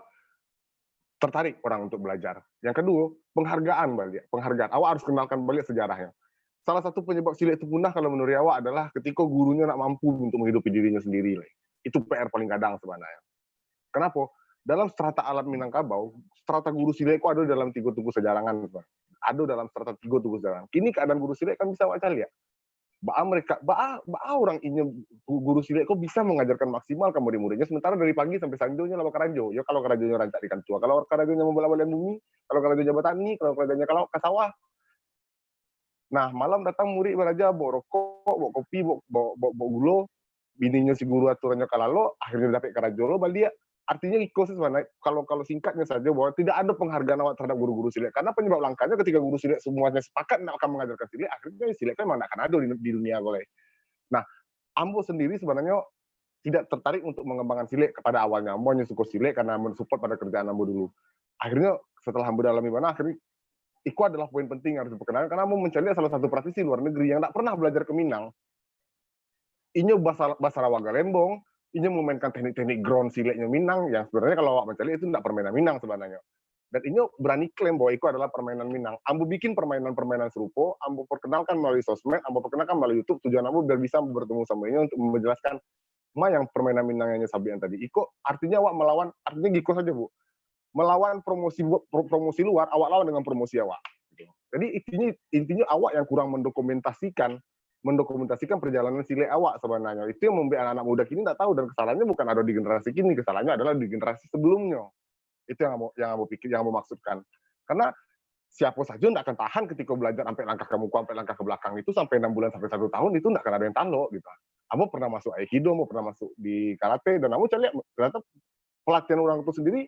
tertarik orang untuk belajar. Yang kedua, penghargaan balik, penghargaan. Awak harus kenalkan balik sejarahnya. Salah satu penyebab silek itu punah kalau menurut awak adalah ketika gurunya nak mampu untuk menghidupi dirinya sendiri. Itu P R paling gadang sebenarnya. Kenapa? Dalam strata adat Minangkabau, strata guru silek itu ada dalam tiga tungku sajarangan. Ada dalam strata tiga tungku sajarangan. Kini keadaan guru silek kan bisa awak caliak. Baa mereka, baa, baa orang inyo guru silek ko bisa mengajarkan maksimal ka murid-muridnya sementara dari pagi sampai sanjo nyo lah bakarajo. Yo kalau karajonyo rancak di kantua, kalau karajonyo mambola-balian bumi, kalau karajonyo batani, kalau karajonyo kalau ka sawah. Nah, malam datang murid baraja, bawa rokok, bawa kopi, bawa, bawa, bawa, bawa gulo, bininyo si guru aturannyo ka lalok, akhirnyo dapek karajo lo baliak. Artinyo iko sih sebenarnya, kalau kalau singkatnya saja bahwa tidak ada penghargaan awak terhadap guru-guru silek. Karena penyebab langkanya ketika guru silek semuanya sepakat nak akan mengajarkan silek, akhirnya silek kan memang tidak akan ada di, di dunia ko lai. Nah, ambo sendiri sebenarnya tidak tertarik untuk mengembangkan silek pada awalnya. Ambo hanya suka silek karena ambo support pada kerjaan ambo dulu. Akhirnya setelah ambo dalami bana, akhirnya iko adalah poin penting yang harus diperkenalkan karena ambo mencari salah satu praktisi luar negeri yang tidak pernah belajar ke Minang. Inyo basarawa galembong, inyo memainkan teknik-teknik ground sileknya Minang yang sebenarnya kalau awak mencari itu tidak permainan Minang sebenarnya. Dan inyo berani klaim bahwa itu adalah permainan Minang. Ambo bikin permainan-permainan serupa, ambo perkenalkan melalui sosmed, ambo perkenalkan melalui YouTube, tujuan ambo biar bisa bertemu sama inyo untuk menjelaskan ma yang permainan Minang yang sabik yang tadi. Iko artinya awak melawan, artinya giko saja, Bu. Melawan promosi promosi luar, awak lawan dengan promosi awak. Jadi intinya intinya awak yang kurang mendokumentasikan mendokumentasikan perjalanan silek awak sebenarnya. Itu yang membuat anak-anak muda kini nggak tahu, dan kesalahannya bukan ada di generasi kini, kesalahannya adalah di generasi sebelumnya. Itu yang ambo, yang ambo pikir, yang ambo maksudkan. Karena siapa saja ndak akan tahan ketika belajar sampai langkah ke muka, sampai langkah ke belakang itu sampai enam bulan sampai satu tahun itu ndak akan ada yang talok gitu. Ambo pernah masuk aikido, ambo pernah masuk di karate, dan ambo caliak ternyata pelatihan orang itu sendiri,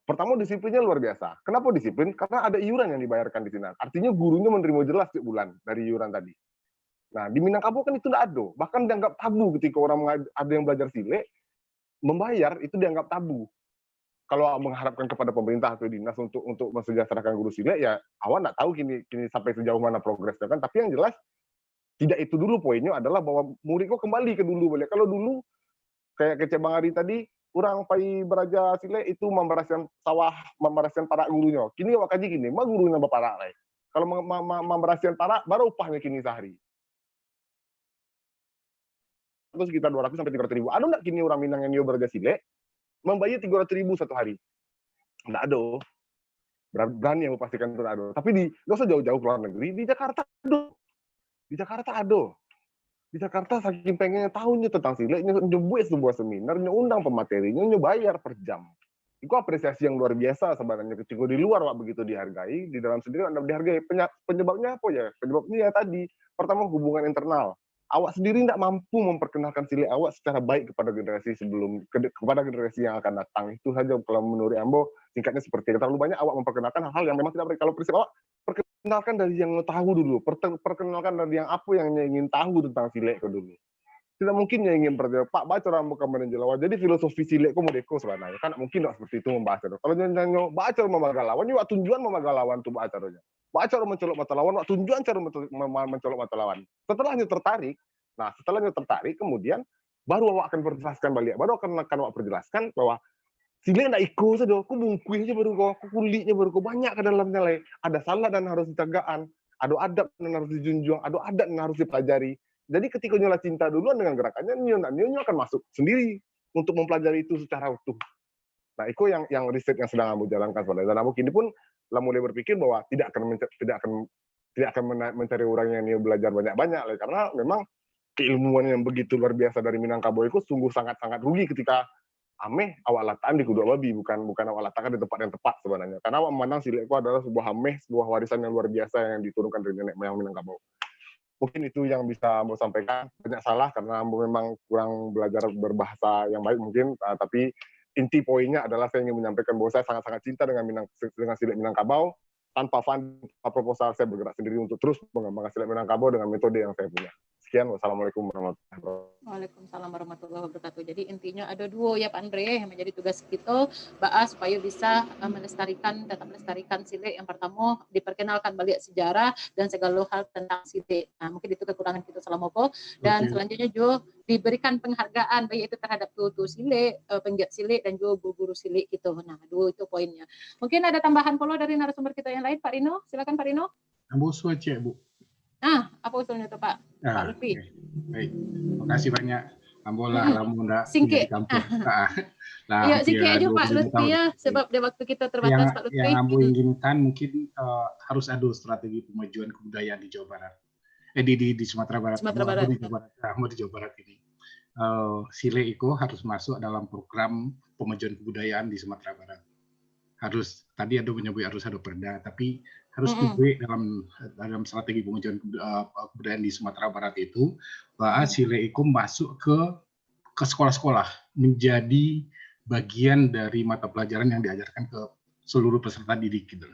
pertama, disiplinnya luar biasa. Kenapa disiplin? Karena ada iuran yang dibayarkan di sini. Artinya gurunya menerima jelas tiap bulan dari iuran tadi. Nah, di Minangkabau kan itu tidak ada. Bahkan dianggap tabu ketika orang mengaj- ada yang belajar silek, membayar itu dianggap tabu. Kalau mengharapkan kepada pemerintah atau dinas untuk untuk mensejahterakan guru silek, ya awak nggak tahu kini kini sampai sejauh mana progresnya kan. Tapi yang jelas tidak itu dulu poinnya, adalah bahwa murid kau kembali ke dulu balik. Kalau dulu kayak kecek Bang Ari tadi, orang pai baraja silek itu mambarasian sawah, mambarasian parak gurunyo. Kini awak kaji kini, ma gurunyo baparak lai. Kalau ma- ma- ma- mambarasian parak, bara upahnyo kini sahari? Atau sekitar dua ratus sampai tiga ratus ribu. Ado ndak kini urang Minang yang nio baraja silek, mambayar tiga ratus ribu satu hari? Ndak ado. Ber- Berani ambo pastikan tu ndak ado. Tapi di, ndak usah jauh-jauh ke luar negeri, di Jakarta ado. Di Jakarta ado. Di Jakarta saking pengennya tahu nyo tentang silek, nyo, nyo buat sebuah seminar, nyo undang pematerinyo, nyo bayar per jam. Itu apresiasi yang luar biasa sebenarnya. Ketika di luar awak begitu dihargai, di dalam sendiri anda dihargai. Penya- penyebabnya apa ya? Penyebabnya ya tadi, pertama hubungan internal. Awak sendiri tidak mampu memperkenalkan silek awak secara baik kepada generasi sebelum, ke- kepada generasi yang akan datang. Itu saja kalau menurut ambo, singkatnya seperti itu. Terlalu banyak awak memperkenalkan hal-hal yang memang tidak baik. Kalau prinsip awak, perkenalkan dari yang tahu dulu. Perte- perkenalkan dari yang apa yang ingin tahu tentang silek ke dulu. Tidak mungkin yang ingin bertanya, "Pak, baca orang bukan menjelawan. Jadi filosofi silek ko modeko sebenarnya." Kan mungkin tidak seperti itu membahas. Kalau nyanyo, "Baca orang mamaga lawan, awak tunjuan mamaga lawan tu baca caranya. Baca orang mencolok mata lawan, awak tunjuan cara mencolok mata lawan." Setelahnya tertarik, nah, setelahnya tertarik, kemudian baru awak akan perjelaskan balik. Baru akan, akan awak perjelaskan bahwa silek ndak iko sajo, ko bungkuih je baru ko, ko kuliknyo baru ko, banyak ka dalamnya lai. Ada salat dan harus ditagaan, ada adab dan harus dijunjuang, ada adat dan harus dipelajari. Jadi ketika nyo lah cinta duluan dengan gerakannya, nyo nak nyo, nyo akan masuk sendiri untuk mempelajari itu secara utuh. Nah, iko yang yang riset yang sedang ambo jalankan sebenarnya. Dan ambo kini pun lah mulai berpikir bahwa tidak akan menca- tidak akan tidak akan mena- mencari orang yang nio belajar banyak-banyak lah, karena memang keilmuan yang begitu luar biasa dari Minangkabau itu sungguh sangat-sangat rugi ketika ameh awak latakan di kuduak babi, bukan bukan awak latakan di tempat yang tepat sebenarnya. Karena awak memandang silek itu adalah sebuah ameh, sebuah warisan yang luar biasa yang diturunkan dari nenek moyang Minangkabau. Mungkin itu yang bisa ambo sampaikan. Banyak salah karena ambo memang kurang belajar berbahasa yang baik mungkin, uh, tapi inti poinnya adalah saya ingin menyampaikan bahwa saya sangat-sangat cinta dengan Minang dengan silek Minangkabau. Tanpa fund, tanpa proposal, saya bergerak sendiri untuk terus mengembangkan silek Minangkabau dengan metode yang saya punya. Sekian, wassalamualaikum warahmatullahi wabarakatuh. Waalaikumsalam warahmatullahi wabarakatuh. Jadi intinya ada dua ya Pak Andre yang menjadi tugas kita, baa supaya bisa uh, melestarikan, tetap melestarikan silek. Yang pertama diperkenalkan balik sejarah dan segala hal tentang silek. Nah, mungkin itu kekurangan kita selama ko. Dan okay. Selanjutnya juga diberikan penghargaan baik itu terhadap tu tu silek, uh, penggiat silek dan juga guru-guru silek gitu. Nah, dua itu poinnya. Mungkin ada tambahan pula dari narasumber kita yang lain, Pak Rino. Silakan Pak Rino. Ambo usul cek, Bu. Ah, apa usulnya tu, Pak? Ah, Pak Lutfi. Okay. Baik. Terima kasih banyak. Ambo lah hmm. Lama ndak singkit. Di kampung. Ah. Lah, ya, singkit aja Pak Lutfi ya, sebab dia waktu kita terbatas, yang, Pak Lutfi. Yang ambo inginkan mungkin uh, harus ada strategi pemajuan kebudayaan di Jawa Barat. Eh, di, di, di Sumatera Barat. Sumatera Barat. Ambo di Jawa Barat. Ambo di Jawa Barat ini. Uh, silek iko harus masuk dalam program pemajuan kebudayaan di Sumatera Barat. Harus, tadi ada menyebut harus ada perda, tapi harus mm-hmm. Juga dalam dalam strategi pemajuan uh, kebudayaan di Sumatera Barat itu, bahwa mm-hmm. Silek iko masuk ke ke sekolah-sekolah, menjadi bagian dari mata pelajaran yang diajarkan ke seluruh peserta didik gitu.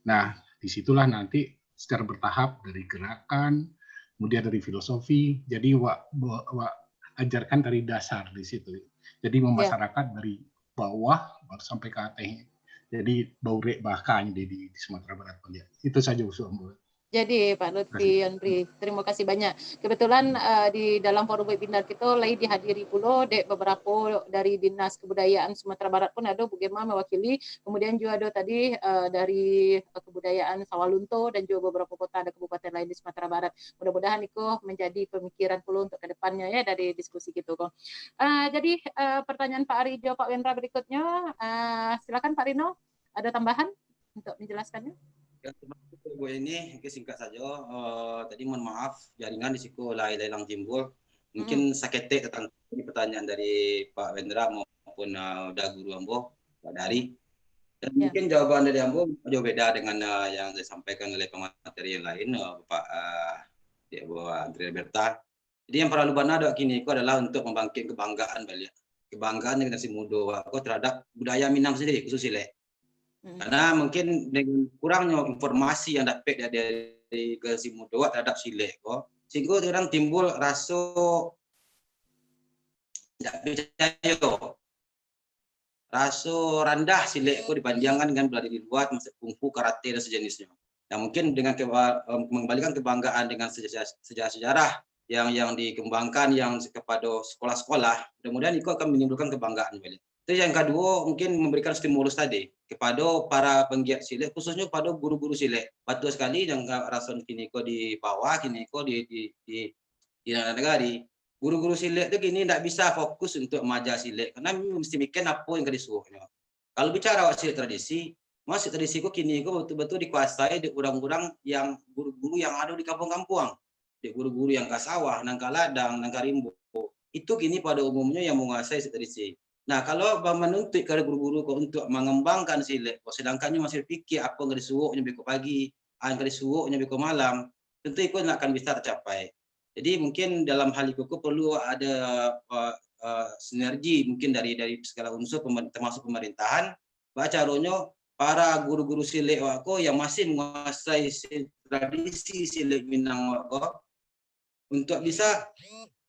Nah, disitulah nanti secara bertahap dari gerakan, kemudian dari filosofi. Jadi wak, wak ajarkan dari dasar di situ. Jadi memasyarakat yeah. Dari bawah baru sampai ke atas. Jadi baurek bahkan di, di, di Sumatera Barat. Itu saja usul ambo. Jadi Pak Lutfi Andri, terima kasih banyak. Kebetulan uh, di dalam forum webinar kita lagi dihadiri pulo dek beberapa dari Dinas Kebudayaan Sumatera Barat pun ada, Bu Gemma mewakili. Kemudian juga ada tadi uh, dari uh, Kebudayaan Sawalunto dan juga beberapa kota dan kabupaten lain di Sumatera Barat. Mudah-mudahan iko menjadi pemikiran pulo untuk kedepannya ya dari diskusi kita ko. Uh, jadi uh, pertanyaan Pak Ari jo Pak Wendra berikutnya, uh, silakan Pak Rino, ada tambahan untuk menjelaskannya? Ya, terima kasih, Bu Eni. Mungkin singkat saja. Eh, tadi mohon maaf, jaringan di siko lai-lai ilang timbul. Mungkin saketek tentang ini pertanyaan dari Pak Wendra maupun, eh, udah guru ambo, Pak Dari. Dan mungkin jawaban dari ambo jauh beda dengan, eh, yang disampaikan oleh pemateri yang lain, eh, Pak, eh, Andre Berta. Jadi yang paralu bana dek kini ko adalah untuk mambangkik kebanggaan baliak. Kebanggaan generasi mudo wak ko terhadap budaya Minang sendiri, khusus silek. Karena mungkin dengan kurangnya informasi yang dapek dari, dari generasi mudo wak terhadap silek ko, sehingga kadang timbul raso tidak percaya, raso randah silek ko dibandingkan dengan bela diri di lua, termasuk kungfu, karate, dan sejenisnya. Nah, mungkin dengan ke, eh, mengembalikan kebanggaan dengan sejarah, sejarah-sejarah yang, yang dikembangkan yang kepada sekolah-sekolah, mudah-mudahan itu akan menimbulkan kebanggaan baliak. Terus yang kedua, mungkin memberikan stimulus tadi kepada para penggiat silek, khususnya pada guru-guru silek. Batua sekali yang raso kini ko di bawah, kini ko di, di, di, di nagari. Guru-guru silek tu kini ndak bisa fokus untuk mengajar silek, karena mesti mikir apa yang ka disuruhnyo. Kalau bicara awak silek tradisi, silek tradisi ko kini ko betul-betul dikuasai dek urang-urang yang guru-guru yang ado di kampuang-kampuang, dek guru-guru yang ka sawah, nan ka ladang, nan ka rimbo. Itu kini pada umumnyo yang menguasai silek tradisi. Nah, kalau ba-, menuntut ka guru-guru ko untuk mengembangkan silek ko, sedangkan nyo masih pikir apa yang ka disuruhnyo beko pagi, apa yang ka disuruhnyo beko malam, tentu iko ndak akan bisa tercapai. Jadi mungkin dalam hal iko ko perlu ada, eh, eh, sinergi mungkin dari, dari segala unsur pemer-, termasuk pemerintahan, baa caronyo para guru-guru silek wak ko yang masih menguasai si-, tradisi silek Minang wak ko untuk bisa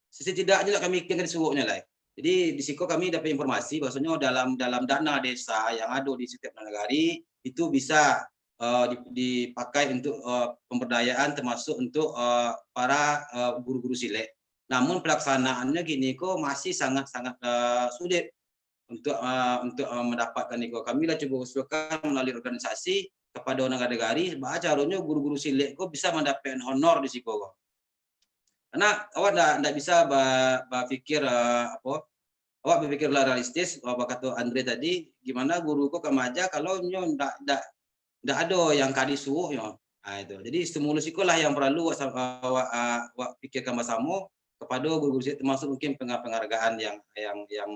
setidaknyo lah kami ikan dari suwoknyo lah. Jadi di siko kami dapat informasi bahwasanya dalam, dalam dana desa yang ada di setiap nagari itu bisa, eh, di-, dipakai untuk, eh, pemberdayaan termasuk untuk, eh, para, eh, guru-guru silek. Namun pelaksanaannya kini ko masih sangat-sangat, eh, sulit untuk, eh, untuk, eh, mendapatkan iko. Kami lah cuba usulkan melalui organisasi kepada nagari-nagari, baa caronyo guru-guru silek ko bisa mendapatkan honor di siko ko. Karena awak ndak, ndak bisa ba-, bapikir, eh, apo, awak bapikir lah realistis, eh, bakato Andre tadi, gimana guru ko ka maaja kalau nyo ndak, ndak, ndak ado yang ka disuruhnyo. Ah, itu. Jadi stimulus ikolah yang perlu awak sa-, awak, ah, awak pikirkan basamo kepada guru-guru silek, termasuk mungkin penga-, penghargaan yang, yang, yang,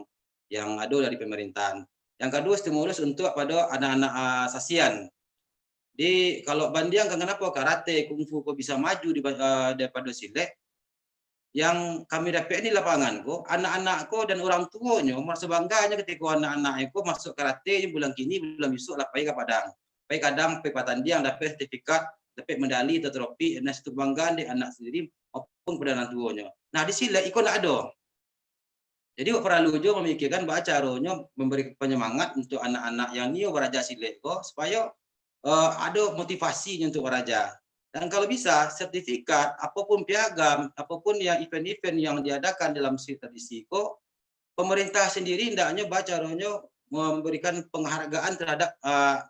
yang ado dari pemerintahan. Yang kedua, stimulus untuk pada anak-anak, ah, sasian. Di, kalau bandiangkan kenapa karate, kungfu ko bisa maju di, eh, daripada silek, yang kami dapek di lapangan ko, anak-anak ko dan orang tuonyo maraso bangganyo ketika anak-anak ko masuk karate bulan kini, bulan bisuak lah pai ka Padang. Pai Padang, pai batandiang, dapek sertifikat, dapek medali atau trofi, nah, situ kebanggaan dek anak sendiri maupun kepada orang tuonyo. Nah, di silek iko ndak ado. Jadi, awak paralu juo mamikirkan baa caronyo mambari panyamangat untuak anak-anak yang nio baraja silek ko, supayo, eh, ado motivasinyo untuak baraja. Dan kalau bisa, sertifikat, apo pun piagam, apo pun yang event-event yang diadakan dalam si-, tradisi ko, pemerintah sendiri hendaknyo baa caronyo mambarikan penghargaan terhadap, eh,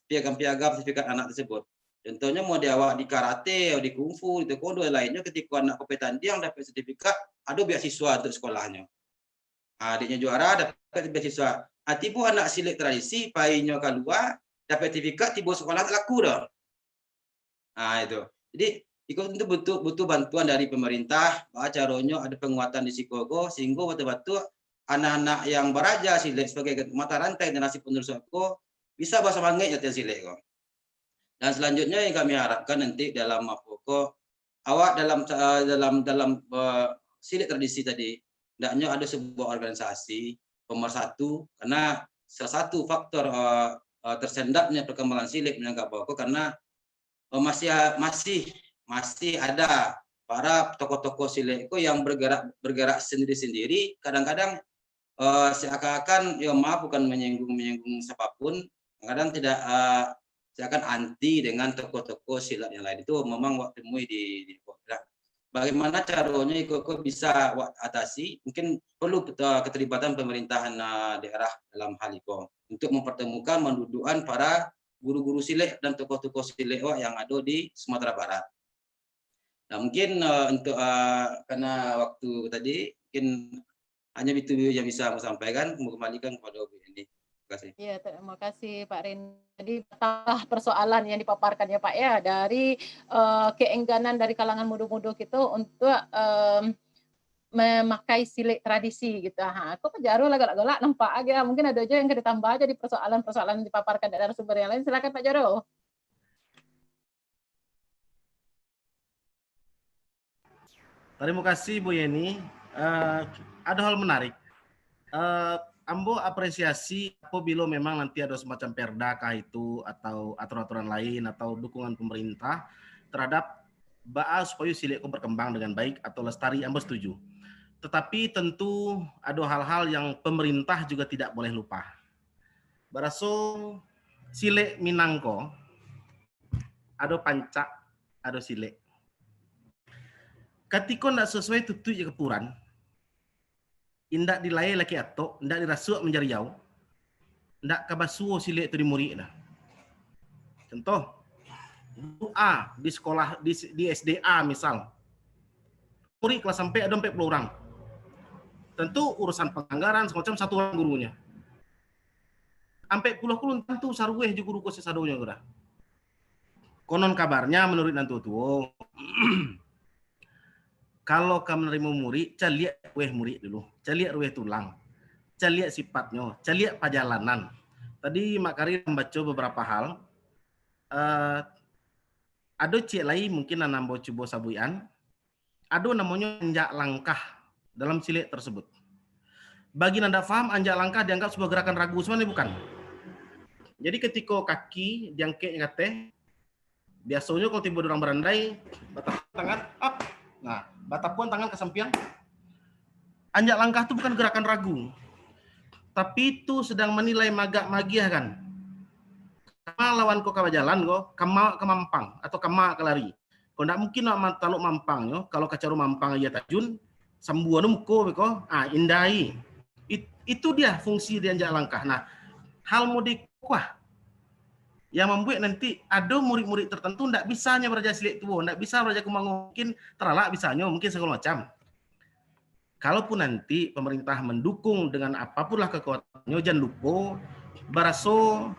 piagam-piagam sertifikat anak tersebut. Contohnyo, mau di awak di karate, di kungfu, di taekwondo, lainnyo, ketika anak ko pai tandiang, dapek sertifikat, ado beasiswa untuk sekolahnyo. Ha, adiknyo juara, dapek beasiswa. Ha, tibo anak silek tradisi, painyo kalua, dapek sertifikat, tibo sekolah tak laku doh. Ha, itu. Jadi, iko tentu butuh, butuh bantuan dari pemerintah, baa caronyo ado penguatan di siko ko, sehingga batua-batua anak-anak yang baraja silek sebagai mata rantai generasi penerus ko, bisa basamangaik latihan silek ko. Dan selanjutnya yang kami harapkan nanti dalam apo ko, awak dalam, eh, dalam, dalam, eh, silek tradisi tadi, hendaknyo ado sebuah organisasi pemersatu, karena salah satu faktor, eh, eh, tersendatnya perkembangan silek Minangkabau ko karena, eh, masih, masih, masih ada para tokoh-tokoh silek ko yang bergerak, bergerak sendiri-sendiri, kadang-kadang, eh, seakan-akan, ya maaf, bukan menyinggung-menyinggung siapapun, kadang tidak, eh, seakan anti dengan tokoh-tokoh silek yang lain. Itu memang awak temui di, di, bagaimana caronyo iko ko bisa awak atasi, mungkin perlu, eh, keterlibatan pemerintahan, eh, daerah dalam hal iko untuk mempertemukan, mendudukkan para guru-guru silek dan tokoh-tokoh silek awak yang ado di Sumatera Barat. Nah, mungkin, eh, untuk, eh, karena waktu tadi, mungkin hanya itu yang bisa aku sampaikan, aku kembalikan kepada Bu Eni. kasih. Ya, terima kasih Pak Rin. Jadi, betah persoalan yang dipaparkan ya Pak ya, dari uh, keengganan dari kalangan muda-muda kita untuk um, memakai silek tradisi gitu. Ha, aku Pak Jaro lah galak-galak nampak aja. Mungkin ada aja yang ditambah aja di persoalan-persoalan yang dipaparkan dari narasumber yang lain. Silakan Pak Jaro. Terima kasih Bu Yeni. Uh, ada hal menarik. Uh, ambo apresiasi apabila memang nanti ada semacam perda kah itu atau aturan-aturan lain atau dukungan pemerintah terhadap baa supaya silek ko berkembang dengan baik atau lestari, ambo setuju. Tetapi tentu ada hal-hal yang pemerintah juga tidak boleh lupa. Baraso silek Minang ko ado pancak, ado silek. Katiko ndak sasuai tutuik jo kapuran, indak dilayai lakek atok, indak dirasuak manjariau, ndak ka basuo silek tu di murik dah. Contoh, guru A di sekolah, di, di S D A misal, murik kelas sampai ado ampek puluah urang. Tentu urusan panganggaran semacam satu urang gurunya. Ampek puluah ko alun tantu sarueh jo guru ko sasadonyo ko dah. Konon kabarnya, menurut nan tuo-tuo, kalau ka manarimo murik, caliak rueh murik dulu, caliak rueh tulang, caliak sipatnyo, caliak pajalanan. Tadi Mak Kari mambaco beberapa hal, uh, ado ciek lai mungkin nan ambo cubo sabuikan. Ado namonyo anjak langkah dalam silek tersebut. Bagi nan dak faham, anjak langkah dianggap sebuah gerakan ragu, sebenarnya bukan. Jadi katiko kaki diangkek ka ateh, biasonyo kalau tibo urang barandai, batapuan tangan, up. Nah, batapuan tangan ka sampiang. Anjak langkah tu bukan gerakan ragu, tapi tu sedang manilai magak magiah kan. Kama lawan ko ka bajalan ko, kama ka mampang atau kama ka lari. Kok ndak mungkin nak talok mampangnyo, kalau ka caro mampang aia tajun, sambuan muko beko, ah, indai. It, itu dia fungsi di anjak langkah. Nah, hal model kuah yang mambuek nanti ado murid-murid tertentu ndak bisanyo baraja silek tuo, ndak bisa baraja kumango, mungkin taralak bisanyo, mungkin sagalo macam. Kalaupun nanti pemerintah mendukung dengan apapunlah kekuatannyo, jan lupo baraso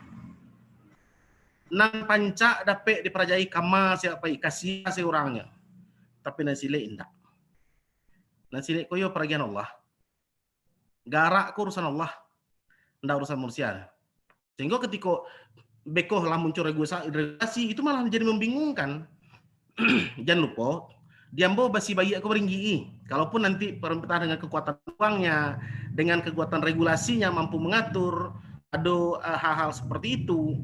nan pancak dapek diparajai kama siapai, kasia se urangnyo. Tapi nan silek indak. Nan silek ko yo paragian Allah. Garak ko urusan Allah, ndak urusan manusia. Sehingga katiko beko lah muncul regulasi, itu malah jadi membingungkan. Jan lupo, di ambo basi baiak ko baringgi-i. Kalaupun nanti pemerintah dengan kekuatan uangnya, dengan kekuatan regulasinya mampu mengatur, ado, eh, hal-hal seperti itu,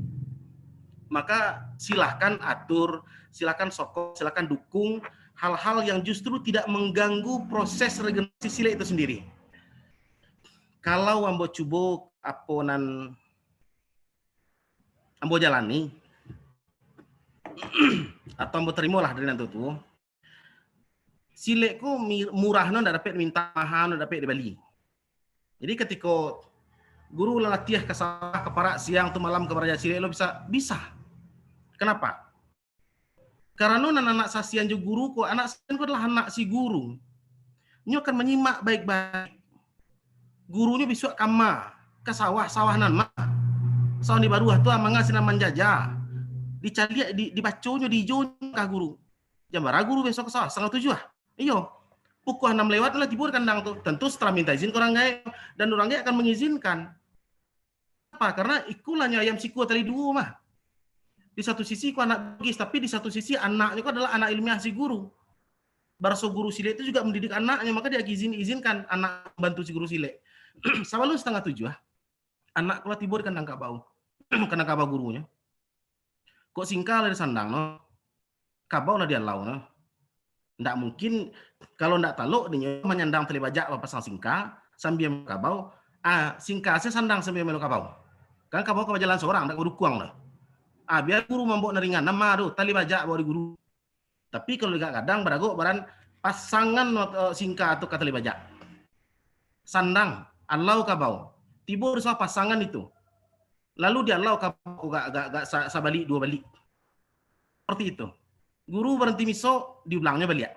maka silahkan atur, silahkan sokong, silahkan dukung hal-hal yang justru tidak mengganggu proses regenerasi silek itu sendiri. Kalau ambo cubo apo nan ambo jalani, atau ambo tarimo lah dari nan tuo-tuo, silek ko mi-, murah no ndak dapek diminta, maha no ndak dapek dibali. Jadi katiko guru lah latiah ka sawah, ka parak, siang tu malam ka baraja silek lo bisa, bisa. Kenapa? Karano nan anak sasian jo guru ko, anak sasian ko adalah anak si guru. Nyo akan manyimak baik-baik. Gurunyo bisuak kama, ka sawah, sawah nan ma. Sawah di baruah tu manga sinan manjaja. Dicaliak, di, dibaconyo, diijonyo ka guru. Jam bara guru bisuak ka sawah? Satangah tujuah. Iyo. Pukua anam lewat lah tibo di kandang tu. Tentu setelah minta izin ka urang gaek, dan urang gaek akan mengizinkan. Apa? Karena ikulah nyo ayam sikua tali duo mah. Di satu sisi ko anak biologis, tapi di satu sisi anaknyo ko adalah anak ilmiah si guru. Baraso guru silek tu juga mendidik anaknyo, maka dia izin, izinkan anak membantu si guru silek. Sabalun satangah tujuah, anak ko lah tibo di kandang kabau. Kandang kabau gurunyo. Kok singka lah disandang no. Kabau lah dialau no. Ndak mungkin, kalau ndak talok, dinyo manyandang tali bajak bapasang singka, sambia melo kabau, ah, singka se sandang sambia melo kabau. Kan kabau ka bajalan sorang, ndak badukuang doh. Ah, bia guru mambao nan ringan, nan ma tu, tali bajak bao di guru. Tapi kalau di gadang, baragok baran pasangan, eh, singka tu ka tali bajak. Sandang, alau kabau. Tibo di sawah pasangan itu. Lalu dialau kabau agak, agak, agak sa-, sabalik, duo balik. Seperti itu. Guru baranti miso, diulangnyo baliak.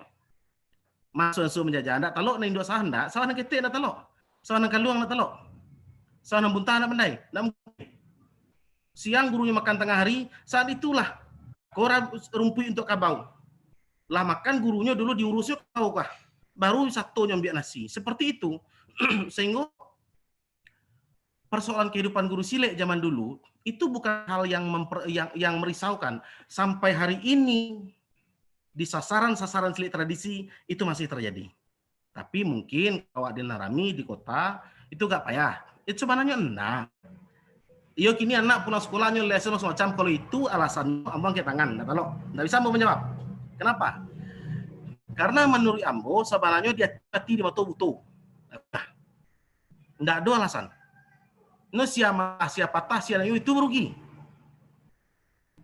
Masuak-masuak manjaja, ndak talok nan induak sawah, ndak, sawah nan ketek ndak talok. Sawah nan kaluang ndak talok. Sanan buntah nak pandai? Nak mungkin. Siang gurunyo makan tangah hari, saat itulah ko ra-, rumpuik untuak kabau. Lah makan gurunyo dulu diurusnyo kabau kah? Baru satonyo ambiak nasi. Seperti itu. Sehingga persoalan kehidupan guru silek zaman dulu itu bukan hal yang memper-, yang, yang merisaukan. Sampai hari ini di sasaran-sasaran silek tradisi itu masih terjadi. Tapi mungkin kalau awak di nan rami di kota, itu agak payah. Itu sabananyo ndak. Iyo, kini anak pulang sakolahnyo lesen macam, kalau itu alasannyo, ambo angkek tangan, ndak talok. Ndak bisa ambo manjawab. Kenapa? Karena menurut ambo, sabananyo di ati, di mato buto. Ndak ado alasan. No sia marah, sia patah, sia nayo, itu rugi.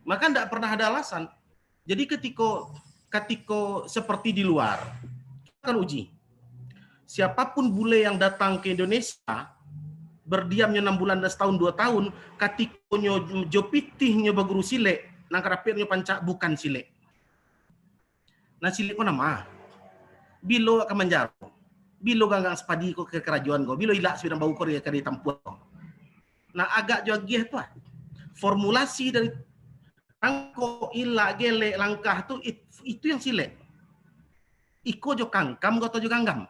Maka ndak pernah ada alasan. Jadi katiko, katiko seperti di luar, akan uji. Siapapun bule yang datang ke Indonesia, berdiamnyo enam bulan dan setahun, dua tahun, katikonyo jo pitih nyo baguru silek, nan ka dapeknyo pancak bukan silek. Nah, silek ko nan ma? Bilo ka manjaro? Bilo ganggang sapadi ko ka karajoan ko? Bilo ilak sabidang bau ko ka ditampuak ko? Nah, agak jo agiah tu lah. Formulasi dari tangkok, ilak, gelek, langkah tu, it-, itu yang silek. Iko jo kangkam ko atau jo ganggam?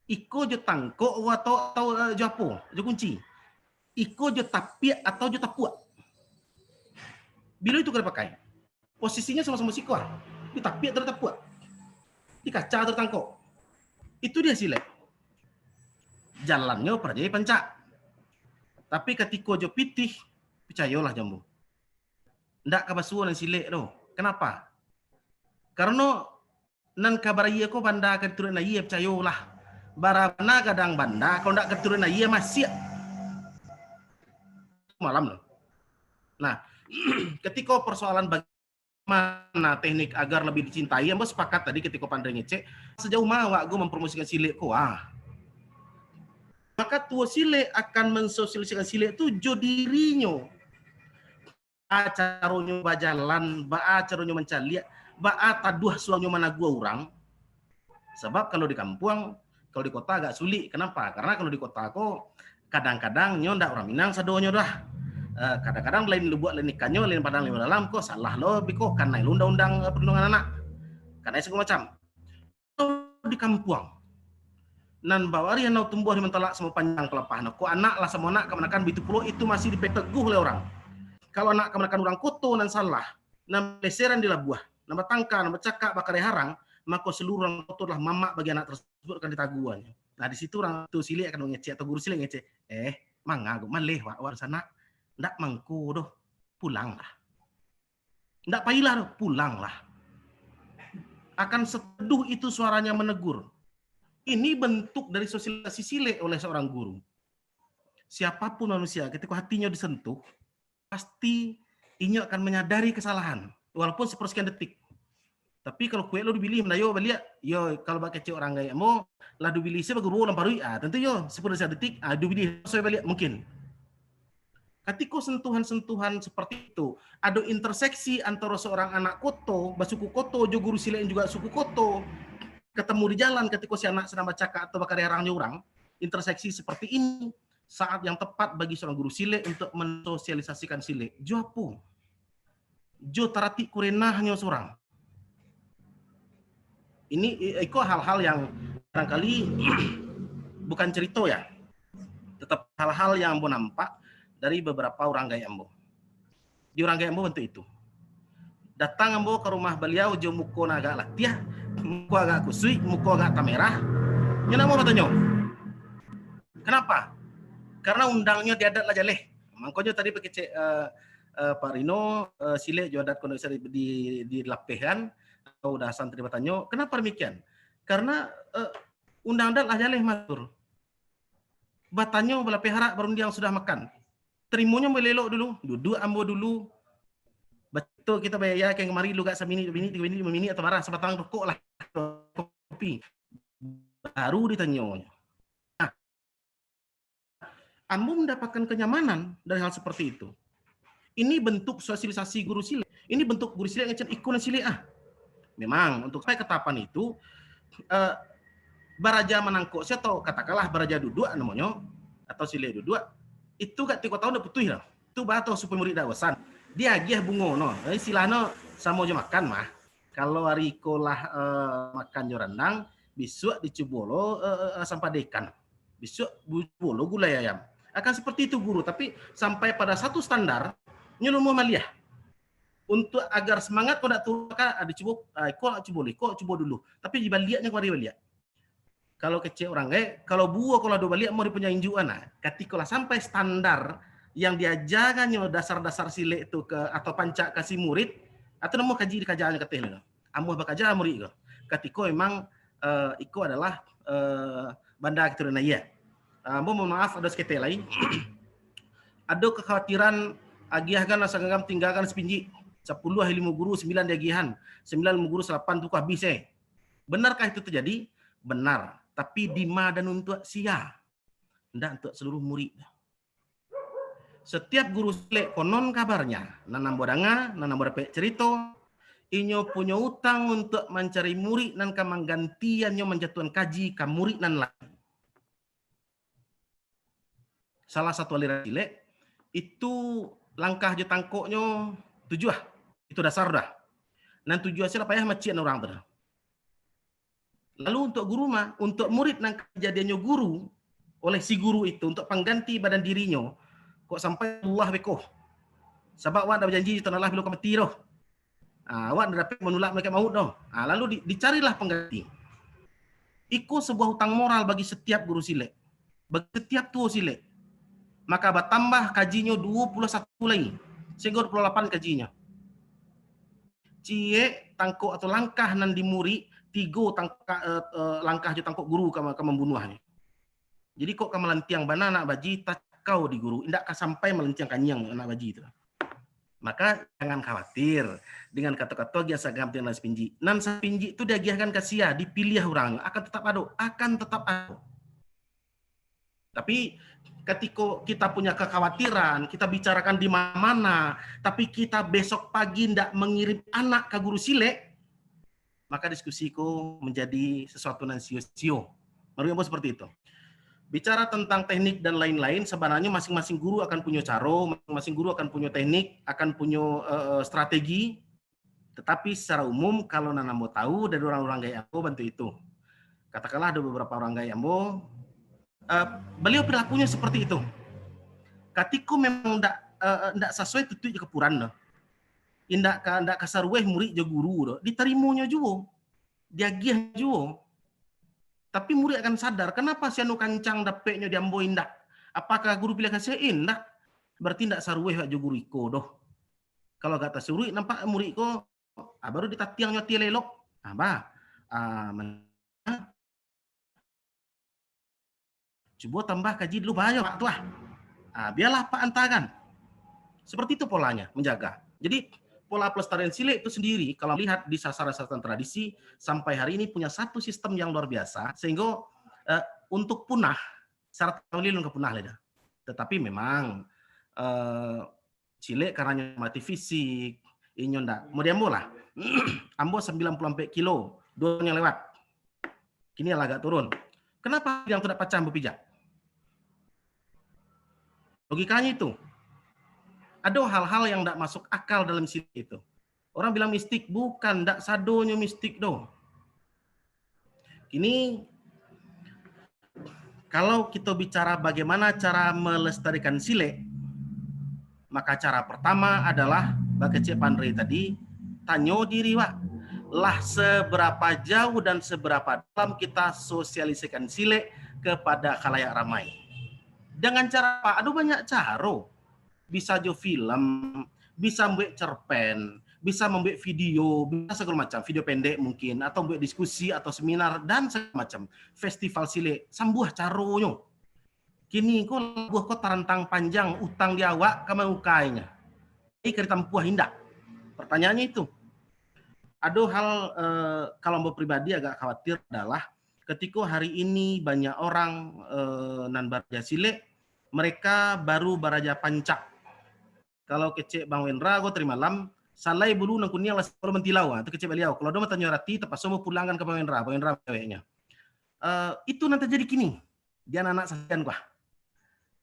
Iko jo tangkok ko atau, atau, eh, jo apo? Jo kunci? Iko jo tapiak atau jo tapuak? Bilo itu ka dipakai? Posisinyo samo-samo siko ah. Di tapiak atau di tapuak? Di kaca atau di tangkok? Itu dia silek. Jalannyo parjai pancak. Tapi katiko jo pitih, picayolah jo ambo, ndak ka basuo nan silek doh. Kenapa? Karano nan ka barayie ko banda ka dituruik aia, picayolah. Bara bana gadang banda, kalau ndak ka dituruik aia, masiak. Malam tu. Nah, katiko persoalan bagaimana teknik agar lebih dicintai, ambo sepakat tadi katiko Pandai ngecek, sejauh ma awak ko mempromosikan silek ko, ah. Maka tuo silek akan mensosialisasikan silek tu jo dirinyo. Baa caronyo bajalan, baa caronyo mancaliak, baa taduah suangnyo managuah urang. Sabab kalau di kampuang, kalau di kota agak sulik. Kenapa? Karena kalau di kota ko, kadang-kadang nyo ndak urang Minang sadonyo doh. Eh, kadang-kadang lain lubuak, lain ikannyo, lain padang, lain dalam ko, salah lo, biko kanai lo undang-undang, eh, perlindungan anak. Kanai sagalo macam. Di kampuang. Nan babarih anau tumbuah di mantalak samo panjang kalapah no. Ko anak lah samo anak kamanakan, bitu pulo itu masih dipeteguh oleh urang. Kalau anak kamanakan urang koto nan salah, nan baleseran di labuah, nan batangka, nan bacakak bakadai harang, mako saluruah urang koto lah mamak bagi anak tersebut akan ditaguanyo. Nah, di situ urang tuo silek akan mangecek atau guru silek ngecek, "Eh, manga ko maleh wak, wak sanak? Ndak mangko doh, pulanglah." Ndak pailah doh, pulanglah. Akan seteduh itu suaranya menegur. Ini bentuk dari sosialisasi silek oleh seorang guru. Siapapun manusia, ketika hatinyo disentuh, pasti inyo akan menyadari kesalahan, walaupun sepersekian detik. Tapi kalau kuek lo dubilih mandayo baliak, yo, kalau bakecek urang gaek mo, lah dubilih se baguru dalam paruik, ah, tentu yo, sepuluh detik, ah, dubilih se baliak, mungkin. Katiko sentuhan-sentuhan seperti itu, ado interseksi antara seorang anak koto, basuku koto, jo guru silek yang juga suku koto, ketemu di jalan katiko si anak sedang bacakak atau bakadai harang jo urang, interseksi seperti ini saat yang tepat bagi seorang guru silek untuk mensosialisasikan silek. Jo apo? Jo taratik kurenahnyo surang. Ini, i-, iko hal-hal yang barangkali bukan cerita ya, tetap hal-hal yang ambo nampak dari beberapa urang gaek ambo. Di urang gaek ambo bantuak itu. Datang ambo ka rumah baliau jo muko nan agak latiah, muko agak kusuik, muko agak tamerah. Nyo ndak mau batanyo. Kenapa? Karena undangnyo di adat lah jaleh. Mangkonyo tadi pakecek, eh, eh, Pak Rino, eh, silek jo adat ko ndak bisa di, di, dilapehkan, atau udah santri batanyo, kenapa demikian? Karena, eh, undang adat lah jaleh matur. Batanyo balah pihak barundiang sudah makan. Tarimonyo ambo elok dulu, duduak ambo dulu. Batua kito bayar, kamari lu gak saminik, dua minik, tigo minik, limo minik, atau bara sabatang rokok lah. Kopi. Baru ditanyo. Nah, ambo mendapatkan kenyamanan dari hal seperti itu. Ini bentuk sosialisasi guru silek. Ini bentuk guru silek ngecek iko nan silek ah. Memang untuk sampai ke tahapan itu, eh, baraja manangkok se atau katakanlah baraja duduak namonyo, atau silek duduak, itu katiko tau ndak putuih lah. Itu bah tau supaya murid dak bosan. Diagiah bungo no. Istilahnyo samo jo makan mah. Kalau ari iko lah uh, makan jo randang, bisuak dicubo lo uh, uh, sampadai ikan. Bisuak cubo lo gulai ayam. Akan seperti itu guru, tapi sampai pada satu standar, nyo lumuah maliah. Untuk agar semangat ko dak turun, maka ada cubo, ah, ko cubo dulu, ko cubo dulu. Tapi dibaliaknyo kembali baliak. Kalau kecek urang gaek, kalau buah kalau ado baliak mau dipunyanjuan nah. Katiko lah sampai standar yang diajarannyo dasar-dasar silek tu ke atau pancak ka si murid, atau namo kaji dikajanyo kateh lah. Amuah bakaja murid ko. Katiko memang uh, iko adalah uh, banda kita na iya. Uh, ambo mohon maaf ada seketek lain. Ado kekhawatiran agiahkan asa genggam tinggalkan sepinjik. Sepuluh ilmu guru, sembilan diagiahan. Sembilan ilmu guru, salapan tu habis eh. Benarkah itu terjadi? Benar. Tapi dima dan untuk sia? Ndak untuk seluruh murid. Setiap guru silek konon kabarnya, nan ambo danga, nan ambo dapek cerito, inyo punyo utang untuk mancari murid nan ka manggantiannyo manjatuahan kaji ka murid nan lain. Salah satu aliran silek, itu langkah jo tangkoknyo tujuah. Itu dasar dah. Nan tujuah sila payah macian urang tu dah. Lalu untuk guru mah, untuk murid nan kajadiannyo guru oleh si guru itu, untuk pangganti badan dirinyo, kok sampai Allah bekoh. Sabab awak dah bajanji jo Tuhan Allah bilo ka mati doh. Ha, awak dah dapek manulak malaikat maut doh. Ha, lalu di, dicarilah pangganti. Iko sebuah utang moral bagi setiap guru silek. Bagi setiap tuo silek. Maka batambah kajinyo duo puluah satu lai. Sehingga duo puluah lapan kajinyo. Ciek tangkok atau langkah nan di murik, tigo tangka, uh, uh, langkah jo tangkok guru ka, ka mambunuahnyo. Jadi kok ka malantiang bana anak baji, tacakau di guru, indak ka sampai malantiang kaniang anak baji tu. Maka jangan khawatir dengan kato-kato agiah sagam tinggalan sapinjik. Nan sapinjik tu diagiahkan ka sia, dipiliah urang, akan tetap ado, akan tetap ado. Tapi katiko kita punya kekhawatiran, kita bicarakan di mana-mana, tapi kita besok pagi ndak mangirim anak ka guru silek, maka diskusi ko menjadi sesuatu nan sio-sio. Menurut ambo seperti itu. Bicara tentang teknik dan lain-lain, sebenarnya masing-masing guru akan punya caro, masing-masing guru akan punya teknik, akan punya uh, strategi. Tetapi secara umum, kalau nan ambo tahu dari orang-orang gaek ambo bantu itu. Katakanlah ada beberapa orang gaek ambo, uh, beliau perilakunya seperti itu. Katiko memang ndak uh, ndak sesuai tutuik je kepuran tu. Indak ka, indak ka saruweh murik jo guru tu. Ditarimonyo juo. Diagiah juo. Tapi murik akan sadar, kenapa si anu kancang dapeknyo di ambo indak? Apakah guru pilih kasih? Indak. Berarti indak saruweh jo guru iko doh. Kalau agak tasuruik nampak murik ko, ah, baru ditatiangnyo ati elok. Ah, bah. Ah, cubo tambah kaji dulu bayo Pak tu ah. Ah, biarlah Pak antakan. Seperti itu polanya menjaga. Jadi pola pelestarian silek itu sendiri kalau melihat di sasaran-sasaran tradisi sampai hari ini punya satu sistem yang luar biasa sehingga uh, untuk punah secara ulun ka punah lah. Tetapi memang uh, silek karena mati fisik, inyo ndak. Mau di ambo lah. Ambo sembilan puluh empat kilo, dua tahun yang lewat. Kini lah agak turun. Kenapa yang tidak pacah ambo pijak? Logikanya itu. Ada hal-hal yang tidak masuk akal dalam silek itu. Orang bilang mistik, bukan, ndak sadonyo mistik doh. Kini kalau kita bicara bagaimana cara melestarikan silek, maka cara pertama adalah bakecek Pandre tadi, tanyo diri wak, lah seberapa jauh dan seberapa dalam kita sosialisasikan silek kepada khalayak ramai. Dengan cara apa? Ada banyak caro. Bisa jo film, bisa membuat cerpen, bisa membuat video, bisa segala macam, video pendek mungkin, atau membuat diskusi atau seminar dan segala macam. Festival silek, sambuah caronyo. Kini ko labuah ko tarantang panjang, utang di awak ka maukainyo. Jadi ka ditampuah indak? Pertanyaannya itu. Ada hal eh, kalau ambo pribadi agak khawatir adalah ketika hari ini banyak orang eh, nan baraja silek, mereka baru baraja pancak. Kalau kecek Bang Wendra ko tadi malam, salai bulu nan kuniang lah selalu mantilau. Ah, tu kecek baliau. Kalau ada matanyo rati, terpaksa mau pulangkan ke Bang Wendra. Bang Wendra ceweknya. Uh, itu nan terjadi kini di anak-anak sakian kuah.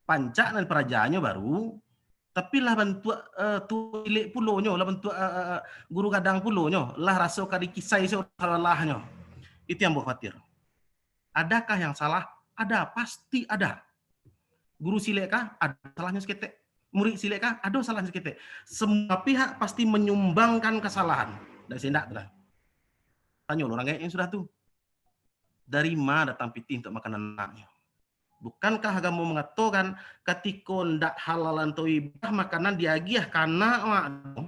Pancak nan parajanyo baru, tapi lah bantuak, eh, tuo silek pulonyo, lah bantuak, eh, eh, eh, guru gadang pulonyo, lah raso ka dikisai se salahnyo. Itu yang ambo khawatir. Adakah yang salah? Ada, pasti ada. Guru silek kah? Ado salahnyo saketek. Murid silek kah? Ado salahnyo saketek. Semua pihak pasti menyumbangkan kesalahan. Dari sindak tu lah. Tanyo lo urang gaek yang sudah tu. Dari ma datang pitih untuk makanan anaknyo? Bukankah agamo mangatokan, katiko ndak halalan toibah makanan diagiah ka anak awak tu,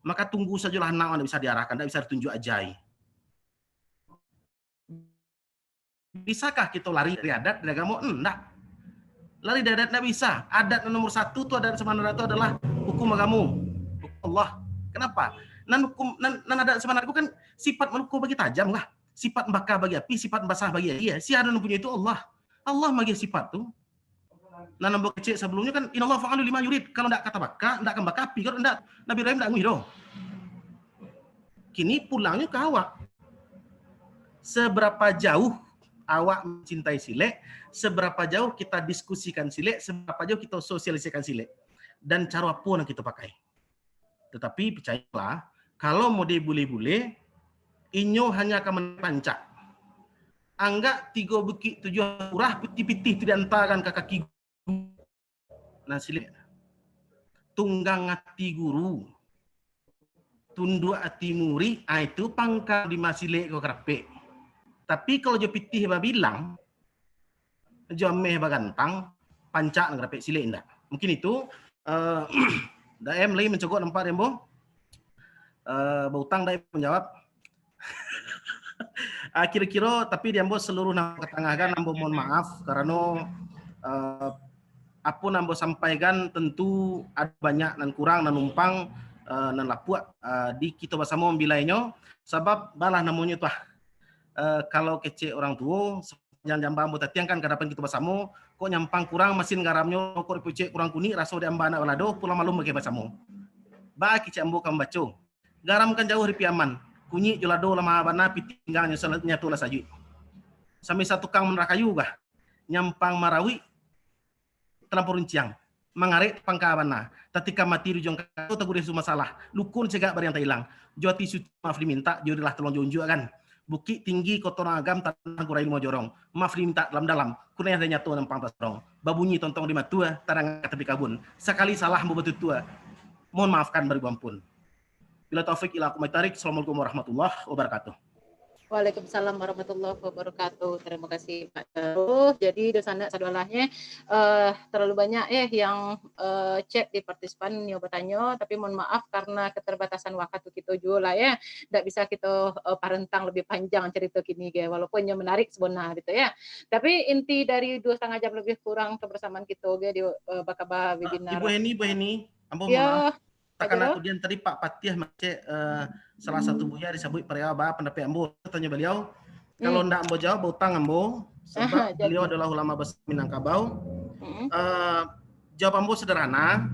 maka tunggu sajolah anak awak, ndak bisa diarahkan, ndak bisa ditunjuk ajai. Bisakah kito lari dari adat, dari agamo? Ndak. Lari dari adat ndak bisa. Adat nomor satu tu, adat sabananyo tu adalah hukum agamo, hukum Allah. Kenapa? Nan hukum, nan, nan adat sabananyo tu kan sifat maluko bagi tajam lah. Sifat baka bagi api, sifat basah bagi aia. Sia nan punyo itu? Allah. Allah magiah sifat tu. Nan ambo kecek sabalumnyo kan, "Innallaha fa'alun lima yurid." Kalau ndak ka tabaka, ndak ka baka api, kalau ndak, Nabi Ibrahim ndak anguih doh. Kini pulangnyo ka awak. Seberapa jauh awak mencintai silek, seberapa jauh kita diskusikan silek, seberapa jauh kita sosialisasikan silek, dan caro apo nan kita pakai. Tatapi picayolah, kalau mode bule-bule, inyo hanyo ka manaik pancak. Anggak tigo bukik tujuah surah, pitih-pitih tu diantakan ka kaki. Nah, silek. Tunggang ati guru, tunduak ati murid, ah, itu pangka di masilek ko karapek. Tapi kalau jo pitih babilang, jo ameh bagantang, pancak nan karapek, silek indak. Mungkin itu, eh, Daem lai mancogok nampak di ambo. Eh, bautang Daem manjawab. Ah, kiro-kiro, tapi di ambo saluruah nan ambo katangahkan, ambo mohon maaf karano, eh, apo nan ambo sampaikan tentu ado banyak nan kurang, nan numpang, eh, nan lapuak, eh, di kito basamo mambilainyo, sabab balah namonyo tu ah, eh, kalau kecek urang tuo, sapanjang jamba ambo tatiangkan ka adapan kito basamo, kok nyampang kurang masin garamnyo, kok dipucek kurang kunik, raso di amba anak balado, pulang malum bagai basamo. Baa kecek ambo ka mambaco, garam kan jauah di Piaman, kunyik jo lado lah maha bana, pitih pinggangnyo sala-, nyato lah sajuik. Sami satukang manarah kayu kah, nyampang marawik, talampau runciang, mangarek pangka bana, tatikam mati di ujuang kato, tagureh sumasalah, lukun segak bariang tailang, jo ati suci maaf dimintak, jo rilah tolong jo unjuak kan. Bukik tinggi koto nan agam, tanah gurai limo jorong, maaf dimintak dalam-dalam, kunaiah dari nyato nampang tasorong, babunyi tontong di matua, tadangan ka tapi kabun, sakali salah ambo batutua, mohon maafkan baribu ampun. Bila taufik ila aqwamit thariq. Assalamualaikum warahmatullahi wabarakatuh. Waalaikumsalam warahmatullahi wabarakatuh. Terima kasih, Pak Jaruh. Jadi, dunsanak sadolahnyo, eh, terlalu banyak, eh, yang, eh, chat di partisipan nio batanyo, tapi mohon maaf karena keterbatasan waktu kito juo lah, ya. Ndak bisa kito, eh, parentang lebih panjang cerita kini, ge, walaupun nyo menarik sebenar gitu, ya. Tapi inti dari dua setengah jam lebih kurang kebersamaan kito, ge, di, eh, bakaba webinar. Ah, Ibu Heni, Ibu Heni, ambo mohon maaf. Takana kudian tadi Pak Patiah mangecek, eh, salah satu buya disabuik Parewa, baa pandapek ambo, tanyo baliau. Kalau ndak ambo jawab, bautang ambo, sabab baliau adalah ulama basa Minangkabau. Eh, jawab ambo sederhana.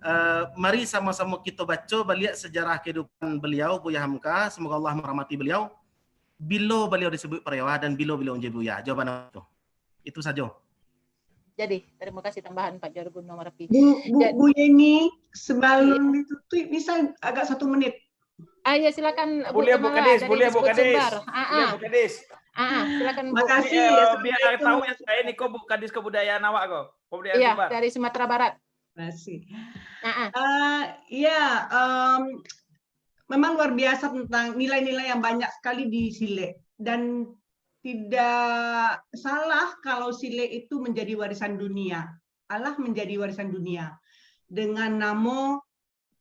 Eh, mari samo-samo kito baco baliak sejarah kehidupan beliau, Buya Hamka. Semoga Allah merahmati beliau. Bilo baliau disabuik Parewa dan bilo beliau manjadi buya? Jawaban ambo tu. Itu sajo. Jadi, terima kasih tambahan Pak Jaruh Gunung Marapi. Bu, Bu, Bu Yeni, sebelum ditutup, bisa agak satu menit? Ah, ya, silakan, Bu Kemala, dari Disbud Sumbar. Boleh, Bu Kadis. Ah, ah. Boleh, Bu Kadis. Ah, ah, silakan, Bu. Makasih, ya, eh, biar tahu yang lain ni, kok Bu Kadis kebudayaan awak kok. Kebudayaan Sumbar. Iya, dari Sumatera Barat. Makasih. Ah, ah. Eh, ya, em, memang luar biasa tentang nilai-nilai yang banyak sekali di silek. Dan tidak salah kalau silek itu menjadi warisan dunia. Alah menjadi warisan dunia dengan namo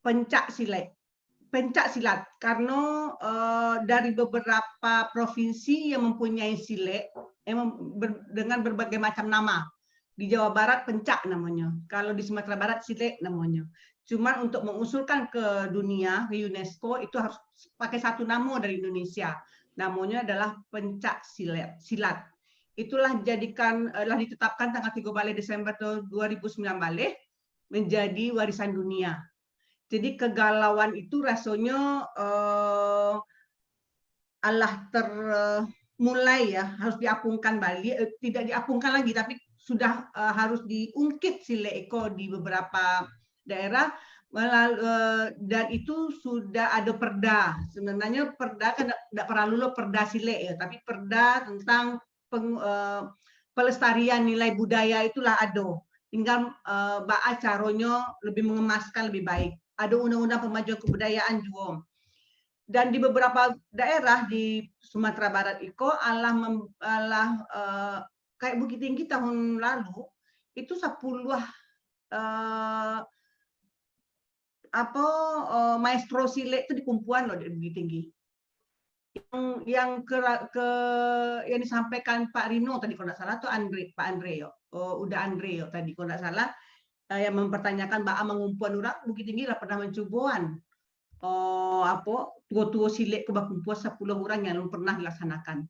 pencak silek. Pencak silat. Karena, eh, dari beberapa provinsi yang mempunyai silek, eh, mem-, ber-, dengan berbagai macam nama. Di Jawa Barat pencak namanya. Kalau di Sumatera Barat silek namanya. Cuman untuk mengusulkan ke dunia, ke UNESCO, itu harus pakai satu nama dari Indonesia. Namanya adalah pencak silat, silat. Itulah jadikan, eh, lah ditetapkan tanggal tigo baleh Desember tahun dua ribu sembilan baleh menjadi warisan dunia. Jadi kegalauan itu rasanya, eh, alah ter-, mulai ya, harus diapungkan balik, eh, tidak diapungkan lagi, tapi sudah uh, harus diungkit silek iko di beberapa daerah melalui, uh, dan itu sudah ada perda. Sebenarnya perda kan tidak perlu lo perda silek ya, tapi perda tentang peng, uh, pelestarian nilai budaya itulah ado. Tinggal uh, baa caronyo lebih mengemaskan lebih baik. Ada undang-undang pemajuan kebudayaan juga. Dan di beberapa daerah di Sumatera Barat iko alah mem, alah uh, kayak Bukittinggi tahun lalu itu sepuluh uh, apa uh, maestro silek itu dikumpulan loh di Bukittinggi. Yang yang ke, ke yang disampaikan Pak Rino tadi kalau tidak salah tu Andre, Pak Andre yo. Uh, udah Andre yo tadi kalau tidak salah uh, yang mempertanyakan baa mangumpulan urang Bukittinggi lah pernah mencuboan uh, apa tuo-tuo silek ke bakumpul sepuluh orang yang belum pernah dilaksanakan.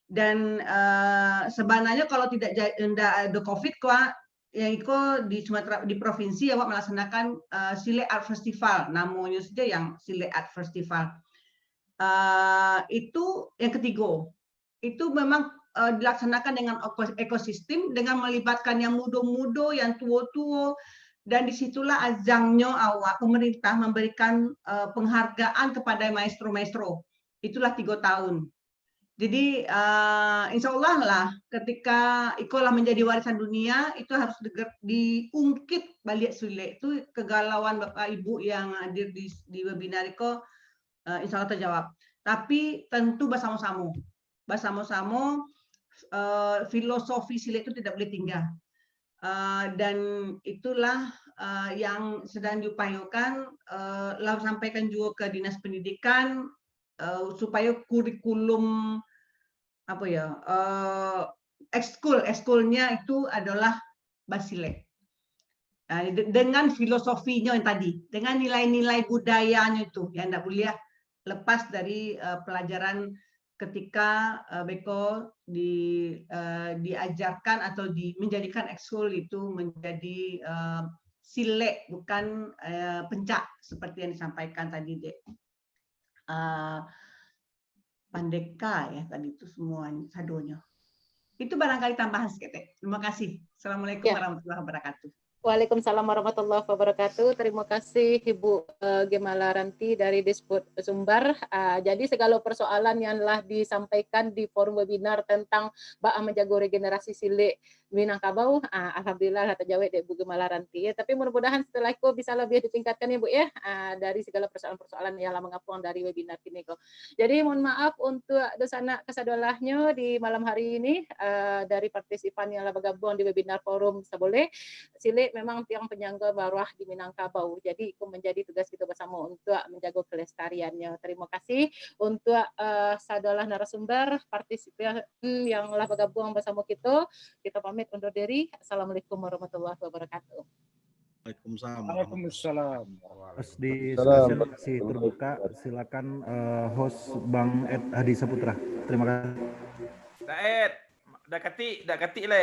Dan uh, sebenarnya kalau tidak tidak ada covid kok yang iko di Sumatera di provinsi awak melaksanakan uh, Silek Art Festival, namanya saja yang Silek Art Festival. Uh, itu yang ketiga, itu memang uh, dilaksanakan dengan ekosistem dengan melibatkan yang mudo-mudo, yang tuo-tuo, dan disitulah ajangnyo awak pemerintah memberikan uh, penghargaan kepada maestro-maestro. Itulah tiga tahun. Jadi uh, insya Allah lah ketika ikolah menjadi warisan dunia itu harus diungkit balik silek itu kegalauan bapak ibu yang hadir di, di webinar iko uh, insya Allah terjawab. Tapi tentu bersama-sama, bersama-sama uh, filosofi silek itu tidak boleh tinggal. Uh, dan itulah uh, yang sedang diupayakan, uh, lah sampaikan juga ke dinas pendidikan uh, supaya kurikulum apa ya uh, ekskul ekskulnya itu adalah basilek. Uh, de- dengan filosofinya yang tadi, dengan nilai-nilai budayanya itu yang tidak boleh lepas dari uh, pelajaran ketika uh, beko di uh, diajarkan atau di, menjadikan ekskul itu menjadi uh, silek bukan uh, pencak seperti yang disampaikan tadi dek uh, pandeka ya tadi itu semua sadonyo. Itu barangkali tambahan seketek. Terima kasih. Assalamualaikum ya. warahmatullahi wabarakatuh. Waalaikumsalam warahmatullahi wabarakatuh. Terima kasih Ibu uh, Gemala Ranti dari Disput Sumbar. Uh, jadi segala persoalan yang lah disampaikan di forum webinar tentang baa menjago regenerasi silek Minangkabau, uh, alhamdulillah lah terjawab dek Ibu Gemala Ranti ya. Tapi mudah-mudahan setelah itu bisa lebih ditingkatkan ya Bu ya uh, dari segala persoalan-persoalan yang lah mengapuang dari webinar kini ko. Jadi mohon maaf untuk dosanak kasadolahnyo di malam hari ini uh, dari partisipan yang lah bergabung di webinar forum saboleh. Silek memang tiang penyangga baruah di Minangkabau. Jadi itu menjadi tugas kita bersama untuk menjaga kelestariannya. Terima kasih untuk uh, sadolah narasumber partisipan yang lah bergabung bersama kita. Kita pamit undur diri. Assalamualaikum warahmatullahi wabarakatuh. Waalaikumsalam. Waalaikumsalam. Di sesi terbuka, silakan uh, host Bang Ed Hadi Saputra. Terima kasih. Dah Ed, dah katik, dah katik lah.